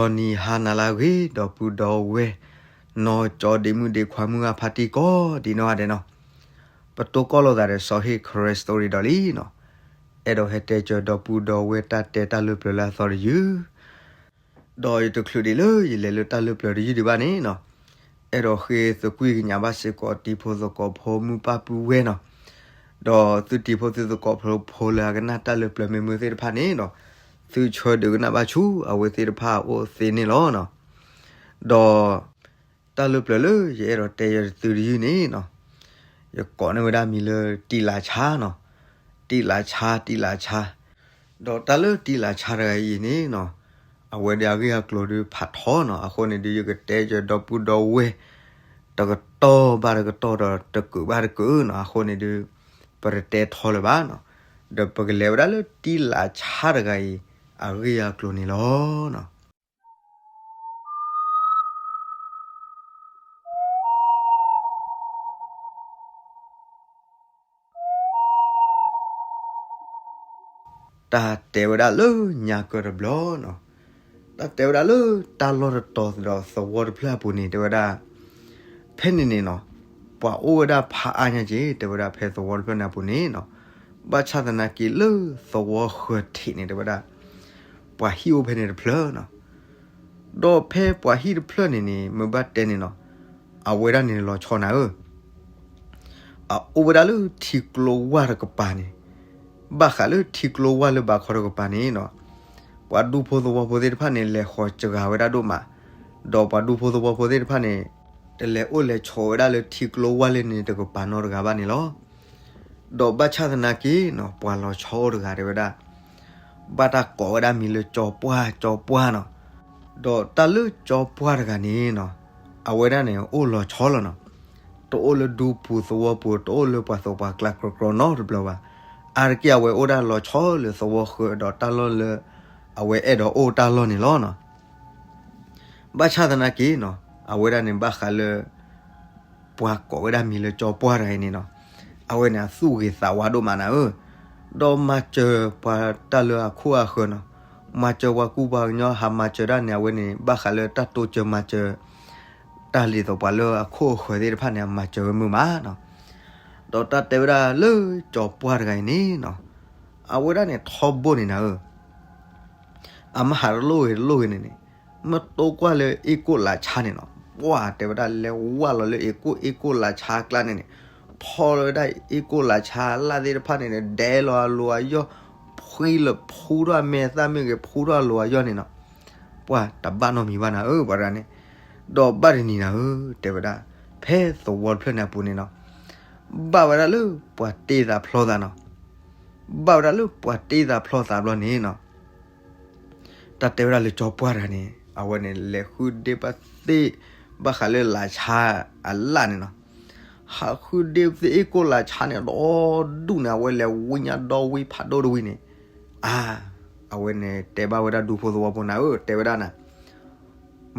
ဂီၤနံၤဟါနၤလၢအဂ့ၤ ဒီပုၢ်ဒီဝဲၢ် နီၢ်ကၠီဒ့မုၣ်ဒ့ခွါမုၢ်ဂၢ်ဖါတံၢ်ကိးဒံးနီၢ်ဂၤဒဲးနီၤ, ပတိၢ်ကီၢ်လိာ်သးဒီးစီၤဟ့ၣ် Karen Story ဒီးလံနီၤ, အဲၣ်ဒိးဟဲတဲစၢၤဒီပုၢ်ဒီဝဲၢ်တၢ်တဲတၢ်လၢပျၢၤလၢအသီတယုၢ် ဒီးယတချုးဒံးလၢယလဲၤလၢတၢ်လၢပျၢၤတယုၢ်ဒံးဘၣ်န့ၣ်နီၤ, အဲၣ်ဒိးဃ့သကွံာ်ကညးဘၣ်စ့ၢ်ကီးတံၤဖိသကိးဖိမုၢ်ပၢ်ပုၢ်ဝဲၢ်နီၤ, ဒီးသုတံၤဖိသုသကိးဖိလၢအကနၣ်တၢ်လၢပျၢၤမ့ၢ်မုာ်သ့ၣ်တဖၣ်န့ၣ်ဒီး, သုဆၢဒုးကနၣ်ဘၣ်ဆူအဝဲသ့ၣ်တဖၣ်အအိၣ်သ့န့ၣ်လီၤနီၤ. ဒီး တၢ်လၢပျၢၤလၢယအဲၣ်ဒိးတဲယၤသုတယုၢ်န့ၣ်နီၤ, ယကိးန့ၢ်ဝဲဒၣ်မံၤလၢတံးလးဆါနီၤ, တံးလးဆါ တံးလးဆါ, ဒီးတၢ်လၢတံးလးဆါတဂၤအံၤန့ၣ်နီၤ, အဝဲဒၣ်အဂ့ၢ်အကျိၤဒုးဖးထီနီၤ, အဃိန့ၣ်ဒုးယကတဲစၢၤဒီပုၢ်ဒီဝဲၢ် တကတီၢ်ဘၣ်တကတီၢ်ဒီးတကုးဘၣ်တကုးနီၤ, အဃိန့ၣ်ဒုး ပတတဲထီလၢၤဘၣ်နီၤ, ဒီးပကလဲၤဝဲဒၣ်လၢတံးလးဆါတဂၤအံၤ အဂ့ၢ်အကျိၤန့ၣ်လီၤနီၤ. တၢ်တဲဝဲဒၣ်လၢညါကၢၢ်တဘျီနီၤ, တၢ်တဲဝဲဒၣ်လၢတၢ်လီၢ်တတီၤဒီးသဝီတဖျၢၣ်အပူၤန့ၣ် တဲဝဲဒၣ် ဖဲန့ၣ်န့ၣ်နီၤ, ပှၤအိၣ်ဝဲဒၣ်ဖးအါညါက့ၤ တဲဝဲဒၣ်ဖဲသဝီတဖျၢၣ်န့ၣ်အပူၤန့ၣ်နီၤ, ဘၣ်ဆၣ်သနာ်က့လၢသဝီဃၢၤထံးန့ၣ် တဲဝဲဒၣ် ပှၤဟံၣ်အိၣ်ဖဲန့ၣ်တဖျၢၣ်နီၤ, ဒီးဖဲပှၤဟံၣ်တဖျၢၣ်န့ၣ်န့ၣ် မ့ၢ်ဘၣ်တဲန့ၣ်နီၤ, အဝဲဒၣ်န့ၣ်လီၤဆီနၤဧၢ အအိၣ်ဝဲဒၣ်လၢထံကျိဝၢ်တကပၤန့ၣ်, ဘၣ်ဃးလၢထံကျိဝၢ်လၢဘးခီတကပၤန့ၣ်နီၤ, ပှၤဒူဖိသဝီဖိသ့ၣ်တဖၣ်န့ၣ် လဲၤဃီၤစှၤဝဲဒၣ်ဒိၣ်မး, ဒီးပှၤဒူဖိသဝီဖိသ့ၣ်တဖၣ်န့ၣ် တလဲၤအိၣ်လဲၤဆိးဝဲဒၣ်လၢထံကျိဝၢ်လၢန့ၣ်တကပၤနီတဂၤဘၣ်န့ၣ်လီၤ. ဒီးဘၣ်ဆၣ်သနာ်က့နီၤ ပှၤလီၤဆီအိၣ်တဂၤတဲဝဲဒၣ် ဘၣ်တၢ်ကိးဝဲဒၣ်မံၤလၢကၠီပှၢ် ကၠီပှၢ်နီၤ, ဒီးတၢ်လၢကၠီပှၢ်တဂၤန့ၣ်နီၤ, အဝဲဒၣ်န့ၣ်အိၣ်လီၤဆီလီၤနီၤ, တအိၣ်လၢဒူပူၤသဝီပူၤ တအိၣ်လၢပှၤသိးပှၤကျါကြီကြီနီတဘျီဘၣ်, အါတက့ၢ်အဝဲအိၣ်ဒၣ်လီၤဆီလၢသဝီဃၢၤဒီးတၢ်လီၢ်လၢ အဝဲအဲၣ်ဒိးအိၣ်တၢ်လီၢ်န့ၣ်လီၤနီၤ. ဘၣ်ဆၣ်သနာ်က့နီၤ, အဝဲဒၣ်န့ၣ်ဘၣ်ဃးလၢ ပှၤကိးဝဲဒၣ်မံၤလၢကၠီပှၢ်တဂၤအံၤန့ၣ်နီၤ, အဝဲန့ၣ်အသူၣ်ဂ့ၤသးဝါဒိၣ်မးနၤဧၢ, ဒီးမၤစၢၤပှၤတၢ်လၢအခိၣ်အဃၢၤနီၤ, မၤစၢၤပှၤကူပှၤကညီ ဟးမၤစၢၤဒၣ်န့ၣ် အဝဲန့ၣ် ဘၣ်ဃးလၢတၢ်တိစၢၤမၤစၢၤ တၢ်ဒ်သိးပှၤလၢအခိၣ်အဃၢၤသ့ၣ်တဖၣ်န့ၣ် အမၤစၢၤဝဲမုာ်မးနီၤ. ဒီးတၢ်တဲဝဲဒၣ်လၢကၠီပှၢ်တဂၤအံၤန့ၣ်နီၤ, အဝဲဒၣ်န့ၣ်ထီဘိန့ၣ်နၤဧၢ အမ့ၢ်ဟးတလိၣ်ဂ့ၤတလိၣ်ဂ့ၤန့ၣ်န့ၣ်, မ့ၢ်တိကွၢ်လၢအ့ၣ်ကိၣ်လးဆါန့ၣ်နီၤ, ပှၢ်တဲဝဲဒၣ်လဲၤဝၢ်လီၤလၢအ့ၣ်ကိၣ် အ့ၣ်ကိၣ်လးဆါအကျါန့ၣ်န့ၣ်, ထီလီၤဝဲဒၣ်အ့ၣ်ကိၣ်လးဆါအလၣ်သ့ၣ်တဖၣ်န့ၣ်န့ၣ် ဒဲးလီၤအလိၤအယီၢ်, ဖှံလၢဖှူထီၣ်အမဲာ်သၣ်မ့ၢ်ဂ့ၤ ဖှူထီၣ်အလိၤအယီၢ်န့ၣ်နီၤ, ပှၢ်တဘၣ်နီတမံၤဘၣ်နၤဧၢ ပှၤတဂၤန့ၣ်, ဒီးဘၣ်တနံၤနၤဧၢ တဲဝဲဒၣ်, ဖဲသဝီတဖျၢၣ်န့ၣ်အပူၤန့ၣ်နီၤ, ဘၣ်ဝဲဒၣ်လၢပှၤတ့သးဖျီသးနီၤ, ဘၣ်ဝဲဒၣ်လၢပှၤတ့သးဖျီသးဘျီန့ၣ်နီၤ, တၢ်တဲဝဲဒၣ်လၢကၠီပှၢ်တဂၤန့ၣ် အဝဲန့ၣ်လဲၤဃုဒ့ဘၣ်သ့ၣ် ဘၣ်ဃးလၢလးဆါအလၣ်န့ၣ်နီၤ, ဟးဃုဒ့သ့ၣ်အ့ၣ်ကိၣ်လးဆါန့ၣ် ဒီဒူၣ်န့ၣ် အဝဲလဲၤဝံညါဒီဝံဖးဒိၣ်တဝံန့ၣ်, အါ, အဝဲန့ၣ်တဲဘၣ်ဝဲဒၣ်ဒူဖိသဝီဖိနၤဧၢ တဲဝဲဒၣ်နၤ,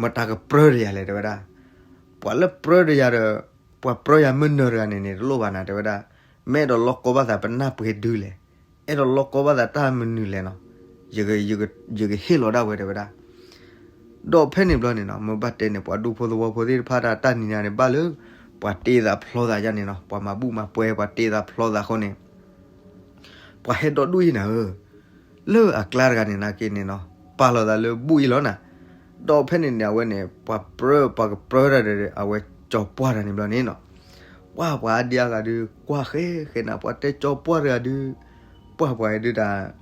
မတၤကပြၢတယၤလဲၣ် တဲဝဲဒၣ်, ပှၤလၢပြၢတယၤဒီး ပှၤပြၢယၤမုၢ်နၤတဂၤန့ၣ်န့ၣ် တလိၣ်ဘၣ်နၤ တဲဝဲဒၣ်, မ့ၢ်အဲၣ်ဒိးလီၢ်ကီဘၣ်သးပနၢ်ပှဲၤဒုလဲၣ်, အဲၣ်ဒိးလီၢ်ကီဘၣ်သးတၢ်မနုၤလဲၣ်နီၤ, ယကဟ့ၣ်လီၤဒၣ်ဝဲ တဲဝဲဒၣ်. ဒီးဖဲန့ၣ်ဘျီန့ၣ်နီၤ မ့ၢ်ဘၣ်တဲန့ၣ် ပှၤဒူဖိသဝီဖိသ့ၣ်တဖၣ်တၢ်တၢ်နံၤနၤန့ၣ် ဘၣ်လၢ ပှၤတ့သးဖျီသးယါန့ၣ်နီၤ, ပှၤမၤဘူၣ်မၤပှဲၤ ပှၤတ့သးဖျီသးအဃိန့ၣ် ပှၤဟဲဒီဒူၣ်အံၤနၤဧၢ, လၢအကျါတဂၤန့ၣ်နာ်က့န့ၣ်နီၤ ပာ်လီၤသးလၢဘူၣ်အံၤလီၤနၤ, ဒီးဖဲန့ၣ်န့ၣ် အဝဲန့ၣ် ပှၤပြၢ ပှၤကပြၢတၢ်ဒီး အဝဲကၠီပှၢ်တဂၤန့ၣ်ဘျီန့ၣ်နီၤ, ပှၢ်ပှၤအါဒံအါဂၤဒုး ကွၢ်ဃဲဃဲနၤ ပှၤတဲကၠီပှၢ်တဂၤဒုး, ပှၢ်ပှၤဒုးတၢ်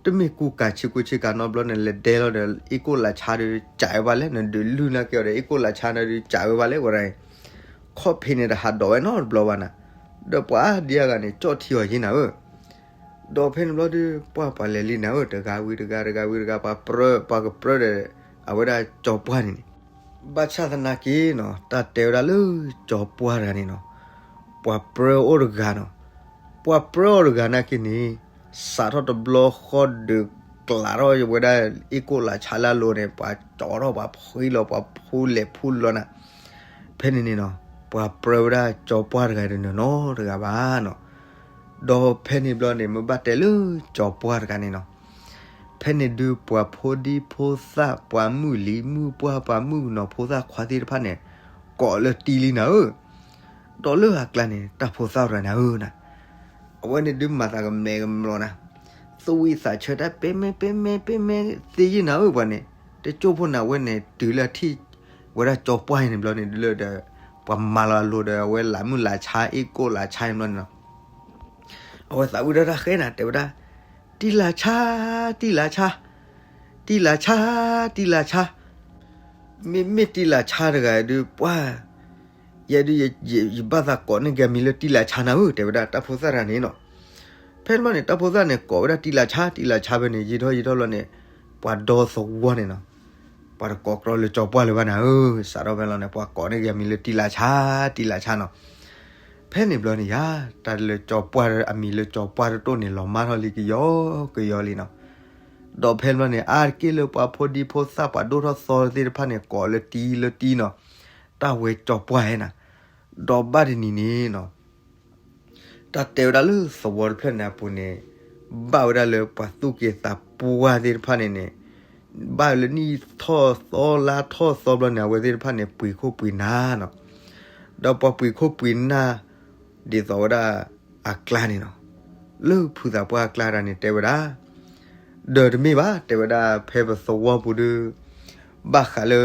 တမ့ၢ်ကူကၤဆ့ကူဆ့ကၤနီတဘျီန့ၣ် လဲၤဒဲလီၤဒီး အ့ၣ်ကိၣ်လးဆါဒုး ကးဝဲဘၣ်လဲၣ်, နဒုးလုၢ်နာ်က့အီၤဒီး အ့ၣ်ကိၣ်လးဆါန့ၣ်ဒုး ကးဝဲဘၣ်လဲၣ် ဝဲဒၣ်အံၤ, ခီၣ်ဖံးန့ၣ်တဟးဒိးဝဲနီတဘျီဘၣ်နၤ, ဒီးပှၤအါဒံအါဂၤန့ၣ် ကၠီၣ်ထံအီၤယံၤနၤဧၢ, ဒီးဖဲန့ၣ်ဘျီဒုး ပှၢ်ပှၤလဲၤလံနၤဧၢ, တဂၤဝံၤတဂၤ တဂၤဝံၤတဂၤ ပှၤပြၢ ပှၤကပြၢဒီး အဝဲဒၣ်ကၠီပှၢ်န့ၣ်န့ၣ် ဘၣ်ဆၣ်သနာ်က့နီၤ တၢ်တဲဝဲဒၣ်လၢကၠီပှၢ်တဂၤန့ၣ်နီၤ, ပှၤပြၢအိၣ်တဂၤနီၤ, ပှၤပြၢအိၣ်တဂၤနာ်က့န့ၣ် စးထီၣ်တဘျီဃီဒုးကျးထီၣ်ဝဲဒၣ် အ့ၣ်ကိၣ်လးဆါလၢအလိၤန့ၣ် ပှၤကၠီထီၣ် ပှၤဖှံလီၤ ပှၤဖှူလဲၤဖှူလီၤနၤ, ဖဲန့ၣ်န့ၣ်နီၤ ပှၤပြၢဝဲဒၣ်ကၠီပှၢ်တဂၤတနီၤနီၤတဂၤဘၣ်နီၤ, ဒီးဖဲန့ၣ်ဘျီန့ၣ် မ့ၢ်ဘၣ်တဲလၢကၠီပှၢ်တဂၤန့ၣ်နီၤ, ဖဲန့ၣ်ဒုးပှၤဖိဒံဖိသၣ် ပှၤမုၣ်လံၤမုၣ်ပှၢ် ပှၤမုၣ်ကနီၤဖိသၣ်ခွါသ့ၣ်တဖၣ်န့ၣ် ကိးလၢတံလံနၤဧၢ. ဒီးလၢအကျါန့ၣ် တၢ်ဖိသၣ်တဂၤနၤဧၢနၤ, အဝဲန့ၣ်ဒုးမၤသးကမဲာ်ကမျိၤနၤ, သူၣ်ဝံၣ်သးဆၢတၢ် ပဲမဲ ပဲမဲ ပဲမဲသ့ယုၢ်နၤဧၢ ပှၤန့ၣ်, တကၠိၢ်ဖိန့ၣ် အဝဲန့ၣ် တုၤလၢအထံၣ်ဝဲဒၣ်ကၠီပှၢ်အံၤန့ၣ်ဘျီန့ၣ် ဒုးလၢဒီး ပှၤမၤလီၤအလိၤဒီး အဝဲလးမုၢ်လးဆါ အ့ၣ်ကိၣ်လးဆါအံၤဘျီန့ၣ်လီၤ. အဝဲသးဝံၣ်ဒီးတၢ်ဃဲနၤ တဲဝဲဒၣ်, တံလးဆါ, တံလးဆါ, တံလးဆါ, တံလးဆါ, မ့မ့ၢ်တံလးဆါတဂၤဒုး ပှၢ်, ယဲဒုး ယဘၣ်သးကိးန့ၢ်က့ၤအမံၤလၢတံလးဆါနၤဧၢ တဲဝဲဒၣ်တၢ်ဖိသၣ်တဂၤန့ၣ်နီၤ. ဖဲန့ၣ်ဘျီန့ၣ် တၢ်ဖိသၣ်န့ၣ် ကိးဝဲဒၣ်တံလးဆါ တံလးဆါဖဲန့ၣ် ယံာ်ထီၣ်ယံာ်ထီၣ်လီၤန့ၣ် ပှၤဒီသဝီန့ၣ်နီၤ, ပှၤတကိးကြီလၢကၠီပှၢ်လၢၤဘၣ်နၤဧၢ, စးထီၣ်ဖဲလီၤန့ၣ် ပှၤကိးန့ၢ်က့ၤအမံၤလၢတံလးဆါ တံလးဆါနီၤ. ဖဲန့ၣ်ဘျီန့ၣ်ယါ တၢ်လၢကၠီပှၢ် အမံၤလၢကၠီပှၢ်တတိၢ်န့ၣ် လီၤမၢ်ထီၣ်လံကယီကယီလံနီၤ. ဒီးဖဲန့ၣ်ဘျီန့ၣ် အါတက့ၢ်လၢပှၤဖိဒံဖိသၣ် ပှၤဒိၣ်ထီၣ်သီသ့ၣ်တဖၣ်န့ၣ် ကိးလၢတံလၢတံနီၤ, တၢ်ဝဲကၠီပှၢ်ဟဲနၤ. ဒီးဘၣ်တနံၤန့ၣ်နီၤ တၢ်တဲဝဲဒၣ်လၢသဝီတဖျၢၣ်န့ၣ်အပူၤန့ၣ် ဘၣ်ဝဲဒၣ်လၢပှၤသူၣ်က့သးပှၢ်သ့ၣ်တဖၣ်န့ၣ်န့ၣ် ဘၣ်လၢနံၣ်ထီၣ်သီလါထီၣ်သီဘျီန့ၣ် အဝဲသ့ၣ်တဖၣ်န့ၣ် ပှ့ၤခိၣ်ပှ့ၤနၢ်နီၤ. ဒီးပှၤပှ့ၤခိၣ်ပှ့ၤနၢ် ဒ်သိးဝဲဒၣ်အကျါန့ၣ်နီၤ, လၢဖုသးပှၢ်အကျါတဂၤန့ၣ် တဲဝဲဒၣ် ဒီးတမ့ၢ်ဘၣ် တဲဝဲဒၣ် ဖဲပသဝီပူၤဒုး ဘၣ်ဃးလၢ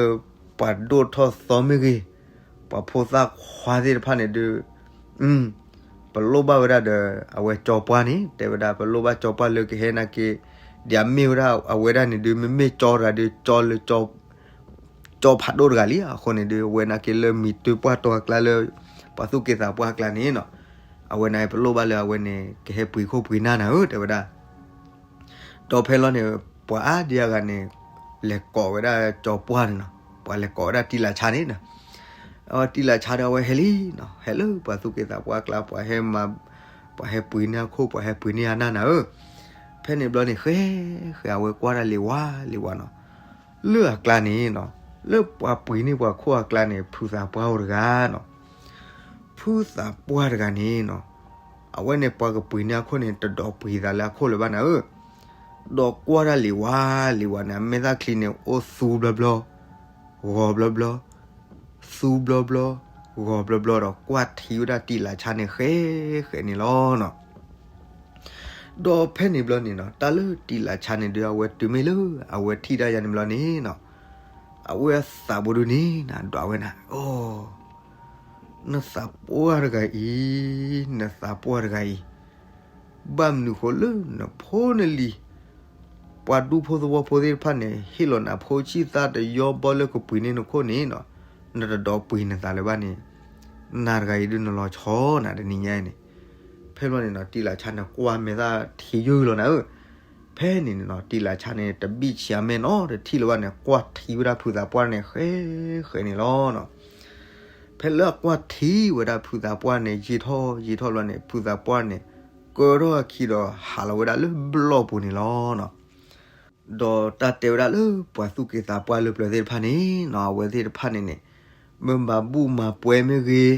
ပှၤဒိၣ်ထီၣ်သီမ့ၢ်ဂ့ၤ, ပှၤဖိသၣ်ခွါသ့ၣ်တဖၣ်န့ၣ်ဒုး ပလိၣ်ဘၣ်ဝဲဒၣ်ဒီး အဝဲကၠီပှၢ်န့ၣ် တဲဝဲဒၣ် ပလိၣ်ဘၣ်ကၠီပှၢ်လၢကဟဲနာ်က့ၤ ဒ်အမ့ၢ်ဝဲဒၣ်အဝဲဒၣ်န့ၣ်ဒုး မ့မ့ၢ်ကၠီတဂၤဒုး ကၠီလၢ ကၠီဖးဒိၣ်တဂၤလံ. အဃိန့ၣ်ဒုး အဝဲနာ်က့ၤလၢမံၤတၢပှၢ်တီၤအကျါလၢ ပှၤသူၣ်က့သးပှၢ်အကျါန့ၣ်နီၤ, အဝဲန့ၣ် ပလိၣ်ဘၣ်လၢအဝဲန့ၣ် ကဟဲပှ့ၤခိၣ်ပှ့ၤနၢ်နၤဧၢ တဲဝဲဒၣ်. ဒီးဖဲလီၤန့ၣ် ပှၤအါဒံအါဂၤန့ၣ် လဲၤကိးဝဲဒၣ်ကၠီပှၢ်န့ၣ်နီၤ, ပှၤလဲၤကိးဝဲဒၣ်တံလးဆါန့ၣ်နီၤ. အဝဲတံလးဆါဒီးအဝဲဟဲလံနီၤ, ဟဲလၢပှၤသူၣ်က့သးပှၢ်အကျါ ပှၤဟဲမၤ ပှၤဟဲပှ့ၤန့ၢ်အခိၣ် ပှၤဟဲပှ့ၤန့ၢ်အနၢ်နၤဧၢ. ဖဲန့ၣ်ဘျီန့ၣ် ဃဲ ဃဲ အဝဲကွၢ်တၢ်လံၤဝါလံၤဝါနီၤ, လၢအကျါန့ၣ်နီၤ, လၢပှၤပှ့ၤန့ၢ်ပှၤခိၣ်အကျါန့ၣ် ဖုသးပှၢ်အိၣ်တဂၤနီၤ. ဖုသးပှၢ်တဂၤန့ၣ်နီၤ, အဝဲန့ၣ်ပှၤကပှ့ၤန့ၢ်အခိၣ်န့ၣ် တဒိးပှ့ၤသးလၢအခိၣ်လၢၤဘၣ်နၤဧၢ. ဒီးကွၢ်တၢ်လံၤဝါလံၤဝါန့ၣ် အမဲာ်သၣ်ချံန့ၣ် အိၣ်သူဘျီဘျီ ဂီၤဘျီဘျီ, သူဘျီဘျီ ဂီၤဘျီဘျီဒီး ကွၢ်ထံဝဲဒၣ်တံလးဆါန့ၣ် ဃဲ ဃဲန့ၣ်လီၤနီၤ. ဒီးဖဲန့ၣ်ဘျီန့ၣ်နီၤ, တၢ်လၢတံလးဆါန့ၣ်ဒုး အဝဲတုၤမ့ၢ်လၢ အဝဲထံၣ်တၢ်ယါန့ၣ်ဘျီန့ၣ်နီၤ, အဝဲအသးပူၤဒုးန့ၣ် နဒွးဝဲနၤ, အိ, နသးပှၢ်တဂၤအံၤ, နသးပှၢ်တဂၤအံၤ, ဘၣ်မနုၤဃိလၢနဖိနလံၤ ပှၤဒူဖိသဝီဖိသ့ၣ်တဖၣ်န့ၣ် ဟ့ၣ်လီၤနၤဖိဆံၣ်သၣ်တယီဘီလၢကပှ့ၤန့ၢ်နခိၣ်န့ၣ်နီၤ, နတဒိးပှ့ၤနသးလၢၤဘၣ်န့ၣ်, နၤတဂၤအံၤဒုးနလီၤဆီနၤတနံၤညါအံၤန့ၣ်. ဖဲဘျီန့ၣ်နီၤ တံလးဆါန့ၣ် ကွၢ်မဲာ်သၣ်ထံယုၢ်လီၤနၤဧၢ. ဖဲန့ၣ်န့ၣ်နီၤ တံလးဆါန့ၣ် တဘံၣ်ဆံးအမဲာ်နီတထံၣ်လၢၤဘၣ်န့ၣ် ကွၢ်ထံဝဲဒၣ်ဖုသးပှၢ်န့ၣ် ဃဲ ဃဲန့ၣ်လီၤနီၤ. ဖဲလၢအကွၢ်ထံဝဲဒၣ်ဖုသးပှၢ်န့ၣ် ယံာ်ထီၣ်ယံာ်ထီၣ်ဘျီန့ၣ် ဖုသးပှၢ်န့ၣ် ကၢထီၣ်အခံဒီးဟးလီၤဝဲဒၣ်လၢဘျီၣ်ပူၤန့ၣ်လီၤနီၤ. ဒီးတၢ်တဲဝဲဒၣ်လၢပှၤသူၣ်က့သးပှၢ်လၢပျၢၤသ့ၣ်တဖၣ်န့ၣ်နီၤ အဝဲသ့ၣ်တဖၣ်န့ၣ်န့ၣ် မ့ၢ်မၤဘူၣ်မၤပှဲၤမ့ၢ်ဂ့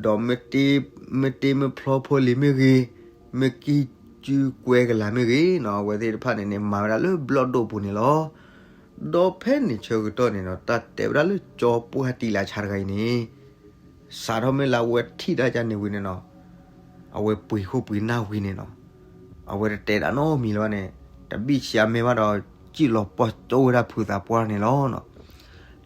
ၤ, ဒီး မ့ၢ်တ့မ့ၢ်ဖျီဖိလံၤမ့ၢ်ဂ့ၤ, မ့ၢ်ကံၢ်စုကွဲကလၤမ့ၢ်ဂ့ၤနီၤ အဝဲသ့ၣ်တဖၣ်န့ၣ်န့ၣ် မၤဝဲဒၣ်လၢဘျီၣ်ဒိၣ်ပူၤန့ၣ်လီၤ. ဒီးဖဲန့ၣ်ဆၢကတီၢ်န့ၣ်နီၤ တၢ်တဲဝဲဒၣ်လၢကၠီပှၢ်တံလးဆါတဂၤအံၤန့ၣ် စးထီၣ်မ့ၢ်လၢအဝဲထံၣ်တၢ်ယါန့ၣ်ဝံၤန့ၣ်နီၤ အဝဲပှ့ၤခိၣ်ပှ့ၤနၢ်ဝံၤန့ၣ်နီၤ အဝဲတတဲဒၣ်နီတမံၤလၢၤဘၣ်န့ၣ် တဘံၣ်ဆံးအမဲာ်ဘၣ်ဒီး စံၣ်လီၤပီၢ်ကၠိဝဲဒၣ်ဖုသးပှၢ်န့ၣ်လီၤနီၤ.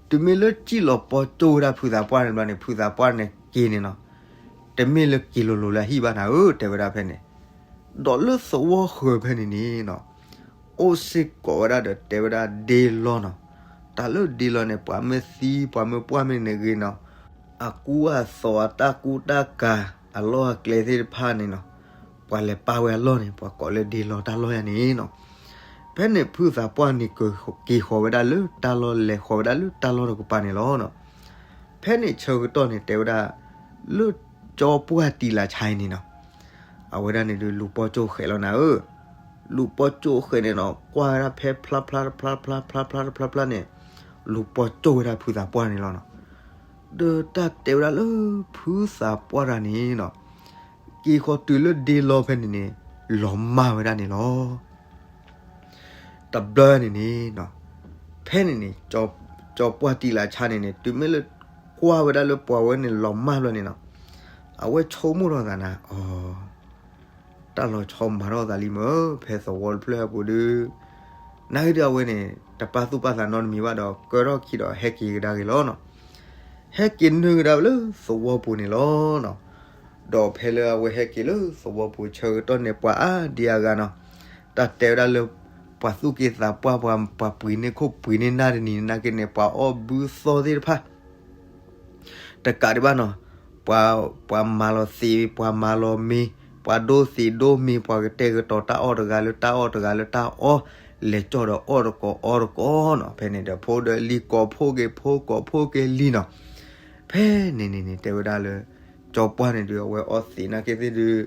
တုၤမ့ၢ်လၢစံၣ်လီၤပီၢ်ကၠိဝဲဒၣ်ဖုသးပှၢ်န့ၣ်ဘျီန့ၣ် ဖုသးပှၢ်န့ၣ်က့ၤန့ၣ်နီၤ တမ့ၢ်လၢက့ၤလိၤလိၤလၢအဟံၣ်ဘၣ်နၤဧၢ တဲဝဲဒၣ်ဖဲန့ၣ်. ဒီးလၢသဝီဃၢၤဖဲန့ၣ်န့ၣ်နီၤ အိၣ်စ့ၢ်ကီးဝဲဒၣ်ဒီးတဲဝဲဒၣ်ဒ့လီၤနီၤ. တၢ်လၢဒ့လီၤန့ၣ် ပှၤမ့ၢ်သံ ပှၤမ့ၢ်ပှၢ်မ့ၢ်န့ၣ်ဂ့ၤနီၤ အကူအသိးအတၢ်ကူတၢ်ကၤ အလီၢ်အကျဲသ့ၣ်တဖၣ်န့ၣ်နီၤ ပှၤလဲၤပာ်ဝဲအလီၢ်န့ၣ် ပှၤကိးလၢဒ့လီၤတၢ်လီၢ်ယါန့ၣ်နီၤ. ဖဲန့ၣ်ဖုသးပှၢ်န့ၣ် က့ၤဃီၤဝဲဒၣ်လၢတၢ်လီၢ် လဲၤဃီၤဝဲဒၣ်လၢတၢ်လီၢ်တကပၤန့ၣ်လီၤနီၤ. ဖဲန့ၣ်ဆၢကတီၢ်န့ၣ် တဲဝဲဒၣ် လၢကၠီပှၢ်တံလးဆါအံၤန့ၣ်နီၤ အဝဲဒၣ်န့ၣ်ဒုး လူၤပီၢ်ကၠိဃဲးလီၤနၤဧၢ. လူၤပီၢ်ကၠိဃဲးန့ၣ်နီၤ ကွၢ်ဝဲဒၣ်ဖဲဖျါဖျါတဖျါဖျါဖျါဖျါတဖျါဖျါန့ၣ် လူၤပီၢ်ကၠိဝဲဒၣ်ဖုသးပှၢ်န့ၣ်လီၤနီၤ. ဒီးတၢ်တဲဝဲဒၣ်လၢဖုသးပှၢ်တဂၤန့ၣ်နီၤ က့ၤဃီၤတုၤလၢဒ့လီၤဖဲန့ၣ်န့ၣ် လီၤမၢ်ဝဲဒၣ်န့ၣ်လီၤ. တဘျီန့ၣ်န့ၣ်နီၤ, ဖဲန့ၣ်န့ၣ် ကၠီပှၢ်တံာ်လးဆါန့ၣ်န့ၣ် တုၤမ့ၢ်လၢကွၢ်ဝဲဒၣ်လၢပှၤဝဲန့ၣ်လီၤမၢ်ဘျီန့ၣ်နီၤ, အဝဲဆိကမိၣ်ထီၣ်သးနၤ အီၤ တၢ်လီၤဆီမၤထီၣ်သးလံမ့ၢ် ဖဲသဝီတဖျၢၣ်အပူၤဒီး, နာ်က့ဒီးအဝဲန့ၣ် တပာ်သူၣ်ပာ်သးနီတမံၤဘၣ်ဒီး ကၢထီၣ်ခံဒီးဟဲက့ၤကဒါက့ၤလီၤနီၤ. ဟဲက့ၤနုာ်ကဒါလၢသဝီပူၤန့ၣ်လီၤနီၤ. ဒီးဖဲလၢအဝဲဟဲက့ၤလၢသဝီပူၤဆၢကတီၢ်န့ၣ် ပှၤအါဒံအါဂၤနီၤ, တၢ်တဲဝဲဒၣ်လၢ ပှၤသူၣ်က့သးပှၢ် ပှၤပှ့ၤန့ၢ်ခိၣ်ပှ့ၤန့ၢ်နၢ်တနံၤနာ်က့န့ၣ် ပှၤအီၣ်ဘုသီသ့ၣ်တဖၣ် တကးဒံးဘၣ်နီၤ, ပှၤမၤလီၤသံး ပှၤမၤလီၤမ့ၤ, ပှၤဒိသံးဒိမ့ၤ ပှၤကတဲာ်ကတီၤတၢ်အီၣ်တဂၤလၢတၢ်အီၣ်တဂၤလၢတၢ်အီၣ်, လဲၤကၠီၣ်ဒီးအီၣ်တကိးအီတကိးနီၤ. ဖဲန့ၣ်ဒီးဖိဒီးလံၤ ကိးဖိက့ၤဖိ ကိးဖိက့ၤလံၤနီၤ. ဖဲန့ၣ်န့ၣ်န့ၣ် တဲဝဲဒၣ်လၢ ကၠီပှၢ်န့ၣ်ဒုး အဝဲအီၣ်သံးနာ်က့သ့ၣ်ဒုး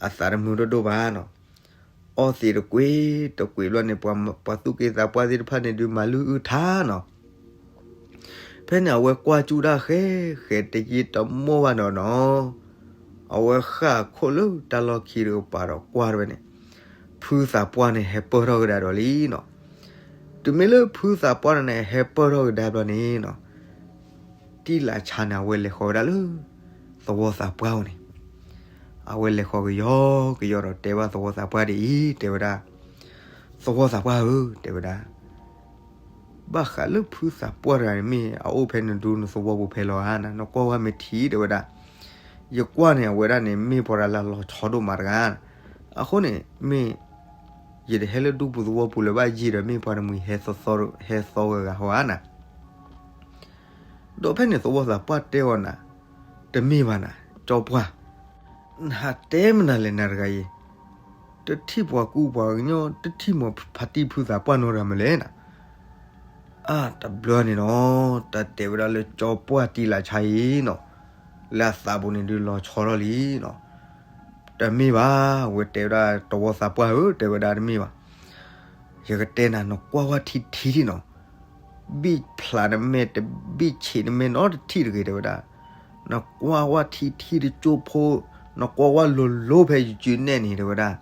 အသးတမုာ်ဒိၣ်ဒိၣ်ဘၣ်နီၤ. အီၣ်သံးတကွံာ်တကွံာ်ဘျီန့ၣ် ပှၤသူၣ်က့သးပှၢ်သ့ၣ်တဖၣ်န့ၣ်ဒုး မၤလုၢ်အုၣ်ထါနီၤ. ဖဲန့ၣ်အဝဲကွၢ်ကၠူၣ်ဒၣ်ဃဲဃဲတယံာ်တမီၢ်ဘၣ်ဒီးနီၤ, အဝဲဃၣ်ခိၣ်လၢတၢ်လီၢ်ခံတကပၤဒီးကွၢ်တဝဲန့ၣ်, ဖုသးပှၢ်န့ၣ်ဟဲပၢၢ်ထီၣ်ကဒါဒီးလံနီၤ. တုၤမ့ၢ်လၢဖုသးပှၢ်န့ၣ်ဟဲပၢၢ်ထီၣ်ကဒါဘျီန့ၣ်နီၤ, တံာ်လးဆါန့ၣ် အဝဲလဲၤဃီၤဝဲဒၣ်လၢ သဝီသးပှၢ်အအိၣ်န့ၣ်, အဝဲလဲၤဃီၤကယီကယီဒီးတဲဘၣ်သဝီသးပှၢ်ဒ်အံၤ တဲဝဲဒၣ်, သဝီသးပှၢ်ဧၢ တဲဝဲဒၣ်, ဘၣ်ဃးလၢဖုသးပှၢ်တဂၤန့ၣ် မ့ၢ်အအိၣ်ဖဲနဒူနသဝီပူၤဖဲလဲၣ်ဧါနၤ, နကွၢ်ဝဲမ့ၢ်ထံတဲဝဲဒၣ်, ယကွၢ်န့ၣ် အဝဲဒၣ်န့ၣ် မ့ၢ်ပှၤတဂၤလၢလီၤဆီဒိၣ်မးတဂၤ, အဃိန့ၣ် မ့ၢ် ယတဟဲလၢဒူပူၤသဝီပူၤလၢၤဘၣ်ယံာ်ဒီး မ့ၢ်ပှၤတမှံၤဟဲသီဂၤဟီဧါနၤ. ဒီးဖဲန့ၣ်သဝီသးပှၢ်တဲအီၤနၤ, တမ့ၢ်ဘၣ်နၤ ကၠီပှၢ်, နဟးတဲမနုၤလဲၣ်နၤတဂၤအံၤ, တထံၣ်ပှၤကူပှၤကညီ တထံၣ်မ့ၢ်ဖါတံၢ်ဖုသးပှၢ်နီတဂၤမနုၤလဲၣ်နၤ. အါ တဘျီန့ၣ်နီၤ, တၢ်တဲဝဲဒၣ်လၢကၠီပှၢ်တံာ်လးဆါအံၤနီၤ, လၢအသးပူၤန့ၣ်ဒုးလီၤဆီထီၣ်လံနီၤ. တမ့ၢ်ဘၣ်, အဝဲတဲဝဲဒၣ် သဝီသးပှၢ်ဧၢ တဲဝဲဒၣ်တမ့ၢ်ဘၣ်. ယကတဲနၤ နကွၢ်ဝဲထံထံထံနီၤ, ဘံၣ်ဖျးနမဲာ်တဘံၣ်ဆံးနမဲာ်နီတထံၣ်တဂ့ၤ တဲဝဲဒၣ်. နကွၢ်ဝဲထံထံတကၠိဖိ, နကွၢ်ဝဲလိၤလိၤဖဲယစုနဲၣ်န့ၣ် တဲဝဲဒၣ်.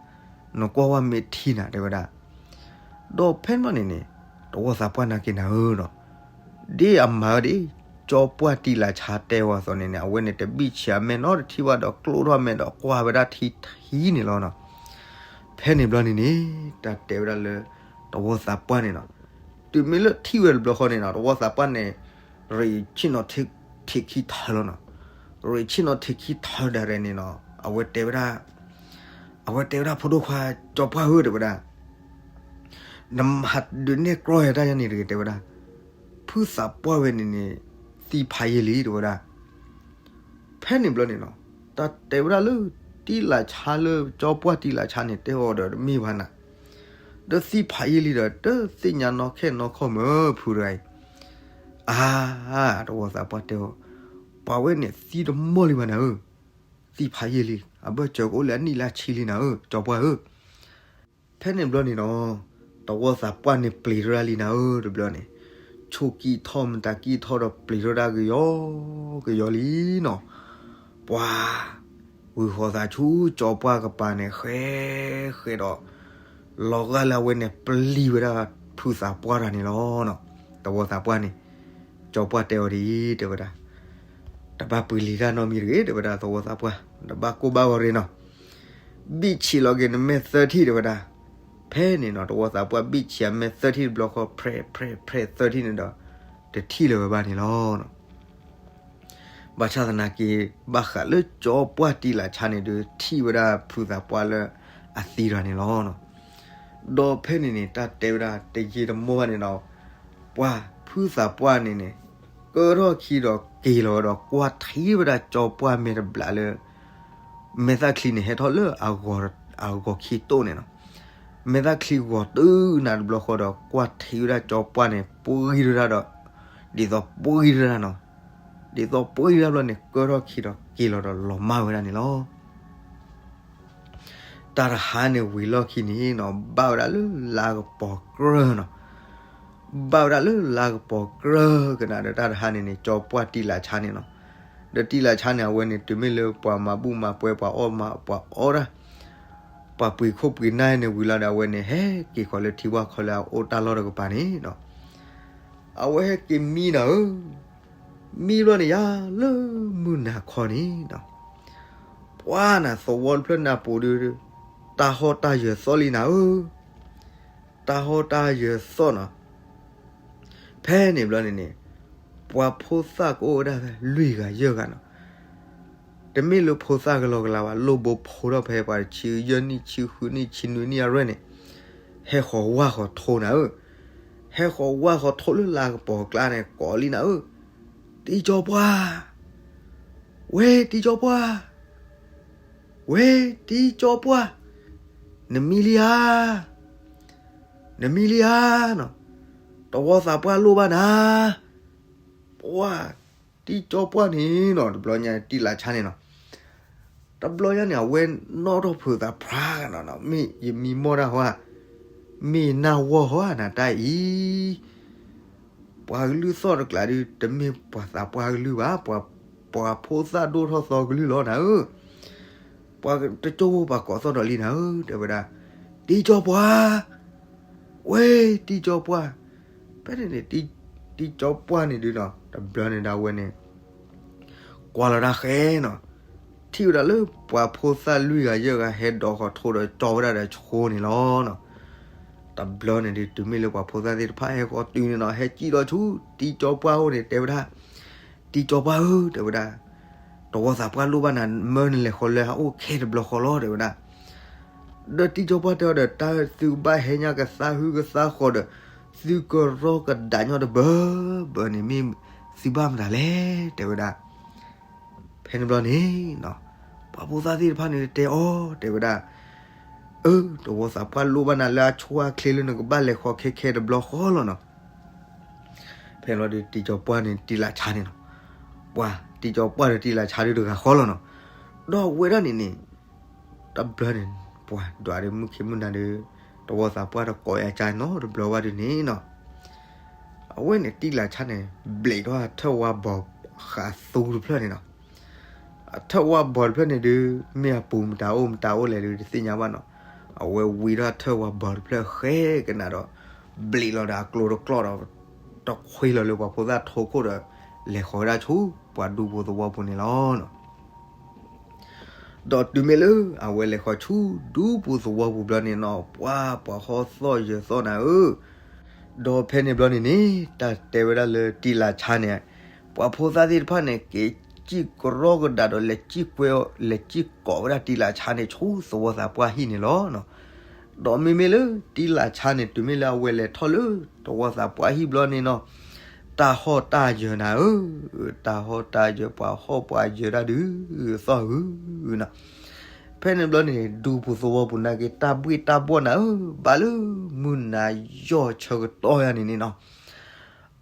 နကွၢ်ဝဲမ့ၢ်ထံနၤ တဲဝဲဒၣ်. ဒီးဖဲန့ၣ်န့ၣ်န့ၣ် သဝီသးပှၢ်နာ်က့နၤဧၢနီၤ, ဒ်အမၤဝဲဒ် ကၠီပှၢ်တံာ်လးဆါတဲဝဲအသိးန့ၣ်န့ၣ် အဝဲန့ၣ်တဘံၣ်ဆံးအမဲာ်နီတထံၣ်ဘၣ်ဒီး ကျိထီၣ်မဲာ်ဒီးကွၢ်ဝဲဒၣ်ထံထံန့ၣ်လီၤနီၤ. ဖဲန့ၣ်ဘျီန့ၣ်န့ၣ် တၢ်တဲဝဲဒၣ်လၢ သဝီသးပှၢ်န့ၣ်နီၤ, တုၤမ့ၢ်လၢထံၣ်ဝဲတဘျီဃီန့ၣ်နီၤ သဝီသးပှၢ်န့ၣ် ရ့ၣ်ဆ့ၣ်နီၤထံးခံထၢလီၤနီၤ. ရ့ၣ်ဆ့ၣ်နီၤထံးခံထၢဒၣ်ရဲၣ်န့ၣ်နီၤ အဝဲတဲဝဲဒၣ်, အဝဲတဲဝဲဒၣ် ဖိဒိၣ်ခွါ ကၠီပှၢ်ဧၢ တဲဝဲဒၣ်, နမၤဒုးနဲၣ်ကြီယၤတၢ်ယၤန့ၣ်တဂ့ၤ တဲဝဲဒၣ်. ဖုသးပှၢ်ဝဲန့ၣ်န့ၣ် သံဖးယံာ်လံ တဲဝဲဒၣ်. ဖဲန့ၣ်ဘျီန့ၣ်နီၤ တၢ်တဲဝဲဒၣ်လၢ တံာ်လးဆါလၢ ကၠီပှၢ်တံာ်လးဆါန့ၣ် တဲအီၤဒီးတမ့ၢ်ဘၣ်နၤ, ဒီးသံဖးယံာ်လံဒီး တသ့ၣ်ညါနီၢ်ခဲနီၢ်ခီၣ်မၢဖုတဂၤအံၤ. အါ, သဝီသးပှၢ်တဲအီၤ, ပှၤဝဲန့ၣ်သံတမီၢ်လံဘၣ်နၤဧၢ, သံဖးယံာ်လံ, အဘၢၣ်စၢၤကအိၣ်လၢအနံၣ်လၢဆံလံနၤဧၢ ကၠီပှၢ်ဧၢ. ဖဲန့ၣ်ဘျီန့ၣ်နီၤ သဝီသးပှၢ်န့ၣ်ပျံၤထီၣ်ဒၣ်လံနၤဧၢ တဘျီန့ၣ်, ဆိးကံၢ်ထီၣ်မတၤကံၢ်ထီၣ်ဒီးပျံၤထီၣ်ဒၣ်ကယီကယီလံနီၤ. ပှၤ ဝံၤဃီၤသးဆူကၠီပှၢ်ကပၤန့ၣ် ဃဲဃဲဒီး လီၤဂာ်လၢအဝဲန့ၣ်ပျံၤဝဲဒၣ်ဖုသးပှၢ်တဂၤန့ၣ်လီၤနီၤ. သဝီသးပှၢ်န့ၣ် ကၠီပှၢ်တဲအီၤဒ်အံၤ တဲဝဲဒၣ်, တဘၣ်ပှ့ၤလံၤတၢ်နီတမံၤတဂ့ၤ တဲဝဲဒၣ် သဝီသးပှၢ်, တဘၣ်ကိၢ်ဘၣ်ဂီၤရ့ၤနီၤ. ဘံၣ်ဆံးလီၤက့ၤနမဲာ်သၢထံၣ် တဲဝဲဒၣ်. ဖဲန့ၣ်နီၤ သဝီသးပှၢ်ဘံၣ်ဆံးအမဲာ်သၢထံၣ်တဘျီဃီ ဖြဲးဖြဲးဖြဲးသၢထံၣ်န့ၣ်ဒီး တထံၣ်လၢၤဝဲဘၣ်န့ၣ်လီၤ. ဘၣ်ဆၣ်သနာ်က့ ဘၣ်ဃးလၢကၠီပှၢ်တံာ်လးဆါန့ၣ်ဒုး ထံၣ်ဝဲဒၣ်ဖုသးပှၢ်လၢအသံတဂၤန့ၣ်လီၤ. ဒီးဖဲန့ၣ်န့ၣ် တၢ်တဲဝဲဒၣ်တယံာ်တမီၢ်ဘၣ်န့ၣ်ဒီး ပှၤဖုသးပှၢ်န့ၣ်န့ၣ် ကၢထီၣ်ခံဒီးက့ၤလီၤဝဲဒီး ကွၢ်ထံဝဲဒၣ်ကၠီပှၢ်မဲာ်တဘျးလၢ မဲာ်သၣ်ချံန့ၣ် ဟဲထီၣ်လၢအဂီၤခံတိၢ်န့ၣ်နီၤ. မဲာ်သၣ်ချံဂီၤတုၤနၤတဘျီဃီဒီး ကွၢ်ထံဝဲဒၣ်ကၠီပှၢ်န့ၣ် ပှံတဒၣ်ဒီး ဒ်သိးပှံတဒၣ်နီၤ. ဒ်သိးပှံတဒၣ်ဘျီန့ၣ် ကၢထီၣ်ခံဒီးက့ၤလီၤဒီးလီၤမၢ်ဝဲဒၣ်န့ၣ်လီၤ. တၢ်တဟါန့ၣ်ဝံၤလီၢ်ခံန့ၣ်နီၤ ဘၣ်ဝဲဒၣ်လၢလါကပီၤကြၢၢ်နီၤ. ဘၣ်ဝဲဒၣ်လၢလါကပီၤကြၢၢ်ကနၣ်ဒီး တၢ်တဟါန့ၣ်န့ၣ် ကၠီပှၢ်တံာ်လးဆါန့ၣ်နီၤ. ဒီးတံာ်လးဆါန့ၣ် အဝဲန့ၣ် တုၤမ့ၢ်လၢပှၤမၤဘူၣ်မၤပှဲၤ ပှၤအီၣ်မၤပှၤအီတၢ် ပှၤပှ့ၤခိၣ်ပှ့ၤနၢ်န့ၣ်ဝံၤလီၤဒီး အဝဲန့ၣ်ဟဲက့ၤဃီၤလၢထံဝၢ်ခီလၢအအိၣ်တၢ်လီၢ်တကပၤန့ၣ်နီၤ. အဝဲဟဲက့ၤမံနၤဧၢ, မံဘျီန့ၣ်ယၤလၢမုၢ်နၤခီန့ၣ်နီၤ, ပှၤနၤသဝီတဖျၢၣ်န့ၣ်အပူၤဒီး တၢ်ဟီၣ်တၢ်ယၢၤသီၣ်လံနၤဧၢ, တၢ်ဟီၣ်တၢ်ယၢၤသီၣ်နီၤ. ဖဲန့ၣ်ဘျီန့ၣ်န့ၣ် ပှၤဖိသၣ်ကအိၣ်ဝဲဒၣ်ဖဲလွံၢ်ဂၤယဲၢ်ဂၤနီၤ. တမ့ၢ်လၢဖိသၣ်ကလီကလီဘၣ်, လိၣ်ဘိဖိထီၣ်ဖဲပှၤတဆံယဲၢ်နံၣ်, ဆံဃုနံၣ်, ဆံနွံနံၣ်အရွဲၣ်န့ၣ်, ဟဲဃီၤဝၢ်ဃီၤထိနၤဧၢ, ဟဲဃီၤဝၢ်ဃီၤထိလၢလါကပီၤကျါန့ၣ် ကိးလံနၤဧၢ, တံကၠီပှၢ်, ဝဲတံကၠီပှၢ်, ဝဲတံကၠီပှၢ်, နမံလံဧါ, နမံလံဧါနီၤ, တဝီသးပှၢ်လိၣ်ဘၣ်နၤ. ပှၤတံကၠီပှၢ်န့ၣ်နီၤ, တဘျီညါတံလးဆါန့ၣ်နီၤ, တဘျီညါန့ၣ် အဝဲနီၣ်ထီၣ်ဖုးသးဖျါနီၤ, မ့ၢ်ယမံမီၢ်တၢ်ဟီဧါ, မ့ၢ်နၢ်ဝီၢ်ဟီဧါနၤတၢ်အံၤ ပှၤကလုၢ်သီၣ်တကျးဒုး တမ့ၢ်ပှၤသးပှၢ်ကလုၢ်ဘၣ်, ပှၤဖိသၣ်ဒိၣ်ထီၣ်သီကလုၢ်လီၤနၤဧၢ, ပှၤတကၠိဖိပှၤကိးသီၣ်ဒီးလံနၤဧၢ, တဲဝဲဒၣ်, တံကၠီပှၢ်, ဝဲတံကၠီပှၢ်, ဖဲန့ၣ်န့ၣ် တံကၠီပှၢ်န့ၣ်ဒုးနီၤ, တဘျီန့ၣ်ဒၣ်ဝဲန့ၣ် ကွၢ်လီၤတၢ်ဃဲနီၤ, ထံၣ်ဝဲဒၣ်လၢပှၤဖိသၣ်လွံၢ်ဂၤယဲၢ်ဂၤဟဲဒိးဃီၤထိဒီးကၠီဝဲဒၣ်ဒီးဆိန့ၣ်လီၤနီၤ. တဘျီန့ၣ်ဒုး တုၤမ့ၢ်လၢပှၤဖိသၣ်သ့ၣ်တဖၣ်ဟဲဃီၤတုၤန့ၣ်နီၤ, ဟဲစံၣ်လီၤဆူတံကၠီပှၢ်အိၣ်န့ၣ် တဲဝဲဒၣ်, တံကၠီပှၢ်ဧၢ, တဲဝဲဒၣ်, တဝီသးပှၢ်လိၣ်ဘၣ်နၤ, မၢနလဲၤဃီၤလၢအအိၣ်ခဲတဘျီဃီလီၤ တဲဝဲဒၣ်. ဒီးတံကၠီပှၢ်တဲအီၤဒီး တၢ်သုကဘၣ်ဟဲညါကသးဟုကသးဃီၤဒီး သုကရီကဒးညီတဘၢဘၢန့ၣ် မ့ၢ်သုဘၣ်မတၤလဲၣ် တဲဝဲဒၣ်. ဖဲန့ၣ်ဘျီန့ၣ်နီၤ, ပှၤဖိသၣ်သ့ၣ်တဖၣ်န့ၣ်တဲအီၤ တဲဝဲဒၣ်, အၢ တဝီသးပှၢ်လိၣ်ဘၣ်နၤလၢအဆိအချ့လၢနကဘၣ်လဲၤဃီၤခဲခဲတဘျီဃီလီၤနီၤ. ဖဲန့ၣ်ဘျီဒီး တံကၠီပှၢ်န့ၣ် တံလးဆါန့ၣ်နီၤ, ပှၤတံကၠီပှၢ်ဒီးတံလးဆါဒုးတဂၤဃီလီၤနီၤ. ဒီးဝဲဒၣ်န့ၣ်န့ၣ် တဘျီန့ၣ် ပှၤဒွးဒီးမုၢ်ခံမုၢ်နၤဒီး တဝီသးပှၢ်တကိးယၤကါနီတဘျီဘၣ်ဒုးန့ၣ်နီၤ, အဝဲန့ၣ်တံလးဆါန့ၣ် ဘျံးထီၣ်အထၢၣ်ဝါဘီၤဃးသူတဖျၢၣ်န့ၣ်နီၤ. အထၢၣ်ဝါဘီၤတဖျၢၣ်န့ၣ်ဒုး မ့ၢ်အပူၤမတၤအိၣ်မတၤအိၣ်လဲၣ်ဒုး တသ့ၣ်ညါဘၣ်နီၤ. အဝဲဝံထီၣ်အထၢၣ်ဝါဘီၤတဖျၢၣ်ဃဲကနၤဒီး ဘျံးလီၤဒီးအကျိတကျီဒီး တခွ့လီၤလၢပှၤဖိသၣ်ထိခိၣ်ဒီး လဲၤဃီၤဝဲဒၣ်ဆူပှၤဒူပူၤသဝီပူၤန့ၣ်လီၤ. ဒီးတုၤမ့ၢ်လၢအဝဲလဲၤဃီၤဆူဒူပူၤသဝီပူၤဘျီန့ၣ်နီၤ, ပှၤ ပှၤဟီၣ်သီၣ်ယၢၤသီၣ်နၤဧၢ, ဒီးဖဲန့ၣ်ဘျီန့ၣ်န့ၣ် တၢ်တဲဝဲဒၣ်လၢတံလးဆါန့ၣ် ပှၤဖိသၣ်သ့ၣ်တဖၣ်န့ၣ် က့ၤစံၣ်ကရီကဒါဒီး လဲၤစံၣ်ကွဲ လဲၤစံၣ်ကိးဝဲဒၣ်တံလးဆါန့ၣ် ဆူသဝီသးပှၢ်ဟံၣ်န့ၣ်လီၤ. ဒီးမ့မ့ၢ်လၢတံလးဆါန့ၣ် တုၤမ့ၢ်လၢအဝဲလဲၤထီၣ်လၢသဝီသးပှၢ်ဟံၣ်ဘျီန့ၣ်နီၤ, တၢ်ဟီၣ်တၢ်ယၢၤနၤဧၢ, တၢ်ဟီၣ်တၢ်ယၢၤ ပှၤဟီၣ်ပှၤယၢၤတၢ်ဒုးသီၣ်ဧၢနီၤ. ဖဲန့ၣ်ဘျီန့ၣ် ဒူပူၤသဝီပူၤနာ်က့ တၢ်ဘှ့ၣ်တၢ်ဘှီၣ်နၤဧၢ, ဘၣ်လၢမုၢ်နၤယီၢ်ဆၢကတီၢ်ယၤန့ၣ်န့ၣ်နီၤ,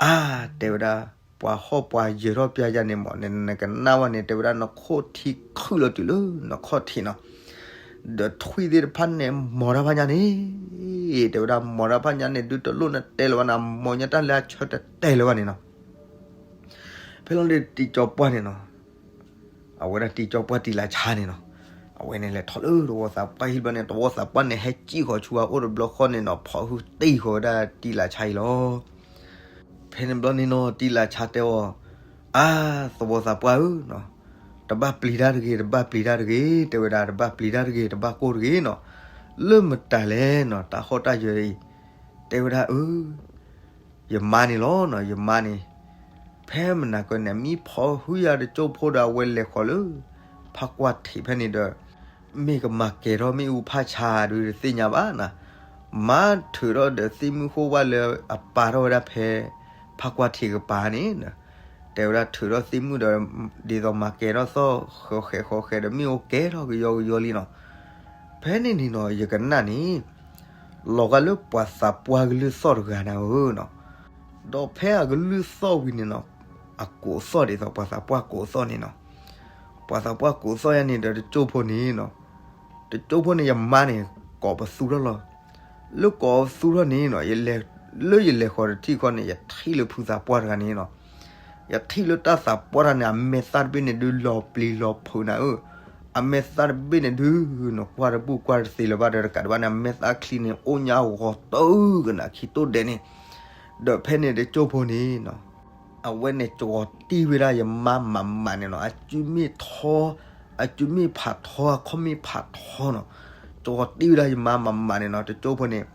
အါ တဲဝဲဒၣ် ပှၤဟီၣ်ပှၤယၢၤထီၣ်ပျၢ်ယၤန့ၣ်မး နကနၣ်ဝဲန့ၣ် တဲဝဲဒၣ် နခိၣ်ထံခုၣ်လီၤတုၤလၢနခီၣ်ထံးနီၤ, ဒီးထွံၣ်သ့ၣ်တဖၣ်န့ၣ် မီၤတၢ်ဖးညါန့ၣ်, တဲဝဲဒၣ် မီၤတၢ်ဖးညါန့ၣ် ဒုးတလိၣ်နတဲလၢၤဘၣ်နၤ, မီၤညါတၢ်လၢအဆၢတတဲလၢၤဘၣ်န့ၣ်နီၤ. ဖဲလီၤဒုးတံကၠီပှၢ်န့ၣ်နီၤ, အဝဲဒၣ်တံကၠီပှၢ်တံလးဆါန့ၣ်နီၤ, အဝဲန့ၣ်လဲၤထီၣ်လၢသဝီသးပှၢ်ဟံၣ်ဘျီန့ၣ် သဝီသးပှၢ်န့ၣ် ဟဲစံၣ်ဃီၤဆူအအိၣ်တဘျီဃီန့ၣ်နီၤ ဖီၣ်ဟုတ့ၢ်ဃီၤဝဲဒၣ်တံလးဆါအံၤလီၤ. ဖဲန့ၣ်ဘျီန့ၣ်နီၤ တံလးဆါတဲအီၤ, အါ သဝီသးပှၢ်ဧၢ, တဘၣ်ပျံၤတၢ်တဂ့ၤ, တဘၣ်ပျံၤတၢ်တဂ့ၤ, တဲဝဲဒၣ် တဘၣ်ပျံၤတၢ်တဂ့ၤ, တဘၣ်ကိၢ်တဂ့ၤနီၤ, လၢမတၤလဲၣ်နီၤ တၢ်ဟီၣ်တၢ်ယၢၤအံၤ, တဲဝဲဒၣ် အၢ ယမါန့ၣ်လီၤနီၤ, ယမါန့ၣ် ဖဲမနၤကန့ၣ် မံဖီၣ်ဟုယၤတကၠိဖိဒီး အဝဲလဲၤဃီၤလၢ ဖးကွၢ်ထံးဖဲန့ၣ်ဒီး မ့ၢ်ကမၤကဲၤထီၣ်မ့ၣ်အူဖးဆါဒုးတသ့ၣ်ညါဘၣ်နီၤ, မၤထုးထီၣ်ဒီးသ့ၣ်မုၣ်ဃိၣ်ဝဲလၢအပာ်ထီၣ်ဝဲဒၣ်ဖဲ ဖးကွၢ်ထံးကပၤန့ၣ်, တဲဝဲဒၣ်ထုးထီၣ်သ့ၣ်မုၣ်ဒီး ဒ်သိးမၤကဲၤထီၣ်သီၣ်ဃီဃဲးဃီဃဲးဒီး မ့ၣ်အူကဲထီၣ်ကယီကယီလံနီၤ. ဖဲန့ၣ်န့ၣ်နီၤ ယကနၣ်န့ၣ် လီၤဂာ်လၢပှၤသးပှၢ်ကလုၢ်သီၣ်တဂၤနၤဧၢနီၤ, ဒီးဖဲအကလုၢ်သီၣ်ဝံၤန့ၣ်နီၤ အကိးသီၣ်ဒ်သိးပှၤသးပှၢ်ကိးသီၣ်န့ၣ်နီၤ, ပှၤသးပှၢ်ကိးသီၣ်ယၤန့ၣ်ဒီးတကၠိဖိန့ၣ်နီၤ, တကၠိဖိန့ၣ် ယမါန့ၣ် ကိးပသူထီၣ်လီၤ. လၢကိးပသူထီၣ်န့ၣ်နီၤ လၢယလဲၤဃီၤတထံၣ်ခီန့ၣ် ယထံၣ်လၢဖုသးပှၢ်တဂၤန့ၣ်နီၤ, ယထံၣ်လၢတၢ်သးပှၢ်တဂၤန့ၣ် အမဲာ်သၣ်တဘ့ၣ်န့ၣ် ဒုးလီၤပျံၤလီၤဖုးနၤဧၢ, အမဲာ်သၣ်တဘ့ၣ်န့ၣ်ဒုး နကွၢ်တဘူၣ်ကွၢ်တသ့လၢၤဘၣ်ဒီးတကးဒံးဘၣ်န့ၣ် အမဲာ်သၣ်ချံန့ၣ် အိၣ်ညါဂီၤတုၤကနၣ်ခံတိၢ်ဒဲးန့ၣ်, ဒီးဖဲန့ၣ်တကၠိၢ်ဖိန့ၣ်နီၤ, အဝဲန့ၣ်ကၠီၤတံၢ်ဝဲဒၣ်ယမါမးမးန့ၣ်နီၤ, အစုမ့ၢ်ထီ, အစုမ့ၢ်ဖးထီ အခီၣ်မ့ၢ်ဖးထီနီၤ, ကၠီၤတံၢ်ဝဲဒၣ်ယမါမးမးန့ၣ်နီၤ, တကၠိၢ်ဖိန့ၣ်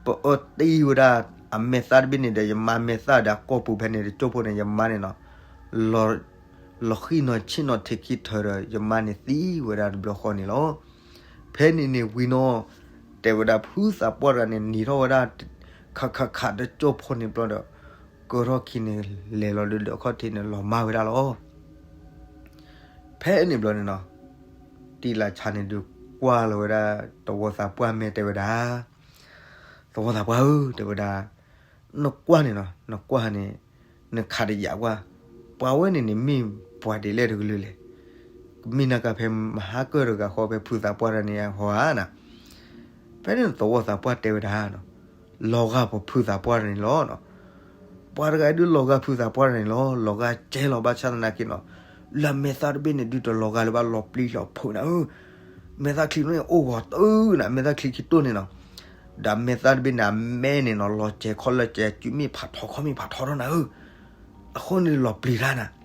ပအၢတံၢ်ဝဲဒၣ် အမဲာ်သၣ်တဘ့ၣ်န့ၣ်ဒီး ယမါမဲာ်သၣ်ဒီးအကိာ်ပူၤဖဲန့ၣ် တကၠိၢ်ဖိန့ၣ် ယမါန့ၣ်နီၤ, လီၤဃံၢ်နီၤဆ့ၣ်နီၤထံးခံထၢဒီး ယမါန့ၣ်သံဝဲဒၣ်တဘျီဃီန့ၣ်လီၤ. ဖဲန့ၣ်န့ၣ်ဝံၤနီၤ, တဲဝဲဒၣ်ဖုသးပှၢ်တဂၤန့ၣ် နံၤထီၣ်ဝဲဒၣ် ခးခးခးတကၠိၢ်ဖိန့ၣ်ဘျီဒီး ကၢထီၣ်ခံန့ၣ် လဲၤလီၤဒုးဒီးခီၣ်ထံးန့ၣ် လီၤမၢ်ဝဲဒၣ်လီၤ. ဖဲန့ၣ်ဘျီန့ၣ်နီၤ, တံလၤဆါန့ၣ်ဒုးကွၢ်လီၤဝဲဒၣ် သဝီသးပှၢ်မဲာ်တဲဝဲဒၣ်, သဝီသးပှၢ်ဧၢ, တဲဝဲဒၣ်, နကွၢ်န့ၣ်နီၤ, နကွၢ်န့ၣ်, နခးတယာ်ကွၢ်, ပှၤဝဲန့ၣ်န့ၣ်မ့ၢ်ပှၤဒ်လဲၣ်တကလုာ်လဲၣ်, မ့ၢ်နာ်က့ဖဲမဟါကၢၢ်တဂၤဃီ ဖဲဖုသးပှၢ်တဂၤန့ၣ်အဟီဧါနီၤ. ဖဲန့ၣ်သဝီသးပှၢ်တဲဝဲဒၣ်နီၤ, လီၤဂာ်ပဖုသးပှၢ်တဂၤန့ၣ်လီၤ. ပှၤတဂၤအံၤဒုးလီၤဂာ်ဖုသးပှၢ်တဂၤန့ၣ်လီၤ. လီၤဂာ်ကဲလီၤဘၣ်ဆၣ်သနာ်က့နီၤ, လၢအမဲာ်သၣ်တဘ့ၣ်န့ၣ်ဒုးတလီၤဂာ်လၢၤဘၣ် လီၤပျံၤလီၤဖုးနၤဧၢ, မဲာ်သၣ်ချံန့ၣ်အိၣ်ဂီၤတုၤနၤ မဲာ်သၣ်ချံခံတိၢ်န့ၣ်နီၤ, ဒီးအမဲာ်သၣ်တဘ့ၣ်န့ၣ် အမဲန့ၣ်နီၤ လီၤစဲၤခီၣ်လၢစဲၤ စုမ့ၢ်ဖးထီခီၣ်မ့ၢ်ဖးထီထီၣ်နၤဧၢ, အဃိန့ၣ်လီၤပျံၤတၢ်နၤ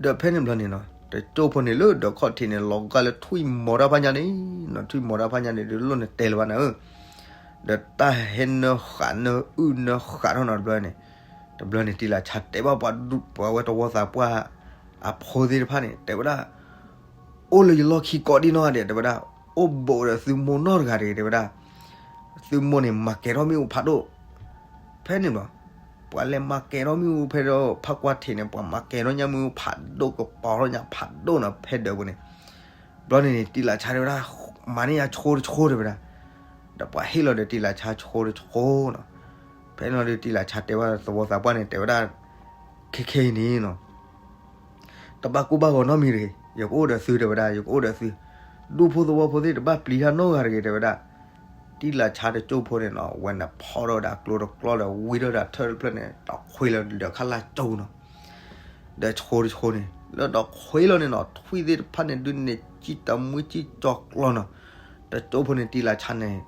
ဒီးဖဲန့ၣ်ဘျီန့ၣ်နီၤ, တကၠိၢ်ဖိန့ၣ်လၢဒီးခီၣ်ထံးန့ၣ် လီၤဂာ်လၢထွံၣ်မီၤတၢ်ဖးညါန့ၣ်နီၤ, ထွံၣ်မီၤတၢ်ဖးညါန့ၣ် ဒုးလိၣ်န့ၣ်တဲလၢၤဘၣ်နၤဧၢ, ဒီးတၢ်ဟဲနၢဃာ်နၢအုၣ်နၢဃာ်ထီၣ်နီၤတဘျီန့ၣ်, တဘျီန့ၣ် တံလၤဆါတဲဘၣ်ပှၤဒူၣ်ပှၤဝဲသဝီသးပှၢ် အဖိသ့ၣ်တဖၣ်န့ၣ် တဲဝဲဒၣ် အိၣ်လၢယလီၢ်ခံကိးဒံနီၢ်ဂၤဒဲး တဲဝဲဒၣ်, အိၣ်ဘူးဒီးသုမိၢ်နီတဂၤဒဲး တဲဝဲဒၣ်, သုမိၢ်န့ၣ် မၤကဲၤထီၣ်မ့ၣ်အူဖးဒိၣ်, ဖဲန့ၣ်ဘျီ, ပှၤလဲၤမၤကဲၤထီၣ်မ့ၣ်အူဖဲဒီးဖးကွၢ်ထံးန့ၣ် ပှၤမၤကဲၤထီၣ်ညါမ့ၣ်အူဖးဒိၣ် ကပီၤထီၣ်ညါဖးဒိၣ်နီၤ ဖဲဒၢးပူၤန့ၣ်, ဘျီန့ၣ်န့ၣ် တံလၤဆါတဲဝဲဒၣ်, မၤန့ၢ်ယၤဆိတဆိတဲဝဲဒၣ်, ဒီးပှၤဟ့ၣ်လီၤဒီးတံလၤဆါဆိတဆိနီၤ, ဖဲန့ၣ်လီၤဒီးတံလၤဆါတဲဝဲသဝီသးပှၢ်န့ၣ် တဲဝဲဒၣ်, ခဲခဲအံၤန့ၣ်နီၤ တဘၣ်ကိၢ်ဘၣ်ဂီၤနီတမံၤတဂ့ၤ, ယကအိၣ်ဒီးသု တဲဝဲဒၣ်, ယကအိၣ်ဒီးသု, ဒူၣ်ဖိသဝီဖိသ့ၣ်တဘၣ်ပျံၤတၢ်နီတဂၤတဂ့ၤ တဲဝဲဒၣ်, တံလၤဆါတကၠိၢ်ဖိန့ၣ်နီၤ ဝဲန့ၣ်ဖီၣ်ထီၣ်ဝဲဒၣ်ကျိတကျီၢ်ဒီးဝံထီၣ်ဒၣ်ထၢၣ်တဖျၢၣ်န့ၣ် ဒီးခွ့လီၤဒီးခါလၢကၠိနီၤ, ဒီးဆိတဆိန့ၣ် လၢဒီးခွ့လီၤန့ၣ်နီၤ ထွံၣ်သ့ၣ်တဖၣ်န့ၣ်ဒုးန့ၣ် စံၣ်တမှံစံၣ်ကၠီၤကျီနီၤ, တကၠိၢ်ဖိန့ၣ်တံလၤဆါန့ၣ်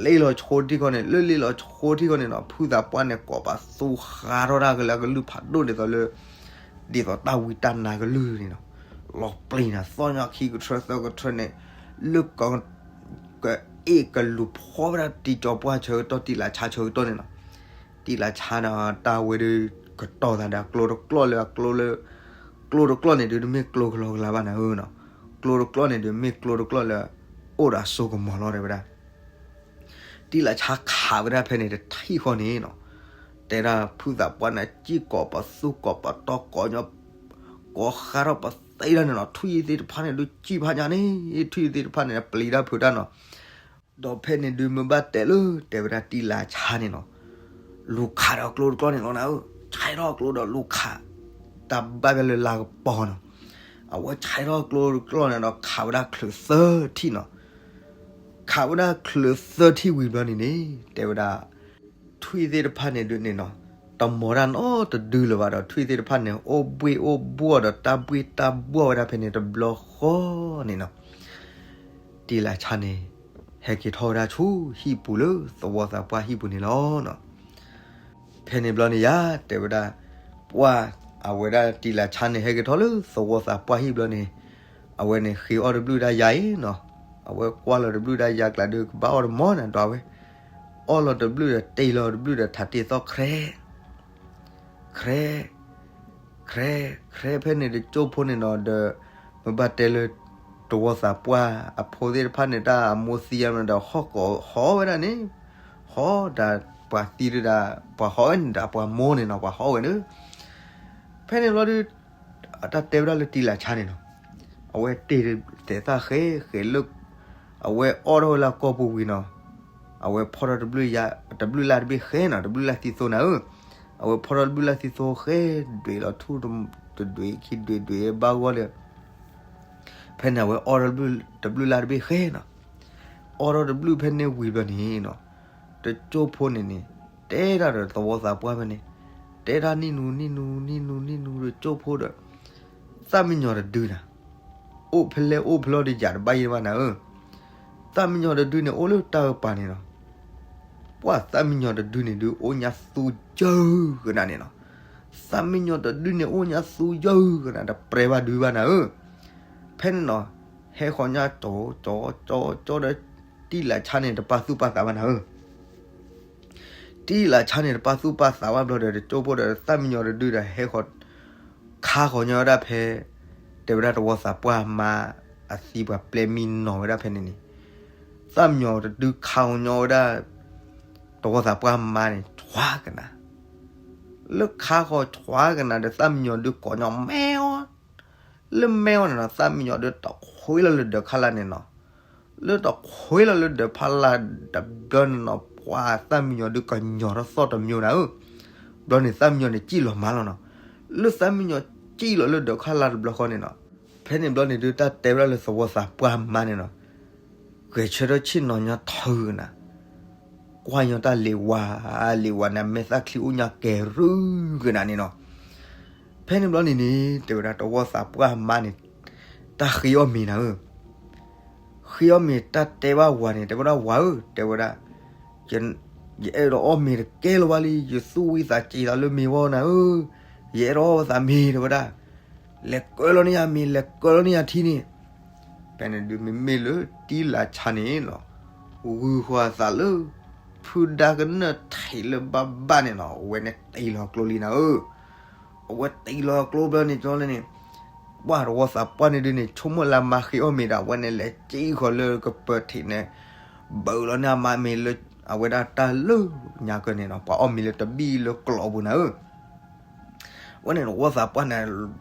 လ့လီၤဆိတထံၣ်ဃီန့ၣ် လၢလ့လီၤဆိတထံၣ်ဃီန့ၣ်နီၤ ဖုသးပှၢ်န့ၣ်ကိးပသူဃါထီၣ်ဒၣ်ကလၢအကလုၢ်ဖးဒိၣ်ဒ်သိးလၢ ဒ်သိးတၢ်ဝံတၢ်နါကလုၢ်န့ၣ်နီၤ, လီၤပျံၤနၤသီၣ်ညီခံကထၢသၢကထၢန့ၣ်, လၢ ကအ့ၣ်ကလူၤဖီဝဲဒၣ်တံကၠီပှၢ်ဆၢကတီၢ် တံလၤဆါဆၢကတီၢ်န့ၣ်နီၤ, တံလၤဆါဒီးတၢ်ဝဲဒုး ကတီၤသးဒီးကျိတကျီၢ်လၢအကျိလၢ ကျိတကျီၢ်န့ၣ်ဒုး တမ့ၢ်ကျိကလီကလါဘၣ်နၤဧၢနီၤ, ကျိတကျီၢ်န့ၣ်ဒုး မ့ၢ်ကျိတကျီၢ်လၢ အိၣ်ဒီးစိကမီၤလီၤ တဲဝဲဒၣ် တံလၤဆါခးဝဲဒၣ်ဖဲန့ၣ်တထံၣ်ဃီန့ၣ်နီၤ, တဲဒၣ်ဖုသးပှၢ်န့ၣ် စံၣ်ကိးပသူကိးပတီၤကိးညီ ကိးဃါထီၣ်ပသ့ဒၣ်န့ၣ်နီၤ, ထွံၣ်သ့ၣ်တဖၣ်န့ၣ်ဒုး စံၣ်ဖးညါန့ၣ် ထွံၣ်သ့ၣ်တဖၣ်န့ၣ် ပျံၤတၢ်ဖုးတၢ်နီၤ, ဒီးဖဲန့ၣ်ဒုးမ့ၢ်ဘၣ်တဲလၢ တဲဝဲဒၣ်တံလၤဆါန့ၣ်နီၤ, လူၤခးဒီးကျိတကျီၢ်န့ၣ်လီၤနၤဧၢ, ဆဲးထီၣ်ကျိဒီးလူၤခး, တၢ်ဘၣ်ဖဲလၢလါကပီၤနီၤ, အဝဲဆဲးထီၣ်ကျိတကျီၢ်န့ၣ်ဒီးခးဝဲဒၣ်ချုးသၢထံၣ်နီၤ ခးဝဲဒၣ်ချုးသၢထံၣ်ဝံၤဘျီန့ၣ်န့ၣ် တဲဝဲဒၣ် ထွံၣ်သ့ၣ်တဖၣ်န့ၣ်ဒုးန့ၣ်နီၤ, တမီၤတၢ်နီတဒုလၢၤဘၣ်ဒီး ထွံၣ်သ့ၣ်တဖၣ်န့ၣ် အိၣ်ဘှ့ၣ်အိၣ်ဘှီၣ်ဒီးတၢ်ဘှ့ၣ်တၢ်ဘှီၣ်ဝဲဒၣ်ဖဲန့ၣ်တဘျီဃီန့ၣ်နီၤ, တံလၤဆါန့ၣ် ဟဲက့ၤထီၣ်ဝဲဒၣ်ဆူဟံၣ်ပူၤလၢသဝီသးပှၢ်ဟံၣ်ပူၤန့ၣ်လီၤ. ဖဲန့ၣ်ဘျီန့ၣ်ယၤ တဲဝဲဒၣ် ပှၢ် အဝဲဒၣ်တံလၤဆါန့ၣ် ဟဲက့ၤထီၣ်လၢသဝီသးပှၢ်ဟံၣ်ဘျီန့ၣ် အဝဲန့ၣ်ဃ့အီၣ်တဘျုးဒၣ်ယၤအံၤနီၤ, အဝဲကွၢ်လီၤတဘျုးဒၣ်ယၤကျါဒီး ကဘၣ်အီၣ်တမီၤနၤဒီးဝဲ အီၣ်လီၤတဘျုးဒီးတ့ၢ်လီၤတဘျုးဒီးထးတ့ၢ်သီၣ် ခြဲးခြဲး ခြဲး ခြဲး ဖဲန့ၣ်တကၠိၢ်ဖိန့ၣ်နီၤ ဒီး မ့ၢ်ဘၣ်တဲလၢ သဝီသးပှၢ်အဖိသ့ၣ်တဖၣ်န့ၣ် တၢ်အမိၢ်သံယါမးဒီး ဟီၣ်ကိးဟီၣ်ဝဲဒၣ်န့ၣ်, ဟီၣ်ဒၣ်ပှၤသံဒၣ် ပှၤဟီၣ်ဝဲန့ၣ်ဒီးပှၤမိၢ်န့ၣ်နီၤ ပှၤဟီၣ်ဝဲန့ၣ်, ဖဲန့ၣ်ဘျီဒုး အတၢ်တဲဝဲဒၣ်လၢတံလၤဆါန့ၣ်နီၤ, အဝဲတ့ၢ်သဲးသၣ်ဃဲဃဲလၢ အဝဲအီၣ်ထီၣ်ဝဲလၢအကီၢ်ပူၤဝံၤနီၤ, အဝဲဖီၣ်ထီၣ်တဘျုးယါ တဘျုးလၢ်တဘ့ၣ်ဃဲနီၤ တဘျုးလၢ်သံသိနီၤဧၢ, အဝဲဖီၣ်ထီၣ်တဘျုးလၢ်သံသိဃဲ ဒွဲၣ်လီၤထူၣ်တဒွဲၣ်ခံဒွဲၣ်ဒွဲၣ်ဘၣ်ဂီၢ်လၢ ဖဲန့ၣ်အဝဲအီၣ်ထီၣ်တဘျုးလၢ်တဘ့ၣ်ဃဲနီၤ, အီၣ်ထီၣ်တဘျုးဖဲန့ၣ်ဝံၤဘျီန့ၣ်နီၤ, တကၠိၢ်ဖိန့ၣ်န့ၣ် တဲတၢ်ဒီးသဝီသးပှၢ်ဖဲန့ၣ်, တဲတၢ်နံၣ်နူနံၣ်နူနံၣ်နူနံၣ်နူတကၠိၢ်ဖိဒီး သၣ်မံညီၤတဒုနၤ အိၣ်ဖဲလဲၣ်အိၣ်ဖဲလဲၣ်ဒီးယၤတဘၣ်ယဲၢ်ဘၣ်နၤဧၢ, သၣ်မံယီၤတဒုန့ၣ်အိၣ်လၢတၢ်အပၤန့ၣ်လီၤ. ပှၢ်သၣ်မံယီၤတဒုန့ၣ်ဒုး အိၣ်ညါသူယၢၢ်ကနၤန့ၣ်လီၤ. သၣ်မံယီၤတဒုန့ၣ်အိၣ်ညါသူယၢၢ်ကနၤ တပြဲဘၣ်ဒုဘၣ်နၤဧၢ. ဖဲန့ၣ်လီၤ, ဟဲဃီၤညါကၠီကၠီကၠီကၠီဒီး တံၢ်လးဆါန့ၣ် တပာ်သူၣ်ပာ်သးဘၣ်နၤဧၢ. တံၢ်လးဆါန့ၣ် တပာ်သူၣ်ပာ်သးဘၣ်ဘျီဒီး တကၠိဖိဒီးသၣ်မံယီၤတဒုဒီး ဟဲဃီၤ ခါဃီၤညီဝဲဒၣ်ဖဲ တဲဝဲဒၣ်တဝီသးပှၢ်မါ အသံပှၤပျဲမံနီၤဝဲဒၣ်ဖဲန့ၣ်န့ၣ်, သၣ်မံယီၤတဒုခါဃီၤညီဝဲဒၣ် တဝီသးပှၢ်မါန့ၣ် ထွါကနၤ, လၢခါဃီၤထွါကနၤဒီး သၣ်မံယီၤဒုးကိးညီ မဲအီၤ လၢမဲအီၤန့ၣ်နီၤ သၣ်မံယီၤဒုးတခွ့လီၤလၢဒၢးခါလၢ်န့ၣ်နီၤ. လၢတခွ့လီၤလၢဒၢးဖးလၢ်တဘျီန့ၣ်နီၤ ပှၤသၣ်မံယီၤဒုးကညီၤထီၣ်သီၣ်တမံၤနၤဧၢ. ဘျီန့ၣ်သၣ်မံယီၤန့ၣ်စံၣ်လီၤမါလီၤနီၤ. လၢသၣ်မံယီၤစံၣ်လီၤလၢဒၢးခါလၢ်တဘျီဃီန့ၣ်နီၤ, ဖဲန့ၣ်ဘျီန့ၣ်ဒုး တၢ်တဲဝဲဒၣ်လၢသဝီသးပှၢ်မါန့ၣ်နီၤ ဂဲၤဆၢထၢၣ်ဆ့ၣ်နီၤညါထၢကနၤ, ကွၢ်ညီတၢ်လံၤဝါ, လံၤဝါန့ၣ် အမဲာ်သၣ်ချံအိၣ်ညါကဲၤရူကနၤန့ၣ်နီၤ. ဖဲန့ၣ်ဘျီန့ၣ်န့ၣ် တဲဝဲဒၣ်တဝီသးပှၢ်မါန့ၣ် တၢ်ဃ့အီၣ်မ့ၤနၤဧၢ. ဃ့အီၣ်မ့ၤ တၢ်တဲဘၣ်ဝၤန့ၣ် တဲဝဲဒၣ်ဝၤဧၢ တဲဝဲဒၣ်, ယအဲၣ်ဒိးအီၣ်မ့ၤတကဲလၢၤဘၣ်လံ, ယသူၣ်ဝံသးစူၤသးလၢမ့ၤဝဲနၤဧၢ, ယအဲၣ်ဒိးအီၣ်ဝဲသးမ့ၤ တဲဝဲဒၣ်, လဲၤကၢလီၤန့ၢ်ယၤမ့ၤ လဲၤကၢလီၤန့ၢ်ယၤထံန့ၣ်. ဖဲန့ၣ်ဒုးမ့မ့ၢ်လၢတံၢ်လးဆါန့ၣ်နီၤ, ဂုာ်ဃီၤအသးလၢ ဖုဒါကနၢၣ်ထံးလၢဘၣ်ဘၣ်န့ၣ်နီၤ အဝဲန့ၣ်တ့ၢ်လီၤကျိလံနၤဧၢ. အဝဲတ့ၢ်လီၤကျိဘျီန့ၣ် ကၠီလၢန့ၣ်, ပှၢ်တဝီသးပှၢ်န့ၣ်ဒုးန့ၣ် ဆိကမိၣ်လၢအမါဃ့အီၣ်မ့ၤဒီး အဝဲန့ၣ်လဲၤစံၣ်ဃီၤလၢကပၢၤထံးန့ၣ်, ဘၢလီၤန့ၢ်အမါမ့ၤလၢ အဝဲဒၣ်တၢ်လၢညါကၢန့ၣ်နီၤ ပှၤအီၣ်မ့ၤလၢတဘ့ၣ်လၢကျိးပူၤနၤဧၢ. အဝဲန့ၣ်တဝီသးပှၢ်န့ၣ်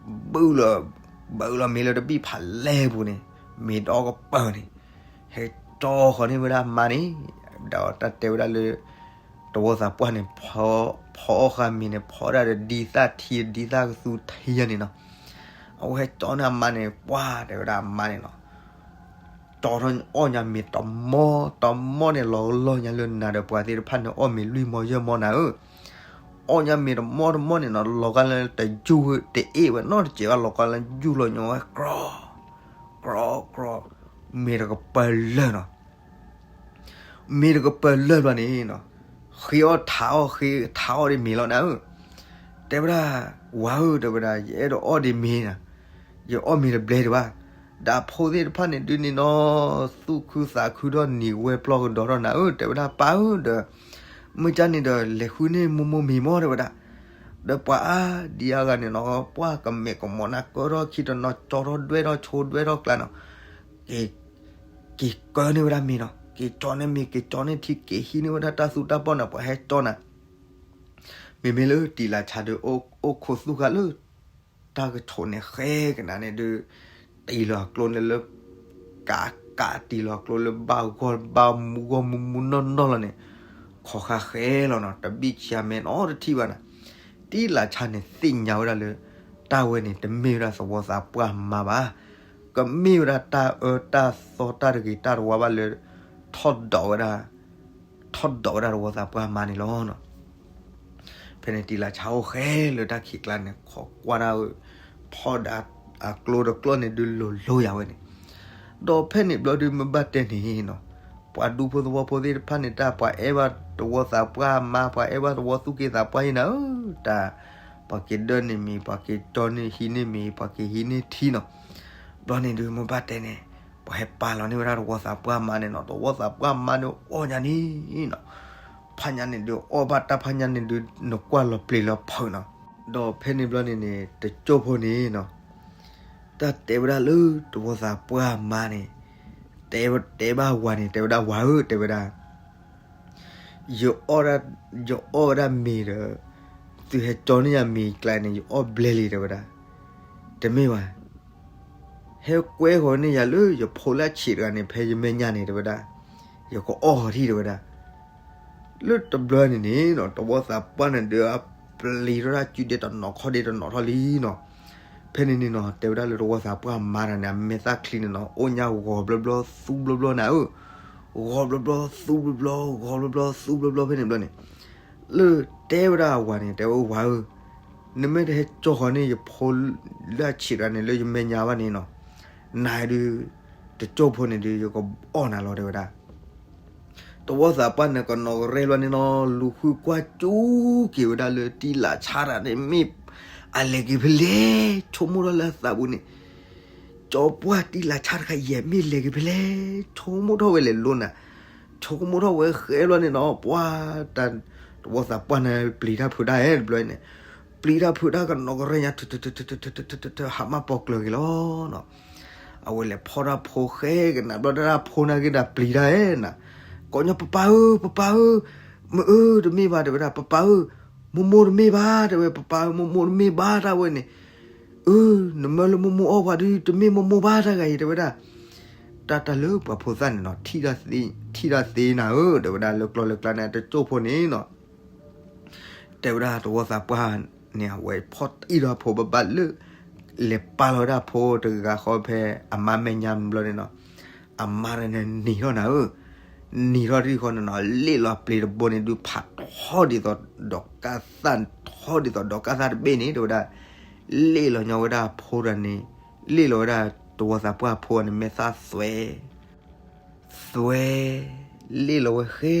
ဘုလီၤ, ဘုလီၤမ့ၤလၢတဘ့ၣ်ဖးလဲၢ်ပူၤန့ၣ်, မ့ၤဒီကပၢၤန့ၣ်, ဟဲကၠီဃီၤန့ၢ်ဝဲဒၣ်မါန့ၣ်, ဒီးတၢ်တဲဝဲဒၣ်လၢ တဝီသးပှၢ်န့ၣ် ဖီအီၣ်ဃာ်မ့ၤန့ၣ် ဖီဒၣ်ဒီးဒ်သၣ်ထံဒ်သၣ်ကသူထံယါန့ၣ်နီၤ. အဝဲဟဲကၠီန့ၢ်အမါန့ၣ် ပှၢ်တဲဝဲဒၣ်အမါန့ၣ်နီၤ ကၠီထီၣ်အီၣ်ညါမ့ၤတမီၢ်တမီၢ်န့ၣ် လီၤလီၢ်ညါလၢနၤဒီးပှၤသ့ၣ်တဖၣ်န့ၣ် အီၣ်မ့ၤလွံၢ်မီၢ်ယဲၢ်မီၢ်နၤဧၢ. အီၣ်ညါမ့ၤတမီၢ်တမီၢ်န့ၣ်နီၤ လီၤဂာ်လၢတယူၢ်တအ့ၣ်ဝဲနီတစဲးဘၣ် လီၤဂာ်လၢယူၢ်လီၤညီဝဲ ကြီ ကြီကြီ, မ့ၤတကပၢၤလၢာ်နီၤ. မ့ၤတကပၢၤလၢာ်ဘျီန့ၣ်နီၤ, ဃ့အီၣ်ထးအီၣ်ဃ့ထးအီၣ်ဒ်မ့ၤလီၤနၤဧၢ. တဲဝဲဒၣ်, ဝၤဧၢ တဲဝဲဒၣ် ယအဲၣ်ဒိးအီၣ်ဒ်မ့ၤနၤ, ယအီၣ်မ့ၤတဘျဲဒံးဘၣ်. ဒီးဖိသ့ၣ်တဖၣ်န့ၣ်ဒုးန့ၣ်နီၤ, သူၣ်ခုသးခုထီၣ်နံၤဝဲပျီၢ်ကဒီးထီၣ်နၤဧၢ တဲဝဲဒၣ် ပၢ်ဧၢ ဒီး မုၢ်ကၢ်န့ၣ်ဒီး လဲၤဃုန့ၢ်မိၢ်မိၢ်မ့ၤမီၢ် တဲဝဲဒၣ်. ဒီးပှၤအါဒံအါဂၤန့ၣ်နီၤ ပှၢ်ကမဲာ်ကမီၤနၤ ကၢထီၣ်ခံတနီၤ ကၠီထီၣ်ဒွဲၣ်ထီၣ်ဆိဒွဲၣ်ထီၣ်ကျါနီၤ, က့ၤကၢန့ၢ်ဝဲဒၣ်မ့ၤနီၤ, က့ၤကၠီန့ၢ်မ့ၤ က့ၤကၠီန့ၢ်ထံ က့ၤဟံးန့ၢ်ဝဲဒၣ်တၢ်သူတၢ်ပီၢ်န့ၣ် ပှၤဟဲကၠီနၤ. မ့မ့ၢ်လၢတံၢ်လးဆါဒီး အိၣ်ခိးသူၣ်ဃာ်လၢ တၢ်ကဆိးန့ၣ်ဃဲကနၤန့ၣ်ဒုး တံၢ်လီၤအကျိန့ၣ်လၢ ကးကးတံၢ်လီၤအကျိလၢဘၣ်ဂီၢ်ဘၣ်မူ ဂီၢ်မူမူနီၢ်နီၢ်လီၤန့ၣ် ခိးဃာ်ဃဲလီၤနီၤ, တဘံၣ်ဆံးအမဲာ်နီတထံၣ်ဘၣ်နၤ. တံၢ်လးဆါန့ၣ်သ့ၣ်ညါဝဲဒၣ်လၢ တၢ်ဝဲန့ၣ် တမ့ၢ်ဝဲဒၣ်သဝီသးပှၢ်မါဘၣ်, ကမ့ၢ်ဝဲဒၣ်တၢ်အၢတၢ်သီတၢ်တဂ့ၤတၢ်တဝါဘၣ်လၢ ထီၣ်ဒိးဝဲဒၣ် ထီၣ်ဒိးဝဲဒၣ်သဝီသးပှၢ်မါန့ၣ်လီၤ. ဖဲန့ၣ်တံၢ်လးဆါအိၣ်ဃဲလၢတၢ်ခံးကျါန့ၣ် ခိးကွၢ်ဒၣ် ဖီၣ်ဒီးအကျိတကျိန့ၣ်ဒုးလိၤလိၤယၤဝဲန့ၣ်, ဒီးဖဲန့ၣ်ဘျီဒုးမ့ၢ်ဘၣ်တဲန့ၣ်နီၤ, ပှၤဒူဖိသဝီဖိသ့ၣ်တဖၣ်န့ၣ် တၢ်ပှၤအဲၣ်ဘၣ်သဝီသးပှၢ်မါ ပှၤအဲၣ်ဘၣ်သဝီသူၣ်က့သးပှၢ်ယဲနၤဧၢ, တၢ် ပှၤက့ၤဒၢန့ၢ်မ့ၤ ပှၤက့ၤကၠီန့ၢ်ဟံးန့ၢ်မ့ၤ ပှၤက့ၤဟံးန့ၢ်ထံနီၤ, ဘျီန့ၣ်ဒုးမ့ၢ်ဘၣ်တဲန့ၣ် ပှၤဟဲပာ်လီၤန့ၢ်ဝဲဒၣ်သဝီသးပှၢ်မါန့ၣ်နီၤ, သဝီသးပှၢ်မါန့ၣ်အီၣ်ညါန့ၣ်နီၤ, ဖးညါန့ၣ်ဒုးအီၣ်ဘၣ်တၢ်ဖးညါန့ၣ်ဒုး နကွၢ်လီၤပျံၤလီၤဖုးနီၤ, ဒီးဖဲန့ၣ်ဘျီန့ၣ်န့ၣ် တကၠိၢ်ဖိန့ၣ်နီၤ, တၢ်တဲဝဲဒၣ်လၢသဝီသးပှၢ်မါန့ၣ်, တဲတဲဘၣ်ဝၤန့ၣ် တဲဝဲဒၣ်ဝၤဧၢ တဲဝဲဒၣ် ယအီၣ်ဒၣ်, ယအီၣ်ဝဲဒၣ်မ့ၤဒီး, သုဟဲကၠီန့ၢ်ယၤမ့ၤကျါန့ၣ် ယအီၣ်ဘျဲလံ တဲဝဲဒၣ်, တမ့ၢ်ဘၣ်, ဟဲကွဲဃီၤန့ၢ်ယၤလၢယဖိလၢအဆံးတဂၤန့ၣ် ဖဲယမဲာ်ညါန့ၣ် တဲဝဲဒၣ်, ယကအီၣ်ဃီၤထံၣ် တဲဝဲဒၣ်, လၢတဘျီန့ၣ်န့ၣ်နီၤ သဝီသးပှၢ်န့ၣ်ဒုး အပျံၤထီၣ်တၢ်စုဒ့တနီၤခီၣ်ဒ့တနီၤထီၣ်လံနီၤ, ဖဲန့ၣ်န့ၣ်နီၤ တဲဝဲဒၣ်လၢသဝီသးပှၢ်မါတဂၤန့ၣ် အမဲာ်သၣ်ချံန့ၣ်နီၤ အိၣ်ညါဂီၤဘျီဘျီသူဘျီဘျီနၤဧၢ, ဂီၤဘျီဘျီသူဘျီဘျီ ဂီၤဘျီဘျီသူဘျီဘျီဖဲန့ၣ်ဘျီန့ၣ်, လၢတဲဝဲဒၣ်အဝၤန့ၣ် တဲဝဲဝၤဧၢ, နမ့ၢ်တဟဲကၠီဃီၤန့ၢ်ယဖိလၢအဆံးတဂၤန့ၣ် လၢယမဲာ်ညါဘၣ်န့ၣ်နီၤ, နၤဒုး တကၠိၢ်ဖိန့ၣ်ဒုး ယကအီၣ်နၤလီၤ တဲဝဲဒၣ်. တဝီသးပှၢ်န့ၣ် ကနီၢ်ကရဲလီၤန့ၣ်နီၤ လူၤဃုကွၢ်ကၠူက့ၤဝဲဒၣ်လၢတံလၤဆါတဂၤန့ၣ် မ့ၢ်အလဲၤက့ၤဖဲလဲၣ် ဆိကမိၣ်ထီၣ်လၢအသးပူၤန့ၣ် ကၠီပှၢ်တံလၤဆါတခါယဲၢ်မ့ၢ်လဲၤက့ၤဖဲလဲၣ် ဆိကမိၣ်ထီၣ်ဝဲလဲၤလိၤနၤ, ဆိကမိၣ်ထီၣ်ဝဲဃဲလီၤန့ၣ်နီၤ ပှၢ်တၢ် တဝီသးပှၢ်န့ၣ် ပျံၤတၢ်ဖုးတၢ်ဧဲတဘျီန့ၣ်, ပျံၤတၢ်ဖုးတၢ်ကနီၢ်ကရဲညါ ထၢထၢထၢထၢထၢထၢထၢထၢထၢ ဟးမၢ်ပိာ်ကျၢၤက့ၤလီၤနီၤ. အဝဲလဲၤဖီၣ်တၢ်ဖိဃဲကနၣ်ဘျီတၢ် ဖိန့ၣ်က့ၤဒၣ်ပျံၤတၢ်ဧဲနၤ, ကိးညီ ပပၢ်ဧၢ ပပၢ်ဧၢ, မ့ၢ်အၢတမ့ၢ်ဘၣ် တဲဝဲဒၣ် ပပၢ်ဧၢ, မိၢ်မိၢ်တမ့ၢ်ဘၣ် တဲဝဲ ပပၢ်ဧၢ မိၢ်မိၢ်တမ့ၢ်ဘၣ် တၢ်ဝဲန့ၣ်, အၢ နမၢလၢမိၢ်မိၢ်အီၣ်ပှၤဒုး တမ့ၢ်မိၢ်မိၢ်ဘၣ် တၢ်ဂၤအံၤ တဲဝဲဒၣ်. တၢ်တၢ်လၢပှၤဖိသၣ်န့ၣ်နီၤ ထံၣ်တၢ်သ့နၤဧၢ တဲဝဲဒၣ် လၢကျီလၢကျါန့ၣ် တကၠိၢ်ဖိန့ၣ်နီၤ တဲဝဲဒၣ်တဝီသးပှၢ်န့ၣ် အဝဲဖီၣ်တံၢ်ဒီးဖိဘၣ်ဘၣ်လၢ လဲၤပာ်လီၤဝဲဒၣ်ဖိတဂၤဃီဖဲ အမါမဲာ်ညါဘျီန့ၣ်နီၤ, အမါတဂၤန့ၣ်နံၤထီၣ်နၤဧၢ, နံၤထီၣ်တထံၣ်ဃီန့ၣ်နီၤ လ့ၣ်လီၤပျ့ၤတဘိန့ၣ်ဒုး ဖးထီဒ်သိးဒီးကါသၣ် ထီဒ်သိးဒီးကါသၣ်တဘ့ၣ်န့ၣ် တဲဝဲဒၣ်, လ့ၣ်လီၤညီဝဲဒၣ်ဖိတဂၤန့ၣ်, လ့ၣ်လီၤဝဲဒၣ်တဝီသးပှၢ်ဖိန့ၣ် မဲာ်သၣ်သွဲ သွဲ လ့ၣ်လီၤဝဲဃဲ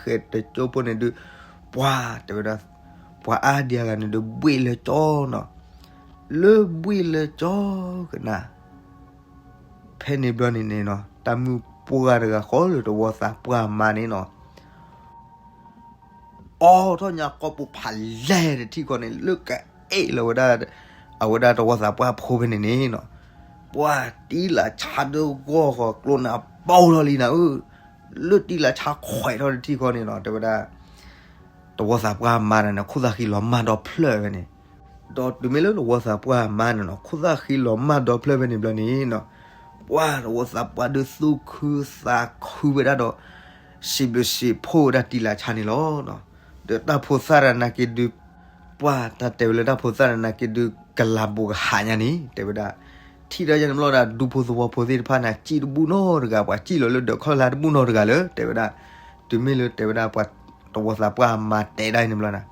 ဃဲတကၠိၢ်ဖိန့ၣ်ဒုး, ပှၤတဲဝဲဒၣ်, ပှၤအါဒံအါဂၤန့ၣ်ဒုး ဘှ့ၣ်လၢကၠီနီၤ, လၢဘှ့ၣ်လၢကၠီကနၣ်, ဖဲန့ၣ်ဘျီန့ၣ်န့ၣ်နီၤ တၢ်မုၣ်ပှၢ်တဂၤဃီလၢတဝီသးပှၢ်မါန့ၣ်နီၤ အိးထီၣ်ညါကိာ်ပူၤဖးလဲၢ်တထံၣ်ဃီန့ၣ် လၢကအဲၣ်လီၤဝဲဒၣ်, အဝဲဒၣ်တဝီသးပှၢ်ဖိဖဲန့ၣ်န့ၣ်နီၤ, ပှၤတံလၤဆါဒုးဂီၢ်ဃီၤကျိနၤပီလီၤလံနၤဧၢ, လၢတံလၤဆါခွဲးထီၣ်တထံၣ်ဃီန့ၣ်နီၤ တဲဝဲဒၣ် တဝီသးပှၢ်မါန့ၣ် ခိၣ်သၣ်ဃံလီၤမၢ်ဒီဖျၢၣ်ဖဲန့ၣ်, ဒီးတုၤမ့ၢ်လၢတဝီသးပှၢ်မါန့ၣ်နီၤ ခိၣ်သၣ်ဃံလီၤမၢ်ဒီဖျၢၣ်ဖဲန့ၣ်ဘျီန့ၣ်နီၤ, ပှၤတဝီသးပှၢ်ဒုးသူၣ်ခုသးခုဝဲဒၣ်ဒီး စံးဘျုးစံးဖှိၣ်ဝဲဒၣ်တံလၤဆါန့ၣ်လီၤ. ဒီးတၢ်ဖိသၣ်တဂၤနာ်က့ဒုး, ပှၤတၢ်တဲဝဲလၢတၢ်ဖိသၣ်တဂၤနာ်က့ဒုး ကလၤဘူးကဟးညါန့ၣ် တဲဝဲဒၣ်, ထံၣ်တၢ်ယဲန့ၣ်ဘျီဒၣ် ဒူဖိသဝီဖိသ့ၣ်တဖၣ်န့ၣ် စံၣ်တဘူၣ်နီတဂၤ ပှၤစံၣ်လီၤလၢဒၢးခီၣ်လါတဘူၣ်နီတဂၤလၢ တဲဝဲဒၣ်, တုၤမ့ၢ်လၢတဲဝဲဒၣ်ပှၤတဝီသးပှၢ်မါတဲဒၣ်အံၤန့ၣ်ဘျီန့ၣ်,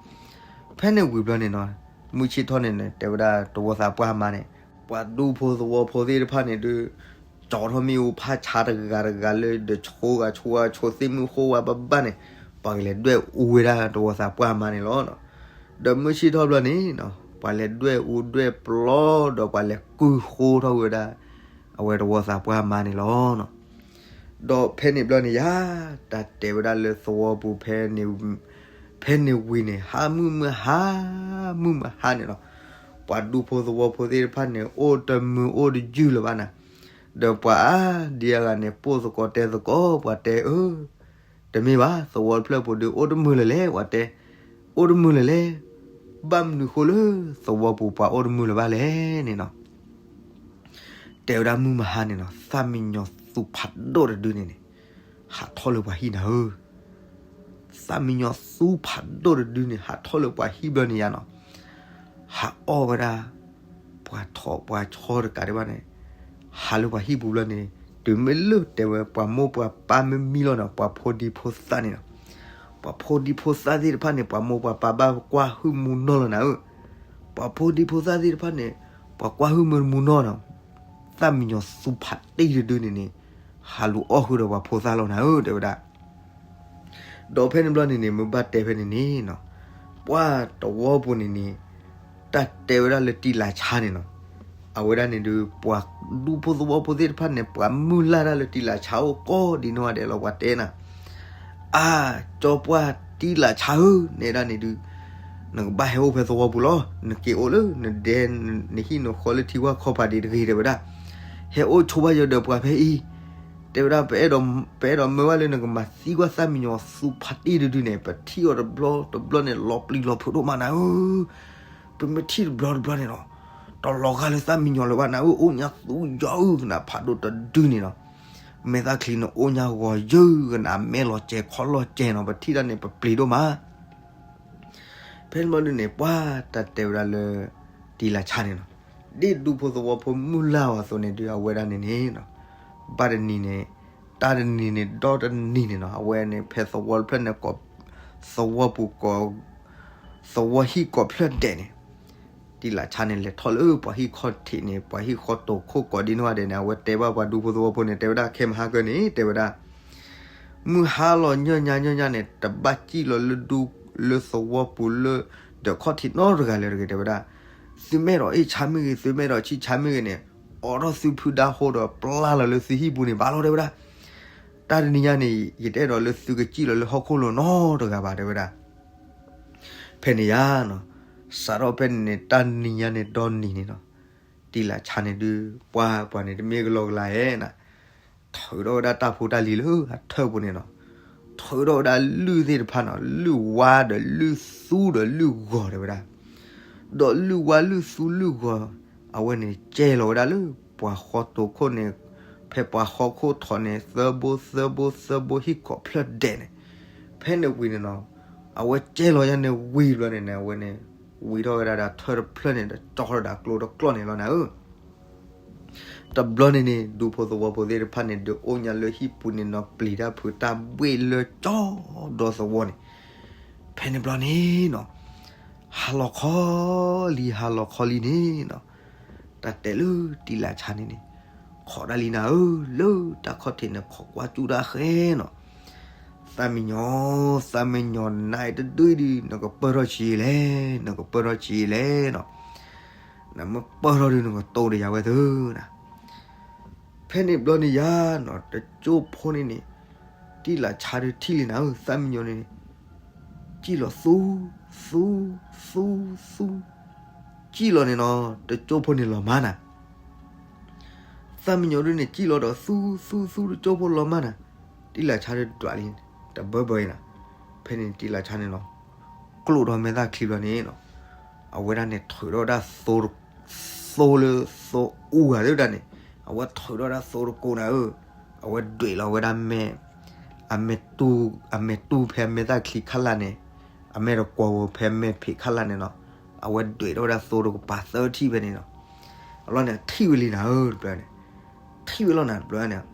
ဖဲန့ၣ်ဝံၤဘျီန့ၣ်နီၤ, မုၢ်ဆ့ၣ်ထီၣ်န့ၣ်န့ၣ် တဲဝဲဒၣ်တဝီသးပှၢ်မါန့ၣ်, ပှၤဒူဖိသဝီဖိသ့ၣ်တဖၣ်န့ၣ်ဒုး ကၠီထီၣ်မ့ၣ်အူဖးဆါတဂၤတဂၤလၢ ဒီးဆိဂၤဆိဂၤဆိသ့ၣ်မုၢ်ဃိဝဲဘၣ်ဘၣ်န့ၣ်, ပှၤကလဲၤဒွဲၣ်အူဝဲဒၣ်တဝီသးပှၢ်မါန့ၣ်လီၤ. ဒီးမုၢ်ဆ့ၣ်ထီၣ်ဘျီန့ၣ်နီၤ ပှၤလဲၤဒွဲၣ်အူဒွဲၣ်ပျီ ဒီးပှၤလဲၤကုၢ်ဃိထီၣ်ဝဲဒၣ် အဝဲတဝီသးပှၢ်မါန့ၣ်လီၤ. ဒီးဖဲန့ၣ်ဘျီန့ၣ်ယါ, တၢ်တဲဝဲဒၣ်လၢသဝီပူၤ ဖဲန့ၣ်ဝံၤန့ၣ် ဟါမုၢ်မုၢ်ဟါ, မုၢ်မုၢ်ဟါန့ၣ်လီၤ. ပှၤဒူဖိသဝီဖိသ့ၣ်တဖၣ်န့ၣ် အိၣ်တမုာ်အိၣ်တယုၢ်လၢၤဘၣ်နၤ, ဒီးပှၤအါဒံအါဂၤန့ၣ် ပိၢ်သကိးတဲသကိး ပှၤတဲအၢ တမ့ၢ်ဘၣ် သဝီတဖျၢၣ်ပူၤဒုး အိၣ်တမုာ်လၢၤလဲၣ် ပှၤတဲ, အိၣ်တမုာ်လၢၤလဲၣ်, ဘၣ်မနုၤဃိလၢသဝီပူၤပှၤအိၣ်တမုာ်လၢၤဘၣ်လဲၣ်န့ၣ်နီၤ. တဲဝဲဒၣ်မုၢ်မဟါန့ၣ်နီၤ သၣ်မံညီၤသူဖးဒိၣ်တဒုန့ၣ်န့ၣ် ဟးထီၣ်လၢပှၤဟံၣ်နၤဧၢ, သၣ်မံညီၤသူဖးဒိၣ်တဒုန့ၣ် ဟးထီၣ်လၢပှၤဟံၣ်ဘျီန့ၣ်ယါနီၤ, ဟးအီၣ်ဝဲဒၣ် ပှၤထိးပှၤဆီတကးဒံးဘၣ်န့ၣ်, ဟးလၢပှၤဟံၣ်ပူၤဘျီန့ၣ်, တုၤမ့ၢ်လၢတဲဝဲပှၤမိၢ်ပှၤပၢ်မ့ၢ်မံလီၤနီၤ ပှၤဖိဒံဖိသၣ်န့ၣ်နီၤ, ပှၤဖိဒံဖိသၣ်သ့ၣ်တဖၣ်န့ၣ် ပှၤမိၢ်ပှၤပၢ်ဘၣ်ကွၢ်ဟုၣ်မူနီၢ်လီၤနၤဧၢ, ပှၤဖိဒံဖိသၣ်သ့ၣ်တဖၣ်န့ၣ် ပှၤကွၢ်ဟုၣ်မူတမူနီၢ်နီၤ, သၣ်မံညီၤသူဖးတံၢ်တဒုန့ၣ်န့ၣ် ဟးလူၤအီၣ်ဃုာ်ဒီးပှၤဖိသၣ်လီၤနၤဧၢ တဲဝဲဒၣ်. ဒီးဖဲန့ၣ်ဘျီန့ၣ်န့ၣ် မ့ၢ်ဘၣ်တဲဖဲန့ၣ်န့ၣ်နီၤ, ပှၤတဝီပူၤန့ၣ်န့ၣ် တၢ်တဲဝဲဒၣ်လၢတံလၤဆါန့ၣ်နီၤ, အဝဲဒၣ်န့ၣ်ဒုး ပှၤဒူဖိသဝီဖိသ့ၣ်တဖၣ်န့ၣ် ပှၤမုၢ်လၢ်တၢ်လၢတံလၤဆါအိၣ်ကိးဒံနီၢ်ဂၤဒဲးလီၤ ပှၤတဲနၤ, အါ ကၠီပှၢ်တံလၤဆါဧၢ နဲဒၣ်န့ၣ်ဒုး နကဘၣ်ဟဲအိၣ်ဖဲသဝီပူၤလီၤ, နက့ၤအိၣ်လၢနဒဲနဟံၣ်နဃီလၢထံဝၢ်ခီပၤဒံးတဂ့ၤ တဲဝဲဒၣ်, ဟဲအိၣ်ဆိဘၣ်ယၤဒီးပှၤဖဲအံၤ, တဲဝဲဒၣ် ပအဲၣ်ဒိး ပအဲၣ်ဒိးမၢဝဲလၢနကမၤသံကွၢ်သၣ်မံညီၤသူဖးတံၢ်တဒုန့ၣ် ပထံၣ်အီၤတဘျီတဘျီန့ၣ် လီၤပျံၤလီၤဖုးဒိၣ်မးနၤဧၢ, ပမ့ၢ်ထံၣ်တဘျီတဘျီန့ၣ်နီၤ, တလီၤဂာ်လၢသၣ်မံညီၤလၢၤဘၣ်နၤဧၢ, အိၣ်ညါသူယီၤဧၢ ကနၣ်ဖးဒိၣ်တဒုန့ၣ်နီၤ, မဲာ်သၣ်ချံန့ၣ်အိၣ်ညါဂီၤယၢၢ် ကနၣ်မဲာ်လီၤစဲၤခီၣ်လီၤစဲၤနီၤ, ပထံၣ်တၢ်န့ၣ် ပပျံၤဒိၣ်မး ဖဲန့ၣ်ဘျီဒုန့ၣ် ပှၤတၢ်တဲဝဲဒၣ်လၢ တံလၤဆါန့ၣ်နီၤ, ဒ်ဒူဖိသဝီဖိမုၢ်လၢ်အီၤအသိးန့ၣ်ဒုး အဝဲဒၣ်န့ၣ်န့ၣ်နီၤ, ဘၣ်တနံၤန့ၣ် တၢ်တနံၤန့ၣ် ဒီတနံၤန့ၣ်နီၤ, အဝဲန့ၣ် ဖဲသဝီတဖျၢၣ်န့ၣ် သဝီပူၤကိး သဝီဟံၣ်ကိးဖျၢၣ်ဒဲးန့ၣ်, တံလးဆါန့ၣ် လဲၤထီၣ်လၢပှၤဟံၣ်ခီၣ်ထံးန့ၣ် ပှၤဟံၣ်ဃီတိာ်ခိၣ်ကိးဒံနီၢ်ဂၤဒဲးန့ၣ် အဝဲတဲဘၣ်ပှၤဒူဖိသဝီဖိန့ၣ် တဲဝဲဒၣ် ခဲမဟါကၢန့ၣ် တဲဝဲဒၣ် မုၢ်ဟါလီၤညၢၢ်ညါညၢၢ်ညါန့ၣ် တဘၣ်စံၣ်လီၤလၢဒူ လၢသဝီပူၤလၢ ဒၢးခီၣ်ထံးနီတဂၤလၢၤတဂ့ၤ တဲဝဲဒၣ်. သုမ့ၢ်အဲၣ်ဒိးအ့ၣ်ဆါမ့ၢ်ဂ့ၤ သုမ့ၢ်အဲၣ်ဒိးဆံၣ်ဆါမ့ၢ်ဂ့ၤန့ၣ် အိးထီၣ်သုဖုဒါဃိဒီးပျၢ်လီၤလၢသုဟံၣ်ပူၤန့ၣ် ဘၣ်လီၤ တဲဝဲဒၣ်. တၢ်တနံၤညါန့ၣ် ယတအဲၣ်ဒိးလၢသုကစံၣ်လီၤလၢဟီၣ်ခိၣ်လိၤနီတဂၤဘၣ် တဲဝဲဒၣ်. ဖဲန့ၣ်ယါနီၤ, စးထီၣ်ဖဲန့ၣ်န့ၣ် တၢ်နံၤညါန့ၣ်ဒီနံၤန့ၣ်နီၤ, တံလးဆါန့ၣ်ဒုး ပှၤပှၤန့ၣ်တမ့ၢ်ကလီကလီဧဲနီၤ, ထုးထီၣ်ဝဲဒၣ်တၢ်ဖိတၢ်လံၤလၢအထၢၣ်ပူၤန့ၣ်နီၤ, ထုးထီၣ်ဝဲဒၣ်လုၢ်သ့ၣ်တဖၣ်နီၤ, လုၢ်ဝါဒီးလုၢ်သူဒီးလုၢ်ဂီၤ တဲဝဲဒၣ်. ဒီးလုၢ်ဝါလုၢ်သူလုၢ်ဂီၤ အဝဲန့ၣ်ကဲလီၤဝဲဒၣ်လၢ ပှၤဃီတိာ်ခိၣ်န့ၣ်, ဖဲပှၤဃီခိၣ်ထိးန့ၣ် သၢဘိသၢဘိသၢဘိဟံၣ်ကိးဖျၢၣ်ဒဲးန့ၣ်, ဖဲန့ၣ်ဝံၤန့ၣ်နီၤ, အဝဲကဲလီၤယါန့ၣ်ဝံၤဘျီန့ၣ်န့ၣ် အဝဲန့ၣ် ဝံၤထီၣ်ဝဲဒၣ်ဒီးထၢၣ်တဖျၢၣ်န့ၣ် ဒီးကၠီထီၣ်ဒၣ်ကျိတကျီၢ်န့ၣ်လီၤနၤဧၢ. တဘျီန့ၣ်န့ၣ် ဒူဖိသဝီဖိသ့ၣ်တဖၣ်န့ၣ် ဒုးအိၣ်ညါလၢဟံၣ်ပူၤန့ၣ်နီၤ, ပျံၤတၢ်ဖုးတၢ်ဘှ့ၣ်လၢကၠီဒီသဝီန့ၣ်, ဖဲန့ၣ်ဘျီန့ၣ်နီၤ, ဟါလီၤခီလံ ဟါလီၤခီလံန့ၣ်နီၤ, တၢ်တဲလၢတံလးဆါန့ၣ်န့ၣ်, ခိးဒၣ်လံနၤဧၢ, လၢတၢ်ခီၣ်ထံးန့ၣ် ခိးကွၢ်ကၠူၣ်တၢ်ဃဲနီၤ, သၣ်မံယီၤ, သၣ်မံယီၤ နအံၤတဒုဒု နကပၢၢ်ထီၣ်ဆံးလဲၣ်, နကပၢၢ်ထီၣ်ဆံးလဲၣ်နီၤ, နမ့ၢ်ပၢၢ်ထီၣ်ဒု နကတိၢ်ဒီးယၤဝဲသၢနၤ. ဖဲန့ၣ်ဘျီန့ၣ်ယါနီၤ, တကၠိဖိန့ၣ်န့ၣ်, တံလးဆါဒုးထံၣ်လံနၤဧၢ, သၣ်မံယီၤန့ၣ်န့ၣ်, ကံၣ်လီၤသူ, သူ, သူ, သူ, ကံၣ်လီၤန့ၣ်နီၤ, တကၠိဖိန့ၣ်လီၤမၢ်နၤ. သၣ်မံယီၤဒုန့ၣ် ကံၣ်လီၤဒီးသူ, သူ, သူ တကၠိဖိလီၤမၢ်နၤ, တံလးဆါဒုးဒွးလံ, တဘၢဘၢအံၤနၤ. ဖဲန့ၣ်တံလးဆါန့ၣ်နီၤ, ကျိၣ်ထီၣ်မဲာ်သၣ်ချံဘျီန့ၣ်နီၤ, အဝဲဒၣ်န့ၣ် ထုးထီၣ်ဝဲဒၣ်သိ, သိလၢသိအူဂၤသ့ၣ်ဝဲဒၣ်န့ၣ်, အဝဲထုးထီၣ်ဝဲဒၣ်သိတကိးနၤဧၢ, အဝဲဒွဲၣ်လီၤဝဲဒၣ်မဲာ်, အမဲာ်တူ, အမဲာ်တူဖဲမဲာ်သၣ်ချံခါလာ်န့ၣ်, အမဲာ်တကွီၤဧိၤဖဲမဲာ်ဖံးခါလာ်န့ၣ်နီၤ, အဝဲဒွဲၣ်ထီၣ်ဝဲဒၣ်သိတကပၤသၢထံၣ်ဖဲန့ၣ်နီၤ. အလီၢ်န့ၣ် ထံၣ်ဝဲလံနၤဧၢ တဘျီန့ၣ်, ထံၣ်ဝဲလီၤနၤတဘျီန့ၣ်,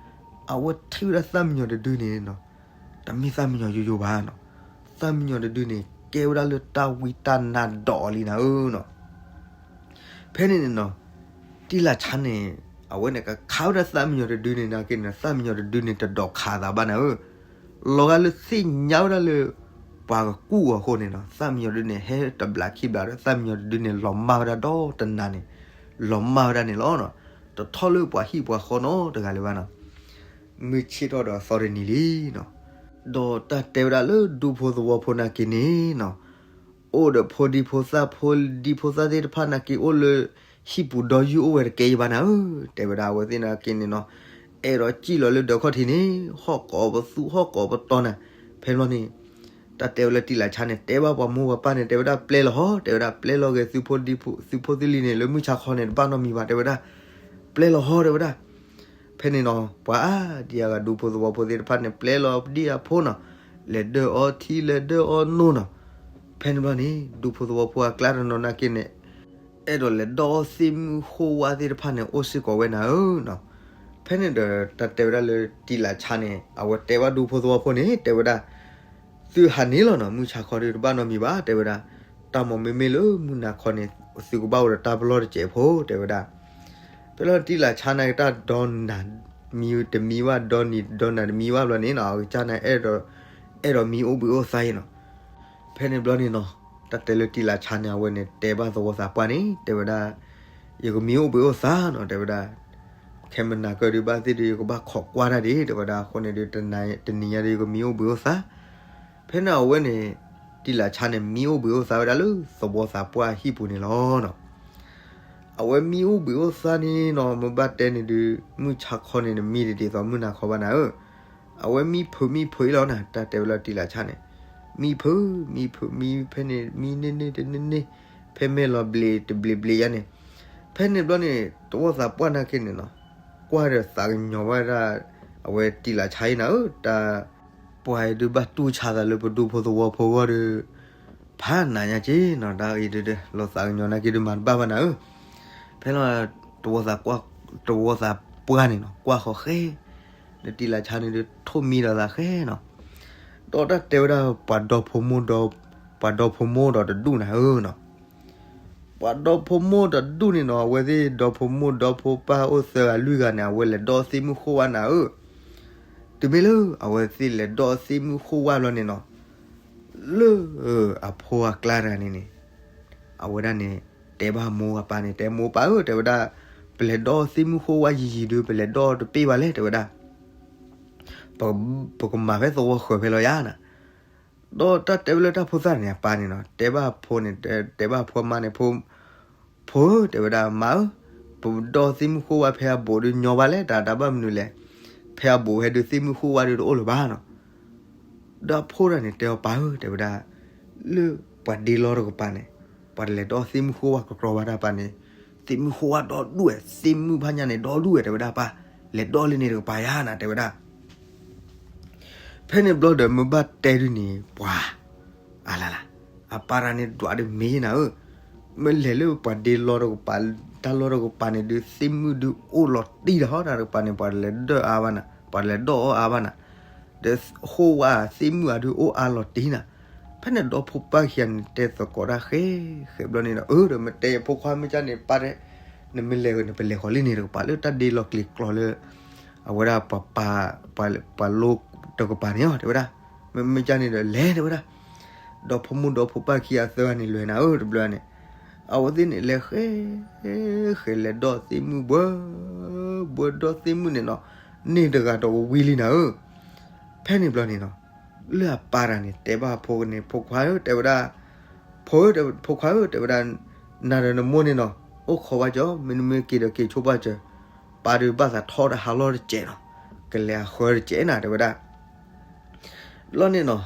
အဝဲထံၣ်ဝဲဒၣ်သၣ်မံယီၤတဒုန့ၣ်နီၤ, တမ့ၢ်သၣ်မံယီၤယိယိဘၣ်နီၤ, သၣ်မံယီၤတဒုန့ၣ် ကဲဝဲဒၣ်လၢတၢ်ဝံတၢ်နါဒိးအီၤလံနၤဧၢနီၤ. ဖဲန့ၣ်န့ၣ်နီၤ, တံလးဆါန့ၣ်, အဝဲန့ၣ်ကခးဝဲဒၣ်သၣ်မံယီၤတဒုန့ၣ်နာ်က့န့ၣ် သၣ်မံယီၤတဒုန့ၣ် တဒိးခးသးဘၣ်နၤဧၢ, လီၤဂာ်လၢသ့ၣ်ညါဝဲဒၣ်လၢ ပှၤကကူၣ်အီၤအဃိန့ၣ်နီၤ, သၣ်မံယီၤဒုန့ၣ် ဟဲတဘျးခံဘျးဒီး သၣ်မံယီၤတဒုန့ၣ် လီၤမၢ်ဝဲဒၣ်ဒီတနၤန့ၣ်, လီၤမၢ်ဝဲဒၣ်န့ၣ်လီၤနီၤ, တထီၣ်လၢပှၤဟံၣ်ပှၤဃီနီတဂၤလၢၤဘၣ်နီၤ. မုၢ်ဆ့ၣ်ထီၣ်ဒီးသီတနံၤလံနီၤ, ဒီးတၢ်တဲဝဲဒၣ်လၢဒူဖိသဝီဖိနာ်က့န့ၣ်နီၤ, အိၣ်ဒီးဖိဒံဖိသၣ် ဖိဒံဖိသၣ်သ့ၣ်တဖၣ်နာ်က့အိၣ်လၢ ဟံၣ်ပူၤဒီယုၢ်အိၣ်ဝဲတကဲယဘၣ်နၤဧၢ, တဲဝဲဒၣ်အဝဲသ့ၣ်နာ်က့န့ၣ်နီၤ, အဲၣ်ဒိးစံၣ်လီၤလၢဒၢးခီၣ်ထံးန့ၣ် ဟီၣ်ကိးပသူဟီၣ်ကိးပတီၤနၤ, ဖဲဘျီန့ၣ် တၢ်တဲဝဲလၢတံလးဆါန့ၣ် တဲဘၣ်ပှၤမိၢ်ပှၤပၢ်န့ၣ် တဲဝဲဒၣ်ပျဲလီၤဟီ တဲဝဲဒၣ်ပျဲလီၤဂ့ၤ သုဖိသုလံၤန့ၣ် လၢမုၢ်ဆါခီန့ၣ် တဘၣ်နီတမံၤဘၣ် တဲဝဲဒၣ်, ပျဲလီၤဟီ တဲဝဲဒၣ်. ဖဲန့ၣ်နီၤ ပှၤအါဒံအါဂၤဒူဖိသဝီဖိသ့ၣ်တဖၣ်န့ၣ် ပျဲလီၤဒံအဖိနီၤ, လဲၤဒၢအီထံလဲၤဒၢအီနိနီၤ. ဖဲန့ၣ်ဘျီန့ၣ် ဒူဖိသဝီဖိအကျါတနီၤနာ်က့န့ၣ် အဲၣ်ဒိးလဲၤဒီးအီသ့ၣ်မုၢ်ဃိဝါသ့ၣ်တဖၣ်န့ၣ် အိၣ်စ့ၢ်ကီးဝဲနၤဧၢနီၤ. ဖဲန့ၣ်ဒီးတၢ်တဲဝဲဒၣ်လၢတံလးဆါန့ၣ် အဝဲတဲဘၣ်ဒူဖိသဝီဖိန့ၣ် တဲဝဲဒၣ်, သုဟးန့ၣ်လီၤနီၤ မုၢ်ဆါခီဒုးတဘၣ်နီတမံၤဘၣ် တဲဝဲဒၣ်, တၢ်မၤမ့မ့ၢ်လၢမုၢ်နၤခီန့ၣ် သုကဘၣ်အိၣ်ဒီးတၢ်ပလီၢ်တစဲးဖိ တဲဝဲဒၣ်. ဖဲလီၤတံလးဆါန့ၣ်ကတၢၢ်ဒီနၤတမံၤတမံၤဘၣ် ဒီနံၤဒီနၤတမံၤဘၣ်ဘျီန့ၣ်နီၤ အကစၢ်န့ၣ် အဲၣ်ဒိးမံအိၣ်ဘှံးအိၣ်သါအံၤနီၤ. ဖဲန့ၣ်ဘျီန့ၣ်နီၤ တၢ်တဲလၢတံလးဆါန့ၣ် အဝဲန့ၣ်တဲဘၣ်သဝီသးပှၢ်န့ၣ် တဲဝဲဒၣ်, ယကမံအိၣ်ဘှံးအိၣ်သါနီၤ တဲဝဲဒၣ်, ခဲမုၢ်နၤခီဒုးဘၣ်သ့ၣ်ဒုး ယကဘၣ်ခိးကွၢ်တၢ်ဒံး တဲဝဲဒၣ်. အဃိန့ၣ်ဒုး တနံၤညါဒုး ယကမံအိၣ်ဘှံးအိၣ်သါ. ဖဲန့ၣ်အဝဲန့ၣ် တံလးဆါန့ၣ် မံအိၣ်ဘှံးအိၣ်သါဝဲဒၣ်လၢသဝီသးပှၢ်ဟံၣ်ပူၤန့ၣ်လီၤနီၤ. အဝဲမံအိၣ်ဘှံးအိၣ်သါန့ၣ်နီၤ မ့ၢ်ဘၣ်တဲန့ၣ်ဒုး မုၢ်ဆါခီန့ၣ် နမံတဒ်သိးမုၢ်နၤခီဘၣ်နၤဧၢ. အဝဲမံဖုးမံဖုးအံၤလီၤနၤ တၢ်တဲဝဲလၢတံလးဆါန့ၣ်, မံဖုးမံဖုးမံဖဲန့ၣ် မံန့ၢ်န့ၢ်တန့ၢ်န့ၢ်, ဖဲမဲာ်လီၤဘျ့းတဘျ့းဘျ့းယါန့ၣ်, ဖဲန့ၣ်ဘျီန့ၣ် သဝီသးပှၢ်နာ်က့န့ၣ်နီၤ ကွၢ်ဒီးသးကညီၤဝဲဒၣ် အဝဲတံလးဆါအံၤနၤဧၢ တၢ် ပှၤအံၤဒုးဘၣ်တူၢ်ဆါသးလၢပဒူဖိသဝီဖိဂီၢ်ဒီး ဖးနးညါက့နီၤ တၢ်အံၤဒုး လီၤသးကညီၤနာ်က့ဒုးမၤတဘၣ်ဘၣ်နၤဧၢ. ဖဲလီၤ သဝီသးပှၢ်, သဝီသးပှၢ်န့ၣ်နီၤ ကွၢ်ဃီၤဃဲ, ဒီးတံလးဆါန့ၣ်ဒုး ထိၣ်မံဒီးသးဃဲနီၤ. ဒီးတၢ်တဲဝဲဒၣ်ပှၤဒီဖိမိၢ်ဒီး, ပှၤဒီဖိမိၢ်ဒီးတဒူၣ်နၤဧၢနီၤ. ပှၤဒီဖိမိၢ်တဒူၣ်န့ၣ်နီၤ, အဝဲသ့ၣ်ဒီဖိမိၢ်ဒီဖိပၢ်အိၣ်သၢဂၤလွံၢ်ဂၤန့ၣ် အဝဲလဲၤဒီးသ့ၣ်မုၣ်ဃိၣ်ဝါနၤဧၢ. တုၤမ့ၢ်လၢအဝဲသ့ၣ်လဲၤဒီးသ့ၣ်မုၣ်ဃိၣ်ဝါဘျီန့ၣ်နီၤ, လၢအဖိအကျါတဂၤန့ၣ်န့ၣ်, အဝဲဒၣ်န့ၣ် တဲဘၣ်မိၢ်အပၢ်န့ၣ်, တဲမိၢ်ပၢ်ဧၢ တဲဝဲဒၣ်, ပလဲၤဒီးသ့ၣ်မုၣ်ဃိၣ်ဝါယံာ်ယံာ်ဒုး ပလဲၤဒီးတပ့ၢ်ဘၣ်လဲၣ် တဲဝဲဒၣ်. ပကမၤဖဲသဝီဃၢၤဖဲလီၤယါနၤ. ဒီးတၢ်တဲဝဲလၢတၢ်ဖိသၣ်န့ၣ် အပၢ်န့ၣ်နီၤ, တဲဘၣ်ဖိန့ၣ်, တဲဘၣ်ဖိမါန့ၣ်, ဖိ, ဖိဧၢ တဲဝဲဒၣ်, မါဧၢ, ပဒီးသ့ၣ်မုၣ်ဃိၣ်ဝါဖဲအဘူးဒုးညီဘၣ်လဲၣ်, တၢ်တၢ်ဘၣ်မနုၤလဲၣ်, ဖဲအဘူးဟဲဒုးသ့ၣ်မုၣ်ဃိၣ်ဝါဒုးတအိၣ်လၢၤဘၣ်နီၤ. ဒီးအဖိဒၣ်န့ၣ်တဲအီၤ ပၢ်ဧၢ တဲဝဲဒၣ်, လၢပှၤဒ့လီၤတကပၤန့ၣ်, ပှၤတလဲၤဒီးသ့ၣ်မုၣ်ဃိၣ်ဝါကကြီဘၣ်တၢ်ပၢ်န့ၣ်, သ့ၣ်မုၣ်ဃိၣ်ဝါဒီဒူၣ်ဝဲ, သ့ၣ်မုၣ်ဖးညါန့ၣ် ဒီဒူၣ်ဝဲ တဲဝဲဒၣ်, ပၢ်, လဲၤဒီးလၢန့ၣ်တကပၤယါနၤ တဲဝဲဒၣ်. ဖဲန့ၣ်ဘျီဒီး မ့ၢ်ဘၣ်တဲဒုးန့ၣ် ပှၤ, အလလ, အပၢ်တဂၤန့ၣ်ဒွးဒုးမ့ၢ်နၤဧၢ, မ့ၢ်လဲၤလၢပှၤဒ့လီၤတကပၤ, တၢ်လီၢ်တကပၤန့ၣ်ဒုး သ့ၣ်မုၣ်ဒုးအိၣ်လီၤတံၢ်တဟီၣ်နၤတကပၤန့ၣ် ပှၤတလဲၤဒီးအါဘၣ်နၤ, ပှၤတလဲၤဒီးအီၣ်အါဘၣ်နၤ, ဒီးဃိၣ်ဝါသ့ၣ်မုၣ်အဒုးအိၣ်အါလီၤတံၢ်နၤ. ဖဲန့ၣ်ဒီဖိပၢ်ခံဂၤန့ၣ် တဲသကိးတၢ်ဃဲဃဲဘျီန့ၣ်ဒီး, အၢ ဒီးမ့ၢ်တဲဖိခွါမ့ၢ်ကၢ်န့ၣ် ပၢ်တဲ, နမ့ၢ်လဲၤဂ့ၤန့ၣ် ပလဲၤဃီၤလံန့ၣ်တကပၤလၢတၢ်ဒ့လီၤကျဲၤကျီလၢ အဝဲဒၣ်ပှၤပာ်, ပှၤလိတကပၤန့ၣ်အီၤ တဲဝဲဒၣ်, မ့ၢ်မ့ၢ်ကၢ်န့ၣ်ဒီး လဲၤ တဲဝဲဒၣ်. ဒီဖိမိၢ်ဒီဖိပၢ်ခံဂၤသၢဂၤန့ၣ်လဲၤနၤဧၢ တဘျီန့ၣ်, အဝဲသ့ၣ်န့ၣ်လဲၤဃဲ, ဃဲလဲၤဒီးသ့ၣ်မုၣ်ဘှၢ, ဘှၢဒီးသ့ၣ်မုၣ်န့ၣ်နီၤ, န့ၢ်တဂၤဒီးဝံၤလံနၤဧၢ. ဖဲန့ၣ်ဘျီန့ၣ်နီၤ, လၢအပၢ်တဂၤန့ၣ် တဲဘၣ်ဖိန့ၣ် ဖိခွါဧၢ တဲဝဲဒၣ်, ဖိဧၢ ဖိခွါဧၢ တဲဝဲဒၣ်, နၤဒီးနမိၢ်န့ၣ်နီၤ, အိၣ်ခိးဘၣ်ကၠီ, မ့တမ့ၢ်က့ၤဒီးက့ၤဆိပာ်စၢၤ, ပၢ်ဒုးဘၣ်သးထီၣ်တၢ်ဟးလီၢ်တစဲးနီၤ, ကလဲၤအဃၢတစဲးနၤ တဲဝဲဒၣ်. လီၤန့ၣ်နီၤ,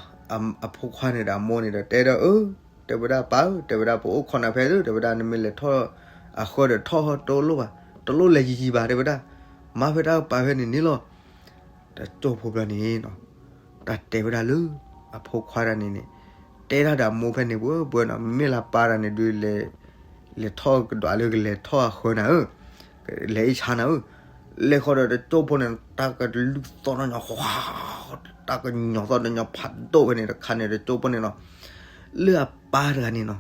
အဖိခွါန့ၣ်ဒီးအမိၢ်န့ၣ်ဒီးတဲဒီး, အၢ တဲဝဲဒၣ် ပၢ်ဧၢ တဲဝဲဒၣ်, ပအိၣ်ခိးနၤဖဲသ့ၣ် တဲဝဲဒၣ်, နမ့ၢ်လဲၤထီၣ်အဃၢဒီးထီၣ်တလိၣ်ဘၣ်, တလိၣ်လဲၤယံာ်ယံာ်ဘၣ် တဲဝဲဒၣ်, မၤဖဲတၢ်ကပၤဖဲန့ၣ်န့ၣ်လီၤ. တကၠိဖိဘျီန့ၣ်နီၤ, တၢ်တဲဝဲဒၣ်လၢ အဖိခွါတဂၤန့ၣ်န့ၣ်, တဲတၢ်ဒီးအမိၢ်ဖဲန့ၣ် ပှဲၤပှဲၤနီၤ, မ့မ့ၢ်လၢပၢ်တဂၤန့ၣ်ဒုး လဲၤထီၣ်ကဒွးလၢကလဲၤထီၣ်အဃၢနၤဧၢ, လဲၤအ့ၣ်ဆါနၤဧၢ, လဲၤဃီၤဒီးတကၠိဖိန့ၣ် တၢ်ကလုၢ်သီၣ်နီၣ်ညီ, တၢ်ကညီၤသီၣ်တညီဖးဒိၣ်ဖဲန့ၣ်တခါန့ၣ် တကၠိဖိန့ၣ်နီၤ, လၢအပၢ်တဂၤန့ၣ်နီၤ,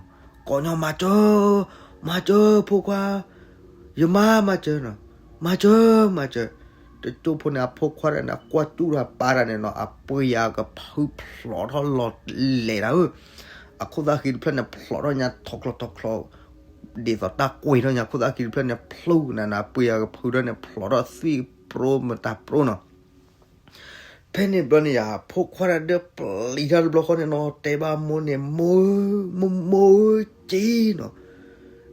ကိးညီ မၤစၢၤ, မၤစၢၤ ဖိခွါ, ယမါ မၤစၢၤနီၤ, မၤစၢၤ မၤစၢၤ. တကၠိဖိန့ၣ် အဖိခွါတဂၤန့ၣ် ကွၢ်စူၣ်ဒီးအပၢ်တဂၤန့ၣ်နီၤ, အပှ့ၤအကဖုဖျိးထီၣ်လီၤလဲၤနၤဧၢ, အခိၣ်သၣ်ဃံတဖျၢၣ်န့ၣ် ဖျိးထီၣ်ညါထီၣ်ချီထီၣ်ချီ, ဒ်သိးတၢ်ကွံာ်ထီၣ်ညါ အခိၣ်သၣ်ဃံတဖျၢၣ်န့ၣ် ဖျိကနၤန့ၣ်, အပှ့ၤအကဖုထီၣ်န့ၣ် ဖျိးထီၣ်သွံၣ်ပြိမတၤပြိနီၤ. ဖဲန့ၣ်ဘျီန့ၣ်ယါ ဖိခွါတဂၤဒီးပျံၤတၢ်တဘျီဃီန့ၣ်နီၤ, တဲဘၣ်မိၢ်န့ၣ်, မိၢ်, မိၢ်, မိၢ်ဧၢ ကံနီၤ.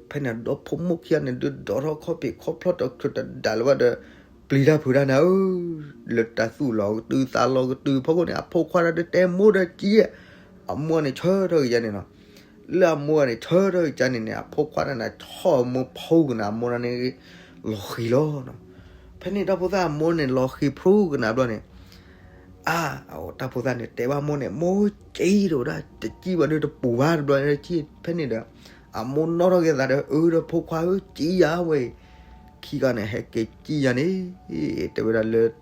ဖဲန့ၣ်ဒီဖိမိၢ်ခံဂၤန့ၣ်ဒုး ဒိးထီၣ်ခီၣ်ဖံးခီၣ်ဖျီၣ်တချုးတဒါလၢၤဘၣ်ဒီး ပျံၤတၢ်ဖုးတၢ်နၤဧၢ, လၢတၢ်သူၣ်လီၤကတုၤသးလီၤကတုၤဖီခိၣ်န့ၣ် အဖိခွါတဂၤဒုးတဲမိၢ်ဒီးကံ, အမိၢ်န့ၣ်ဆၢထၢၣ်ကယါန့ၣ်နီၤ. လၢအမိၢ်န့ၣ်ဆၢထၢၣ်ကယါန့ၣ်န့ၣ် အဖိခွါတဂၤန့ၣ် ဆီၣ်အမိၢ်ဖီကနၤ အမိၢ်န့ၣ် လီၤဃံၤလီၤနီၤ. ဖဲန့ၣ်တၢ်ဖိသၣ်အမိၢ်န့ၣ် လီၤဃံၤဖျိကနၤဘျီန့ၣ် အါ, တၢ်ဖိသၣ်န့ၣ် တဲဘၣ်မိၢ်န့ၣ်, မိၢ်ကံ တဲဝဲဒၣ်, တကံၢ်ဘၣ်ဒီးတပူၤဘၣ်တဘျီန့ၣ်, ဖဲန့ၣ်ဒီး အမိၢ်နီၣ်ထီၣ်က့ၤသးဒီး အၢ ဒီးဖိခွါဧၢ ကံယၤဝဲ, ခံဂၤန့ၣ် ဟဲက့ၤကံယၤန့ၣ် တဲဝဲဒၣ်လၢ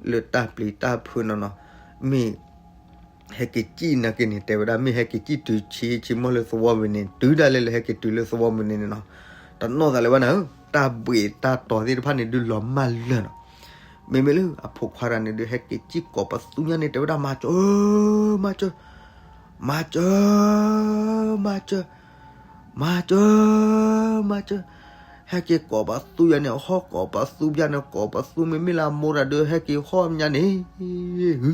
လၢတၢ်ပျံၤတၢ်ဖုးနီၤနီၤ, မ့ၢ် ဟဲက့ၤကံၢ်နာ်က့န့ၣ် တဲဝဲဒၣ် မ့ၢ်ဟဲက့ၤကံၢ်တုၤဆံးဆံးမီၢ်လၢသဝီပူၤန့ၣ် တုၤဒၣ်လဲာ်လၢဟဲက့ၤတုၤလၢသဝီပူၤန့ၣ်နီၤ, တနီၣ်သးလၢၤဘၣ်နၤဧၢ, တၢ်ဘှံးတၢ်တီၤသ့ၣ်တဖၣ်န့ၣ် ဒုးလီၤမၢ်လၢာ်နီၤ. မ့မ့ၢ်လၢအဖိခွါတဂၤန့ၣ်ဒုး ဟဲက့ၤကံၢ်ကိးပသူညါန့ၣ် တဲဝဲဒၣ် မၤစၢၤ, မၤစၢၤ, မၤစၢၤ, မၤစၢၤ, မၤစၢၤ, မၤစၢၤ, ဟဲက့ၤကိးပသူယါန့ၣ် ဟီၣ်ကိးပသူယါန့ၣ် ကိးပသူ မ့မ့ၢ်လၢအမိၢ်တဂၤဒုး ဟဲက့ၤဟီၣ်ညါန့ၣ် ဟု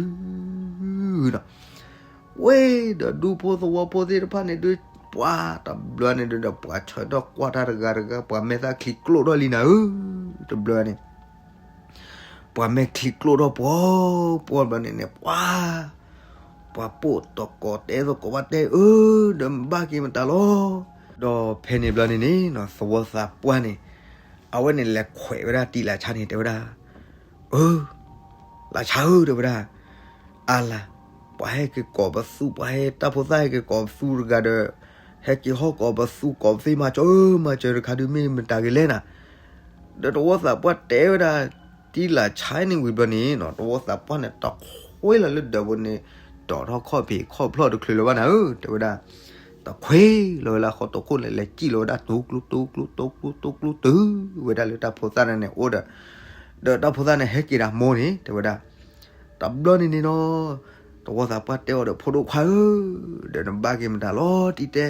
ဝဲဒီးဒူဖိသဝီဖိသ့ၣ်တဖၣ်န့ၣ်ဒုး ပှၤတဘျီန့ၣ်ဒုးဒီး ပှၤဆၢထၢၣ်ကွၢ်တၢ်တဂၤတဂၤ ပှၤမဲာ်သၣ်ချံကျိၣ်ထီၣ်လံနၤဧၢ, တဘျီန့ၣ် ပှၤမဲာ်ချံကျိၣ်ထီၣ်ပှီၤပှီၤဘျီန့ၣ်န့ၣ် ပှၤ ပှၤပိာ်သကိးတဲသကိးဘၣ်တဲအၢ ဒီးဘၣ်က့ၤမတၤလီၤ. ဒီးဖဲန့ၣ်ဘျီန့ၣ်န့ၣ်နီၤ သဝီသးပှၢ်န့ၣ် အဝဲန့ၣ်လဲၤခွဲးဝဲဒၣ်တံၤလၢ်ဆါန့ၣ် တဲဝဲဒၣ် အၢ လၢ်ဆါဧၢ တဲဝဲဒၣ်, အါလၢ် ပှၤဟဲက့ၤကိးပသူ ပှၤဟဲတၢ်ဖိသၣ်ဟဲက့ၤကိးပသူတဂၤဒီး ဟဲက့ၤဟီၣ်ကိးပသူကိးပသ့ မၤစၢၤဧၢ မၤစၢၤတခါဒုး မ့ၢ်မတၤဂ့ၤလဲၣ်နၤ. ဒီးသဝီသးပှၢ်တဲဝဲဒၣ် တံၤလၢ်ဆါန့ၣ်ဝံၤဘျီန့ၣ်နီၤ သဝီသးပှၢ်န့ၣ် တခွ့လီၤလၢဒၢးပူၤန့ၣ် ဒိးထီၣ်ခီၣ်ဖံးခီၣ်ဖျီၣ်တချုးလၢၤဘၣ်နၤဧၢ တဲဝဲဒၣ်. တခွ့လီၤဝဲလၢဃီတခိၣ်န့ၣ် လဲၤစံၣ်လီၤဝဲဒၣ် တူကျူတူကျူတူကျူတူကျူ တုၤဝဲဒၣ်လၢတၢ်ဖိသၣ်န့ၣ်န့ၣ်အိၣ်ဒီး, ဒီးတၢ်ဖိသၣ်န့ၣ်ဟဲက့ၤဒီးအမိၢ်န့ၣ် တဲဝဲဒၣ်, တဘျီန့ၣ်န့ၣ်နီၤ, သဝီသးပှၢ်တဲအီၤဒီး ဖိဒိၣ်ခွါဧၢ, ဒီးနဘၣ်က့ၤမတၤလီၤ တံၤတဲ,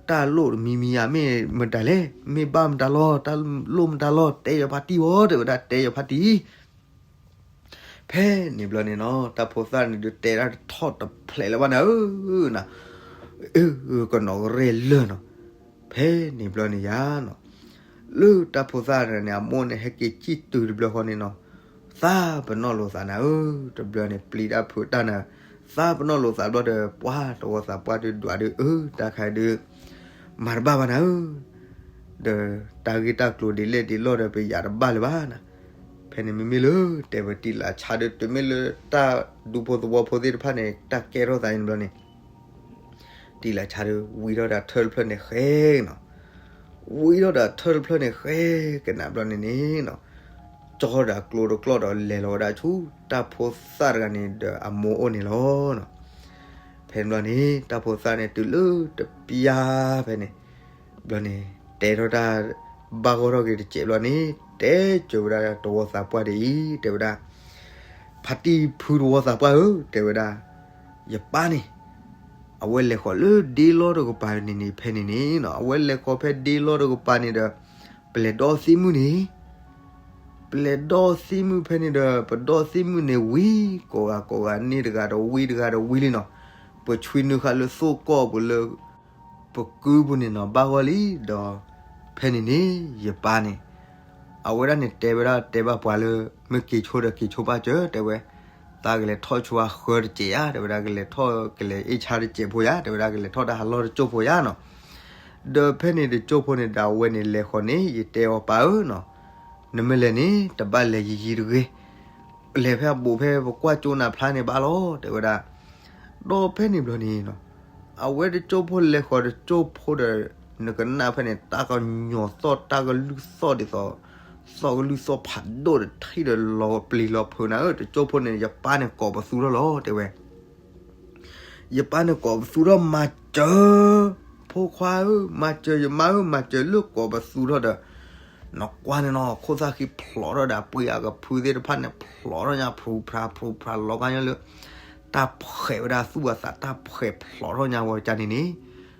တၢ်လိၣ်တမံၤမံၤဧါ မ့ၢ်မတၤလဲၣ်, မ့ၢ်ဘၣ်မတၤလီၤ, တၢ်လိၣ်မတၤလီၤ တဲယဖါတံၢ်ဝဲ တဲဝဲဒၣ် တဲယဖါတံၢ် ဖဲန့ၣ်ဘျီန့ၣ်နီၤ တၢ်ဖိသၣ်န့ၣ်ဒုးတဲဒၣ်တထီၣ်တဖျဲးလၢၤဘၣ်နၤဧၢ, နၤ, အၢ ကနီၣ်ကရဲၣ်လၢာ်နီၤ, ဖဲန့ၣ်ဘျီန့ၣ်ယါနီၤ, လၢတၢ်ဖိသၣ်န့ၣ်န့ၣ် အမိၢ်န့ၣ်ဟဲက့ၤစံၣ်တုၤတဘျီဃီန့ၣ်နီၤ, သးပနီၣ်လိာ်သးနၤဧၢ, တဘျီန့ၣ်ပျံၤတၢ်ဖုးတၢ်နၤ, သးပနီၣ်လိာ်သးဘျီဒီး ပှၤသဝီသးပှၢ်ဒုးဒွးဒုး အၢ တၢ်ခါဒုး မၤတဘၣ်ဘၣ်နၤဧၢ ဒီးတၢ်ဂ့ၢ်တၢ်ကျိၤဒ်လဲၣ်ဒ်လဲၣ်ဒီး ပယၤတဘၣ်လၢၤဘၣ်နၤ, ဖဲန့ၣ်မ့မ့ၢ်လၢ တဲဝဲတံၤလးဆါဒီး တုၤမ့ၢ်လၢတၢ်ဒူဖိသဝီဖိသ့ၣ်တဖၣ်န့ၣ် တၢ်ကဲထီၣ်သးန့ၣ်ဘျီန့ၣ်, တံၤလးဆါဒီး ဝံထီၣ်ဒီးထၢၣ်တဖျၢၣ်န့ၣ်ဃဲနီၤ, ဝံထီၣ်ဒီးထၢၣ်တဖျၢၣ်န့ၣ်ဃဲကနၣ်ဘျီန့ၣ်န့ၣ်နီၤ, ကၠီဒီးကျိတကျီၢ်ဒီး လဲၤလီၤဝဲဒၣ်ဆူတၢ်ဖိသၣ်တဂၤန့ၣ်ဒီးအမိၢ်အိၣ်န့ၣ်လီၤ. ဖဲန့ၣ်ဘျီန့ၣ် တၢ်ဖိသၣ်န့ၣ်တုၤလၢတပျၢ်ဖဲန့ၣ် ဘျီန့ၣ် တဲထီၣ်တၢ် ဘၣ်ဂီၢ်ထီၣ်က့ၤတစဲးဘျီန့ၣ် တဲစၢၤဝဲဒၣ်သဝီသးပှၢ်ဒ်အံၤ တဲဝဲဒၣ်, ဖါတံၢ်ဖုသဝီသးပှၢ်ဧၢ တဲဝဲဒၣ်, ယပၢ်န့ၣ် အဝဲလဲၤဃီၤလၢဒ့လီၢ်တကပၤန့ၣ်န့ၣ် ဖဲန့ၣ်န့ၣ်နီၤ အဝဲလဲၤဃီၤဖဲဒ့လီၢ်တကပၤန့ၣ်ဒီး ပလဲၤဒီသံမုၢ်န့ၣ် ပလဲၤဒီသံမုၢ်ဖဲန့ၣ်ဒီး ပဒီသံမုၢ်န့ၣ်ဝံၤ ကိးဂၤကိးဂၤန့ၢ်တဂၤဒီးဝံတဂၤဒီးဝံလံနီၤ, ပဆွံနုာ်ဃာ်လၢသိၣ်ကီၢ်ပူၤလၢ ပကုပူၤန့ၣ်နီၤ ဘၣ်ဂီၢ်လံဒီး ဖဲန့ၣ်န့ၣ် ယပၢ်န့ၣ် အဝဲဒၣ်န့ၣ်တဲဝဲဒၣ်တဲဘၣ်ပှၤလၢ မ့ၢ်က့ၤဆိဒီးက့ၤဆိဘၣ်စၢၤ တဲဝဲ, သးကလဲၤထီၣ်ဆိအဃၢတစဲးဧါ တဲဝဲဒၣ် ကလဲၤထီၣ်ကလဲၤအ့ၣ်ဆါတစဲးဖိဧါ တဲဝဲဒၣ်ကလဲၤထီၣ်တၢ်ဟးလီၢ်တကၠိၢ်ဖိဧါနီၤ, ဒီးဖဲန့ၣ်တကၠိၢ်ဖိန့ၣ်ဒီးအဝဲန့ၣ်လဲၤဃီၤန့ၣ် ယတဲအီၤပၢ်ဧၢနီၤ, နမ့ၢ်လဲၤန့ၣ် တဘၣ်လဲၤယံာ်ယံာ်တဂ့ၤ, လဲၤဖဲအဘူးဖဲပကွၢ်ကၠိနၤဖျါန့ၣ်ဘၣ်လီၤ တဲဝဲဒၣ်, ဒီးဖဲန့ၣ်ဘျီန့ၣ်နီၤ အဝဲတကၠိၢ်ဖိလဲၤဃီၤတကၠိၢ်ဖိဒီး နကနၣ်ဖဲန့ၣ် တၢ်ကညီၤသီၣ်တၢ်ကလုၢ်သီၣ်ဒ်သိး သီၣ်ကလုၢ်သီၣ်ဖးဒိၣ်ဒီးထံၣ်ဒီးလီၤပျံၤလီၤဖုးနၤဧၢ တကၠိၢ်ဖိန့ၣ် ယပၢ်န့ၣ်ကိးပသူထီၣ်လီၤ တဲဝဲ ယပၢ်န့ၣ်ကိးပသူထီၣ်မၤစၢၤ ဖိခွါဧၢ မၤစၢၤယမါဧၢ မၤစၢၤလၢကိးပသူထီၣ်ဒီး နကွၢ်န့ၣ်နီၤ ခိၣ်သၣ်ဃံဖျိးထီၣ်ဒီး အပှ့ၤအကဖုသ့ၣ်တဖၣ်န့ၣ် ဖျိးထီၣ်ညါ ဖျိဖျါဖျိဖျါလီၤကါညီလၢ တၢ်ဖှဲးဝဲဒၣ်သူၣ်အသး တၢ်ဖှဲးဖျိးထီၣ်ညါဝဲကါန့ၣ်န့ၣ်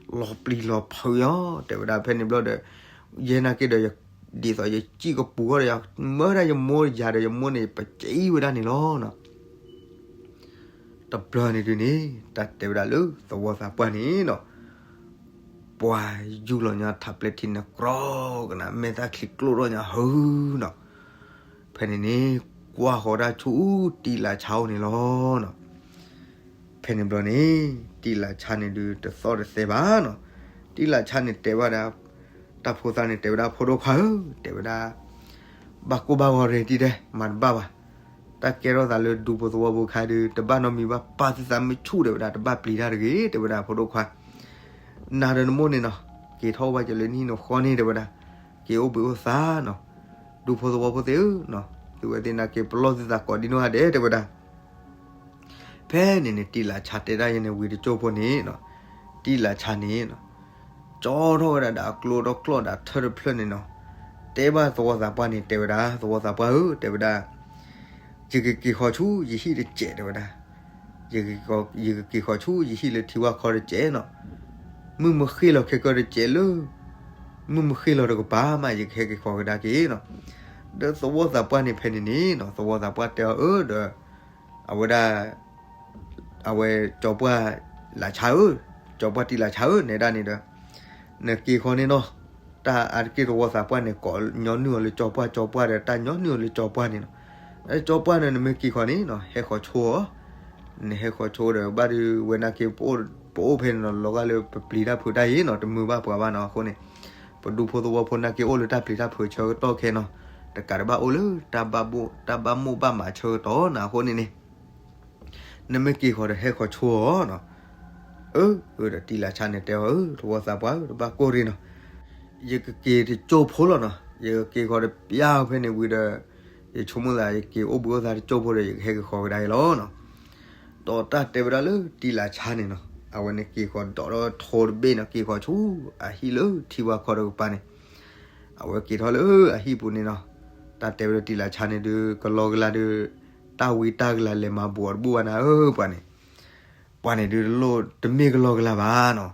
လီၤပျံၤလီၤဖုးယီၤ တဲဝဲဒၣ်ဖဲန့ၣ်ဘျီဒီး ယဲနာ်က့ဒီး ဒ်သိးယစံၣ်ကပူၤဃီဒီး ယမၢဒၣ်ယမိၢ်ယၤဒီးယမိၢ်န့ၣ် ပစံၣ်ဝဲဒၣ်န့ၣ်လီၤနီၤ တဘျီန့ၣ်ဒုးန့ၣ် တၢ်တဲဝဲဒၣ်လၢသဝီသးပှၢ်န့ၣ်နီၤ ပှၤယူၢ်လီၤညါထးပျဲထံန့ၣ် ကြီကနၣ် မဲာ်သၣ်ချံကျိၣ်ထီၣ်ညါဟုနီၤ ဖဲန့ၣ်န့ၣ် ကွၢ်ဃီၤဒၣ်ဆူတံၢ်လးဆါအိၣ်န့ၣ်လီၤနီၤ ဖဲန့ၣ်ဘျီန့ၣ် တံၢ်လးဆါန့ၣ်ဒုးတသီၣ်တသဲဘၣ်နီၤ တံၢ်လးဆါန့ၣ်တဲဘၣ်ဒၣ် တၢ်ဖိသၣ်န့ၣ်တဲဝဲဒၣ် ဖိဒိၣ်ခွါဧၢ တဲဝဲဒၣ် ဘၣ်ကိၢ်ဘၣ်ဂီၤရ့တံၢ်တဲ မၤတဘၣ်ဘၣ် တၢ်ကဲထီၣ်သးလၢဒူဖိသဝီဖိခါဒုး တဘၣ်နီတမံၤဘၣ် ပာ်သုသးမုာ်ဆူၣ် တဲဝဲဒၣ် တဘၣ်ပျံၤတၢ်တဂ့ၤ တဲဝဲဒၣ် ဖိဒိၣ်ခွါ နၤဒီးနမိၢ်န့ၣ်နီၤ က့ၤထီၣ်ဝဲက့ၤလၢနဟံၣ်နဃီန့ၣ် တဲဝဲဒၣ် က့ၤအိၣ်ဘှံးအိၣ်သါနီၤ ဒူဖိသဝီဖိသ့ၣ်ဧၢနီၤ သုဝဲသ့ၣ်နာ်က့ၤပလီၢ်သုသးကိးဒံနီၢ်ဂၤဒဲး တဲဝဲဒၣ် ဖဲန့ၣ်န့ၣ် တံၢ်လးဆါတဲဒၣ်ယဲန့ၣ်ဝံၤတကၠိၢ်ဖိန့ၣ်နီၤ တံၢ်လးဆါန့ၣ်နီၤ ကၠီထီၣ်ဝဲဒၣ်ဒီးအကျိဒီကျီၢ်ဒီးထၢၣ်တဖျၢၣ်န့ၣ်နီၤ တဲဘၣ်သဝီသးပှၢ်န့ၣ် တဲဝဲဒၣ် သဝီသးပှၢ်ဧၢ တဲဝဲဒၣ် ယကက့ၤဃီၤဆူယဟံၣ်တစဲး တဲဝဲဒၣ် ယကက့ၤဃီၤဆူယဟံၣ်လၢထံဝၣ်ခီတစဲးနီၤ မုၢ်မဃ့ၢ်လီၤခဲကၢၢ်တစဲးလၢ မုၢ်မဃ့ၢ်လီၤတကပၤမး ယကဟဲက့ၤဃီၤကဒါက့ၤနီၤ ဒီးသဝီသးပှၢ်န့ၣ်ဖဲန့ၣ်န့ၣ်နီၤ သဝီသးပှၢ်တဲအီၤအၢဒီး အဝဲဒၣ် အဝဲကၠီပှၢ်လးဆါဧၢ, ကၠီပှၢ်တံၢ်လးဆါဧၢ နဲဒၣ်န့ၣ်ဒီး နက့ၤဃီၤန့ၣ်နီၤ, တၢ်အါတက့ၢ်သဝီသးပှၢ်န့ၣ် ကိးညီနုၢ်အီၤလၢကၠီပှၢ် ကၠီပှၢ်ဒီး တၢ်ညီနုၢ်အီၤလၢကၠီပှၢ်န့ၣ်နီၤ, ကၠီပှၢ်န့ၣ် နမ့ၢ်က့ၤဃီၤန့ၣ်နီၤ ဟဲဃီၤဆိအီၤ, နဟဲဃီၤဆိဒီး ဘၣ်ဒုးဝဲနာ်က့ ပအိၣ်ဖဲန့ၣ်နီၤ လီၤဂာ်လၢပပျံၤတၢ်ဖုးတၢ်အံၤနီၤ တမုာ်ဘၣ်ပှၤဘၣ်နီၤ အဃိန့ၣ် ပဒူဖိသဝီဖိနာ်က့ အိၣ်လၢတၢ်ပျံၤတၢ်ဖုးဆၢကတီၢ်ခဲနီၤ, တကးတဘၣ်အိၣ်လၢ တၢ်ဘၣ်မိၣ်ဘၣ်မးဆၢကတီၢ်နီၤ အဃိန့ၣ်န့ၣ် နမ့ၢ်က့ၤဃီၤဒီးဟဲဃီၤဆိအီၤနီၤ, အၢ ဒီးတံၢ်လးဆါန့ၣ်တဲအီၤ အၢ သဝီသးပှၢ်ဧၢ တဘၣ်ကိၢ်ရ့ၣ်နီၤ, ယကက့ၤတကၠိဖိလီၤနီၤ, ယကက့ၤဃီၤတပျၢ်ဖဲန့ၣ်ဝံၤဒီး ယဆိကမိၣ်သး ယက့ၤအိၣ်ဘှံးအိၣ်သါတကၠိဖိဒီး ယကဟဲက့ၤဃီၤကဒါအံၤလီၤနီၤ, ဒီးတၢ်တဲဝဲဒၣ်လၢတံၢ်လးဆါန့ၣ်နီၤ အဝဲန့ၣ်က့ၤဃီၤဒိးထီၣ်ထိတဘ့ၣ်နီၤ က့ၤဃီၤဆူအဟံၣ်လၢထံဝါခီတကပၤန့ၣ်, အဝဲက့ၤထီၣ်လၢအဟံၣ်ပူၤန့ၣ်နီၤ, တၢ်တဲဝဲဒၣ်တံာ်လၤဆါန့ၣ်ဒုး ကလီကလါဒုး တၢ်ဝံတၢ်ကလၤလဲၤမၤဘူးအီၤတဘူၣ်ဘၣ်နၤဧၢ ပှၤန့ၣ်, ပှၤန့ၣ်ဒုးတလိၣ်တမ့ၢ်ကလီကလါဘၣ်နီၤ,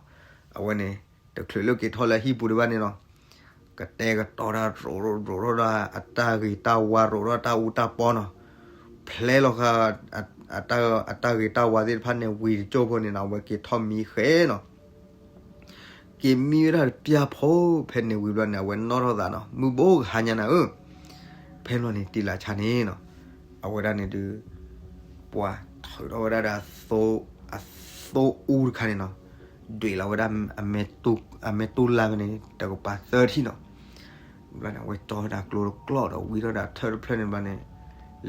အဝဲန့ၣ် တချုးလၢက့ၤထီၣ်လၢအဟံၣ်ပူၤဒံးဘၣ်န့ၣ်နီၤ, ကတဲာ်ကတီၤတၢ်ရိးရိးရိးထီၣ်ဒၣ် အတၢ်ဂ့ၤတၢ်ဝါရိးထီၣ်တၢ်အူတၢ်ပီနီၤ, ဖျဲလီၤဃာ် အတၢ်ဂ့ၤတၢ်ဝါသ့ၣ်တဖၣ်န့ၣ် ဝံၤတကၠိၢ်ဖိန့ၣ်နီၤ အဝဲက့ၤထီၣ်မံဃဲနီၤ က့ၤမံဝဲဒၣ်တပျၢ်ဖိ ဖဲန့ၣ်ဝံၤဘျီန့ၣ် အဝဲနီၣ်ထီၣ်သးနီၤ မုၢ်ဘိကဟါညါနၤဧၢ, ဖဲန့ၣ်ဘျီန့ၣ် တံာ်လၤဆါန့ၣ်နီၤ, အဝဲဒၣ်န့ၣ်ဒုး ပှၤထုးထီၣ်ဝဲဒၣ်ဒီး အသိအူတခါန့ၣ်နီၤ, ဒွဲးလီၤဝဲဒၣ် အမဲာ်တူၢ်လါဖဲန့ၣ် တကပၤသၢထံၣ်နီၤ, ဘျီန့ၣ် အဝဲကၠီဝဲဒၣ်ကျိတကျီၢ်ဒီးဝံထီၣ်ဒၣ်ထၢၣ်တဖျၢၣ်န့ၣ်ဘျီန့ၣ်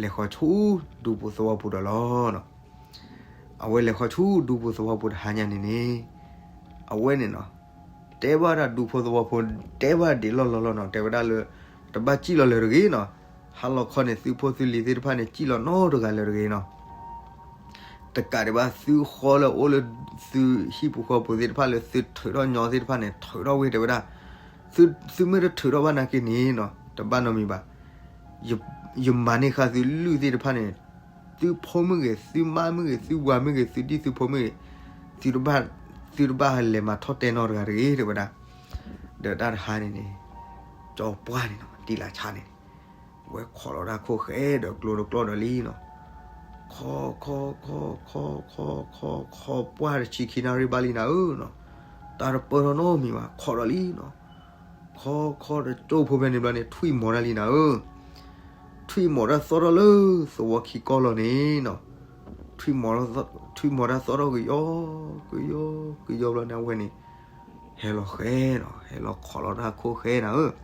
လဲၤဃီၤဆူဒူဖိသဝီဖိဒီးလီၤနီၤ အဝဲလဲၤဃီၤဆူဒူဖိသဝီဖိတဟါညါန့ၣ်န့ၣ်, အဝဲန့ၣ်နီၤ, တဲဘၣ်ဒၣ်ဒူဖိသဝီဖိ တဲဘၣ်ဒံးလီၢ်လီၢ်လီၢ်နီၤ တဲဝဲဒၣ်လၢ တဘၣ်စံၣ်လီၤလၢၤတဂ့ၤနီၤ, ဟါလီၤခီန့ၣ် သုဖိသုလံၤသ့ၣ်တဖၣ်န့ၣ် စံၣ်လီၤနီတဂၤလၢၤတဂ့ၤနီၤ တကးဒံးဘၣ်သုဃီလၢအိၣ်လၢ သုဟံၣ်ပူၤဃီပူၤသ့ၣ်တဖၣ်လၢသုထုးထီၣ်ညီသ့ၣ်တဖၣ်န့ၣ် ထုးထီၣ်ဝဲတဲဝဲဒၣ်, သုမ့ၢ်တထုးထီၣ်ဘၣ်နာ်က့န့ၣ်နီၤ တဘၣ်နီတမံၤဘၣ်, ယမၤန့ၢ်ဃာ်သုလုၢ်သ့ၣ်တဖၣ်န့ၣ်, သုဖိမ့ၢ်ဂ့ၤ, သုမါမ့ၢ်ဂ့ၤ, သုဝၤမ့ၢ်ဂ့ၤ, သုဒံၣ်သုဖိမ့ၢ်ဂ့ၤ, သုတဘၣ်, သုတဘၣ်လဲၤမၤထီၣ်တဲနီတဂၤတဂ့ၤ တဲဝဲဒၣ်, ဒီးတၢ်တဟါန့ၣ်န့ၣ်, ကၠီပှၢ်န့ၣ်နီၤ တံာ်လၤဆါန့ၣ်, ဝဲခိးလီၤဒၣ်ခိၣ်ဃဲဒီးကျိတကျီၢ်ဒီးလံနီၤ, ခိး ခိး ခိး ခိး ခိး ခိး ခိးပှၢ်တဆံခံနၣ်ရံၣ်ဘၣ်လံနၤဧၢနီၤ, တၢ်တပၢၢ်ထီၣ်နီတမံၤဘၣ် ခိးဒီးလံနီၤ, ခိး ခိးဒီးကၠိဖိဖဲန့ၣ်ဘျီန့ၣ် ထွံၣ်မီၤတၢ်လံနၤဧၢ, ထွံၣ်မီၤတၢ်သီၣ်ထီၣ်လၢသဝီခံကီၢ်လီၤန့ၣ်နီၤ, ထွံၣ်မီၤတၢ်သီၣ်ထီၣ်ကယီ ကယီ ကယီဘျီန့ၣ် အဝဲန့ၣ် ဟဲလီၤဃဲနီၤ, ဟဲလီၤခိးလီၤတၢ်ခိၣ်ဃဲနၤဧၢ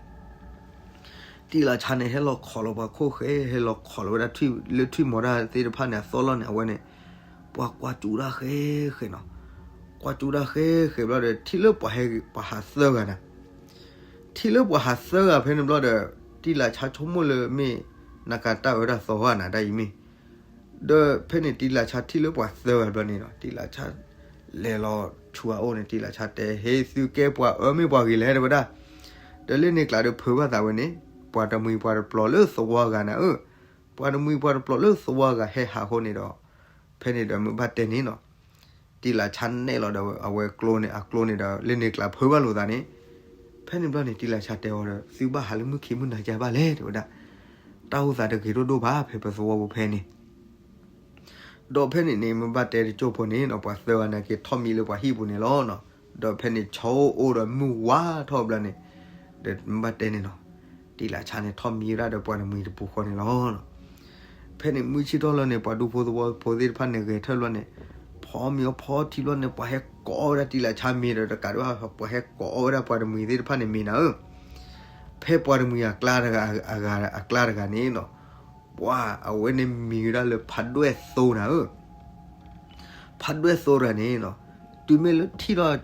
တံာ်လၤဆါန့ၣ် ဟဲလီၤခိးလီၤပှၤခိၣ်ဃဲ, ဟဲလီၤခိးလီၤဝဲဒၣ်ထွံၣ်လၢထွံၣ်မီၤတၢ်သ့ၣ်တဖၣ်န့ၣ် အသီၣ်လီၤန့ၣ် အဝဲန့ၣ်, ပှၤကွၢ်ကၠူဒၣ်ဃဲဃဲနီၤ, ကွၢ်ကၠူဒၣ်ဃဲဃဲဘျီဒီး ထံၣ်လၢပှၤဟဲပှၤဟးသၢဂၤနၤ, ထံၣ်လၢပှၤဟးသၢဂၤဖဲန့ၣ်ဘျီဒီး တံာ်လၤဆါဆိကမိၣ်လၢမ့ၢ် နကတၢ်အၢတၢ်သီဧါနၤ တၢ်အံၤမ့ၢ် ဒီးဖဲန့ၣ်တံာ်လၤဆါထံၣ်လၢပှၤသၢဂၤဘျီန့ၣ်နီၤ, တံာ်လၤဆါ လဲၤလီၤဆူအအိၣ်န့ၣ် တံာ်လၤဆါတဲ ဟ့ၣ်သုကဲပှၤအၢမ့ၢ်ပှၤဂ့ၤလဲၣ် တဲဝဲဒၣ်, ဒီးလၢန့ၣ်ကျါဒီးဖုးဘၣ်သးဝဲန့ၣ်, ပှၤတမှံၤပှၤတပျီၤလၢသဝီဂၤနၤဧၢ, ပှၤတမှံၤပှၤတပျီၤလၢသဝီဂၤဟဲဟးအဃိန့ၣ်ဒီး, ဖဲန့ၣ်ဒီးမ့ၢ်ဘၣ်တဲန့ၣ်နီၤ တံာ်လၤဆါနဲၣ်လီၤဒီးအဝဲကျိန့ၣ် အကျိန့ၣ်ဒီး လၢန့ၣ်ကျါဖုးဘၣ်လိာ်သးန့ၣ်, ဖဲန့ၣ်ဘျီန့ၣ် တံာ်လၤဆါတဲအီၤဒီး သုဘၣ်ဟးလၢမုၢ်ခံမုၢ်နၤကၢ်ဘၣ်လဲၣ် တဲဝဲဒၣ်, တၢ်အိၣ်သးတဂ့ၤဒိၣ်ဒိၣ်ဘၣ် ဖဲပသဝီပူၤဖဲန့ၣ်, ဒီးဖဲန့ၣ်န့ၣ် မ့ၢ်ဘၣ်တဲတကၠိၢ်ဖိန့ၣ်နီၤ ပှၤသၢဂၤန့ၣ်က့ၤထီၣ်မံလၢပှၤဟံၣ်ပူၤန့ၣ်လီၤနီၤ, ဒီးဖဲန့ၣ်ဆီအိၣ်ဒီးမုၢ်ဝါထီၣ်ဘျီန့ၣ်, ဒီးမ့ၢ်ဘၣ်တဲန့ၣ်နီၤ, တံာ်လၤဆါန့ၣ်ထီၣ်မံဝဲဒၣ်ဒီးပှၤတမှံၤတပူၤဃီန့ၣ်လီၤ ဖဲန့ၣ်မုၢ်ဆ့ၣ်ထီၣ်လီၤန့ၣ် ပှၤဒူဖိသဝီဖိသ့ၣ်တဖၣ်န့ၣ် ဂဲၤထၢၣ်လီၤန့ၣ်, ဖီမ့ၤအီဖီထံလီၤန့ၣ် ပှၤဟဲကိးဝဲဒၣ်တံာ်လၤဆါမ့ၤဒီး တကးဒံးဘၣ် ပှၤဟဲကိးအီၣ်ဝဲဒၣ်ပှၤတမှံၤသ့ၣ်တဖၣ်န့ၣ်မ့ၤနၤဧၢ, ဖဲပှၤတမှံၤအကျါတဂၤ အဂၤအကျါတဂၤန့ၣ်နီၤ, ပှၤအဝဲန့ၣ်မံၤဝဲဒၣ်လၢဖးဒွဲၣ်သိနၤဧၢ ဖးဒွဲၣ်သိတဂၤန့ၣ်နီၤ, တုၤမ့ၢ်လၢထံၣ်ထီၣ်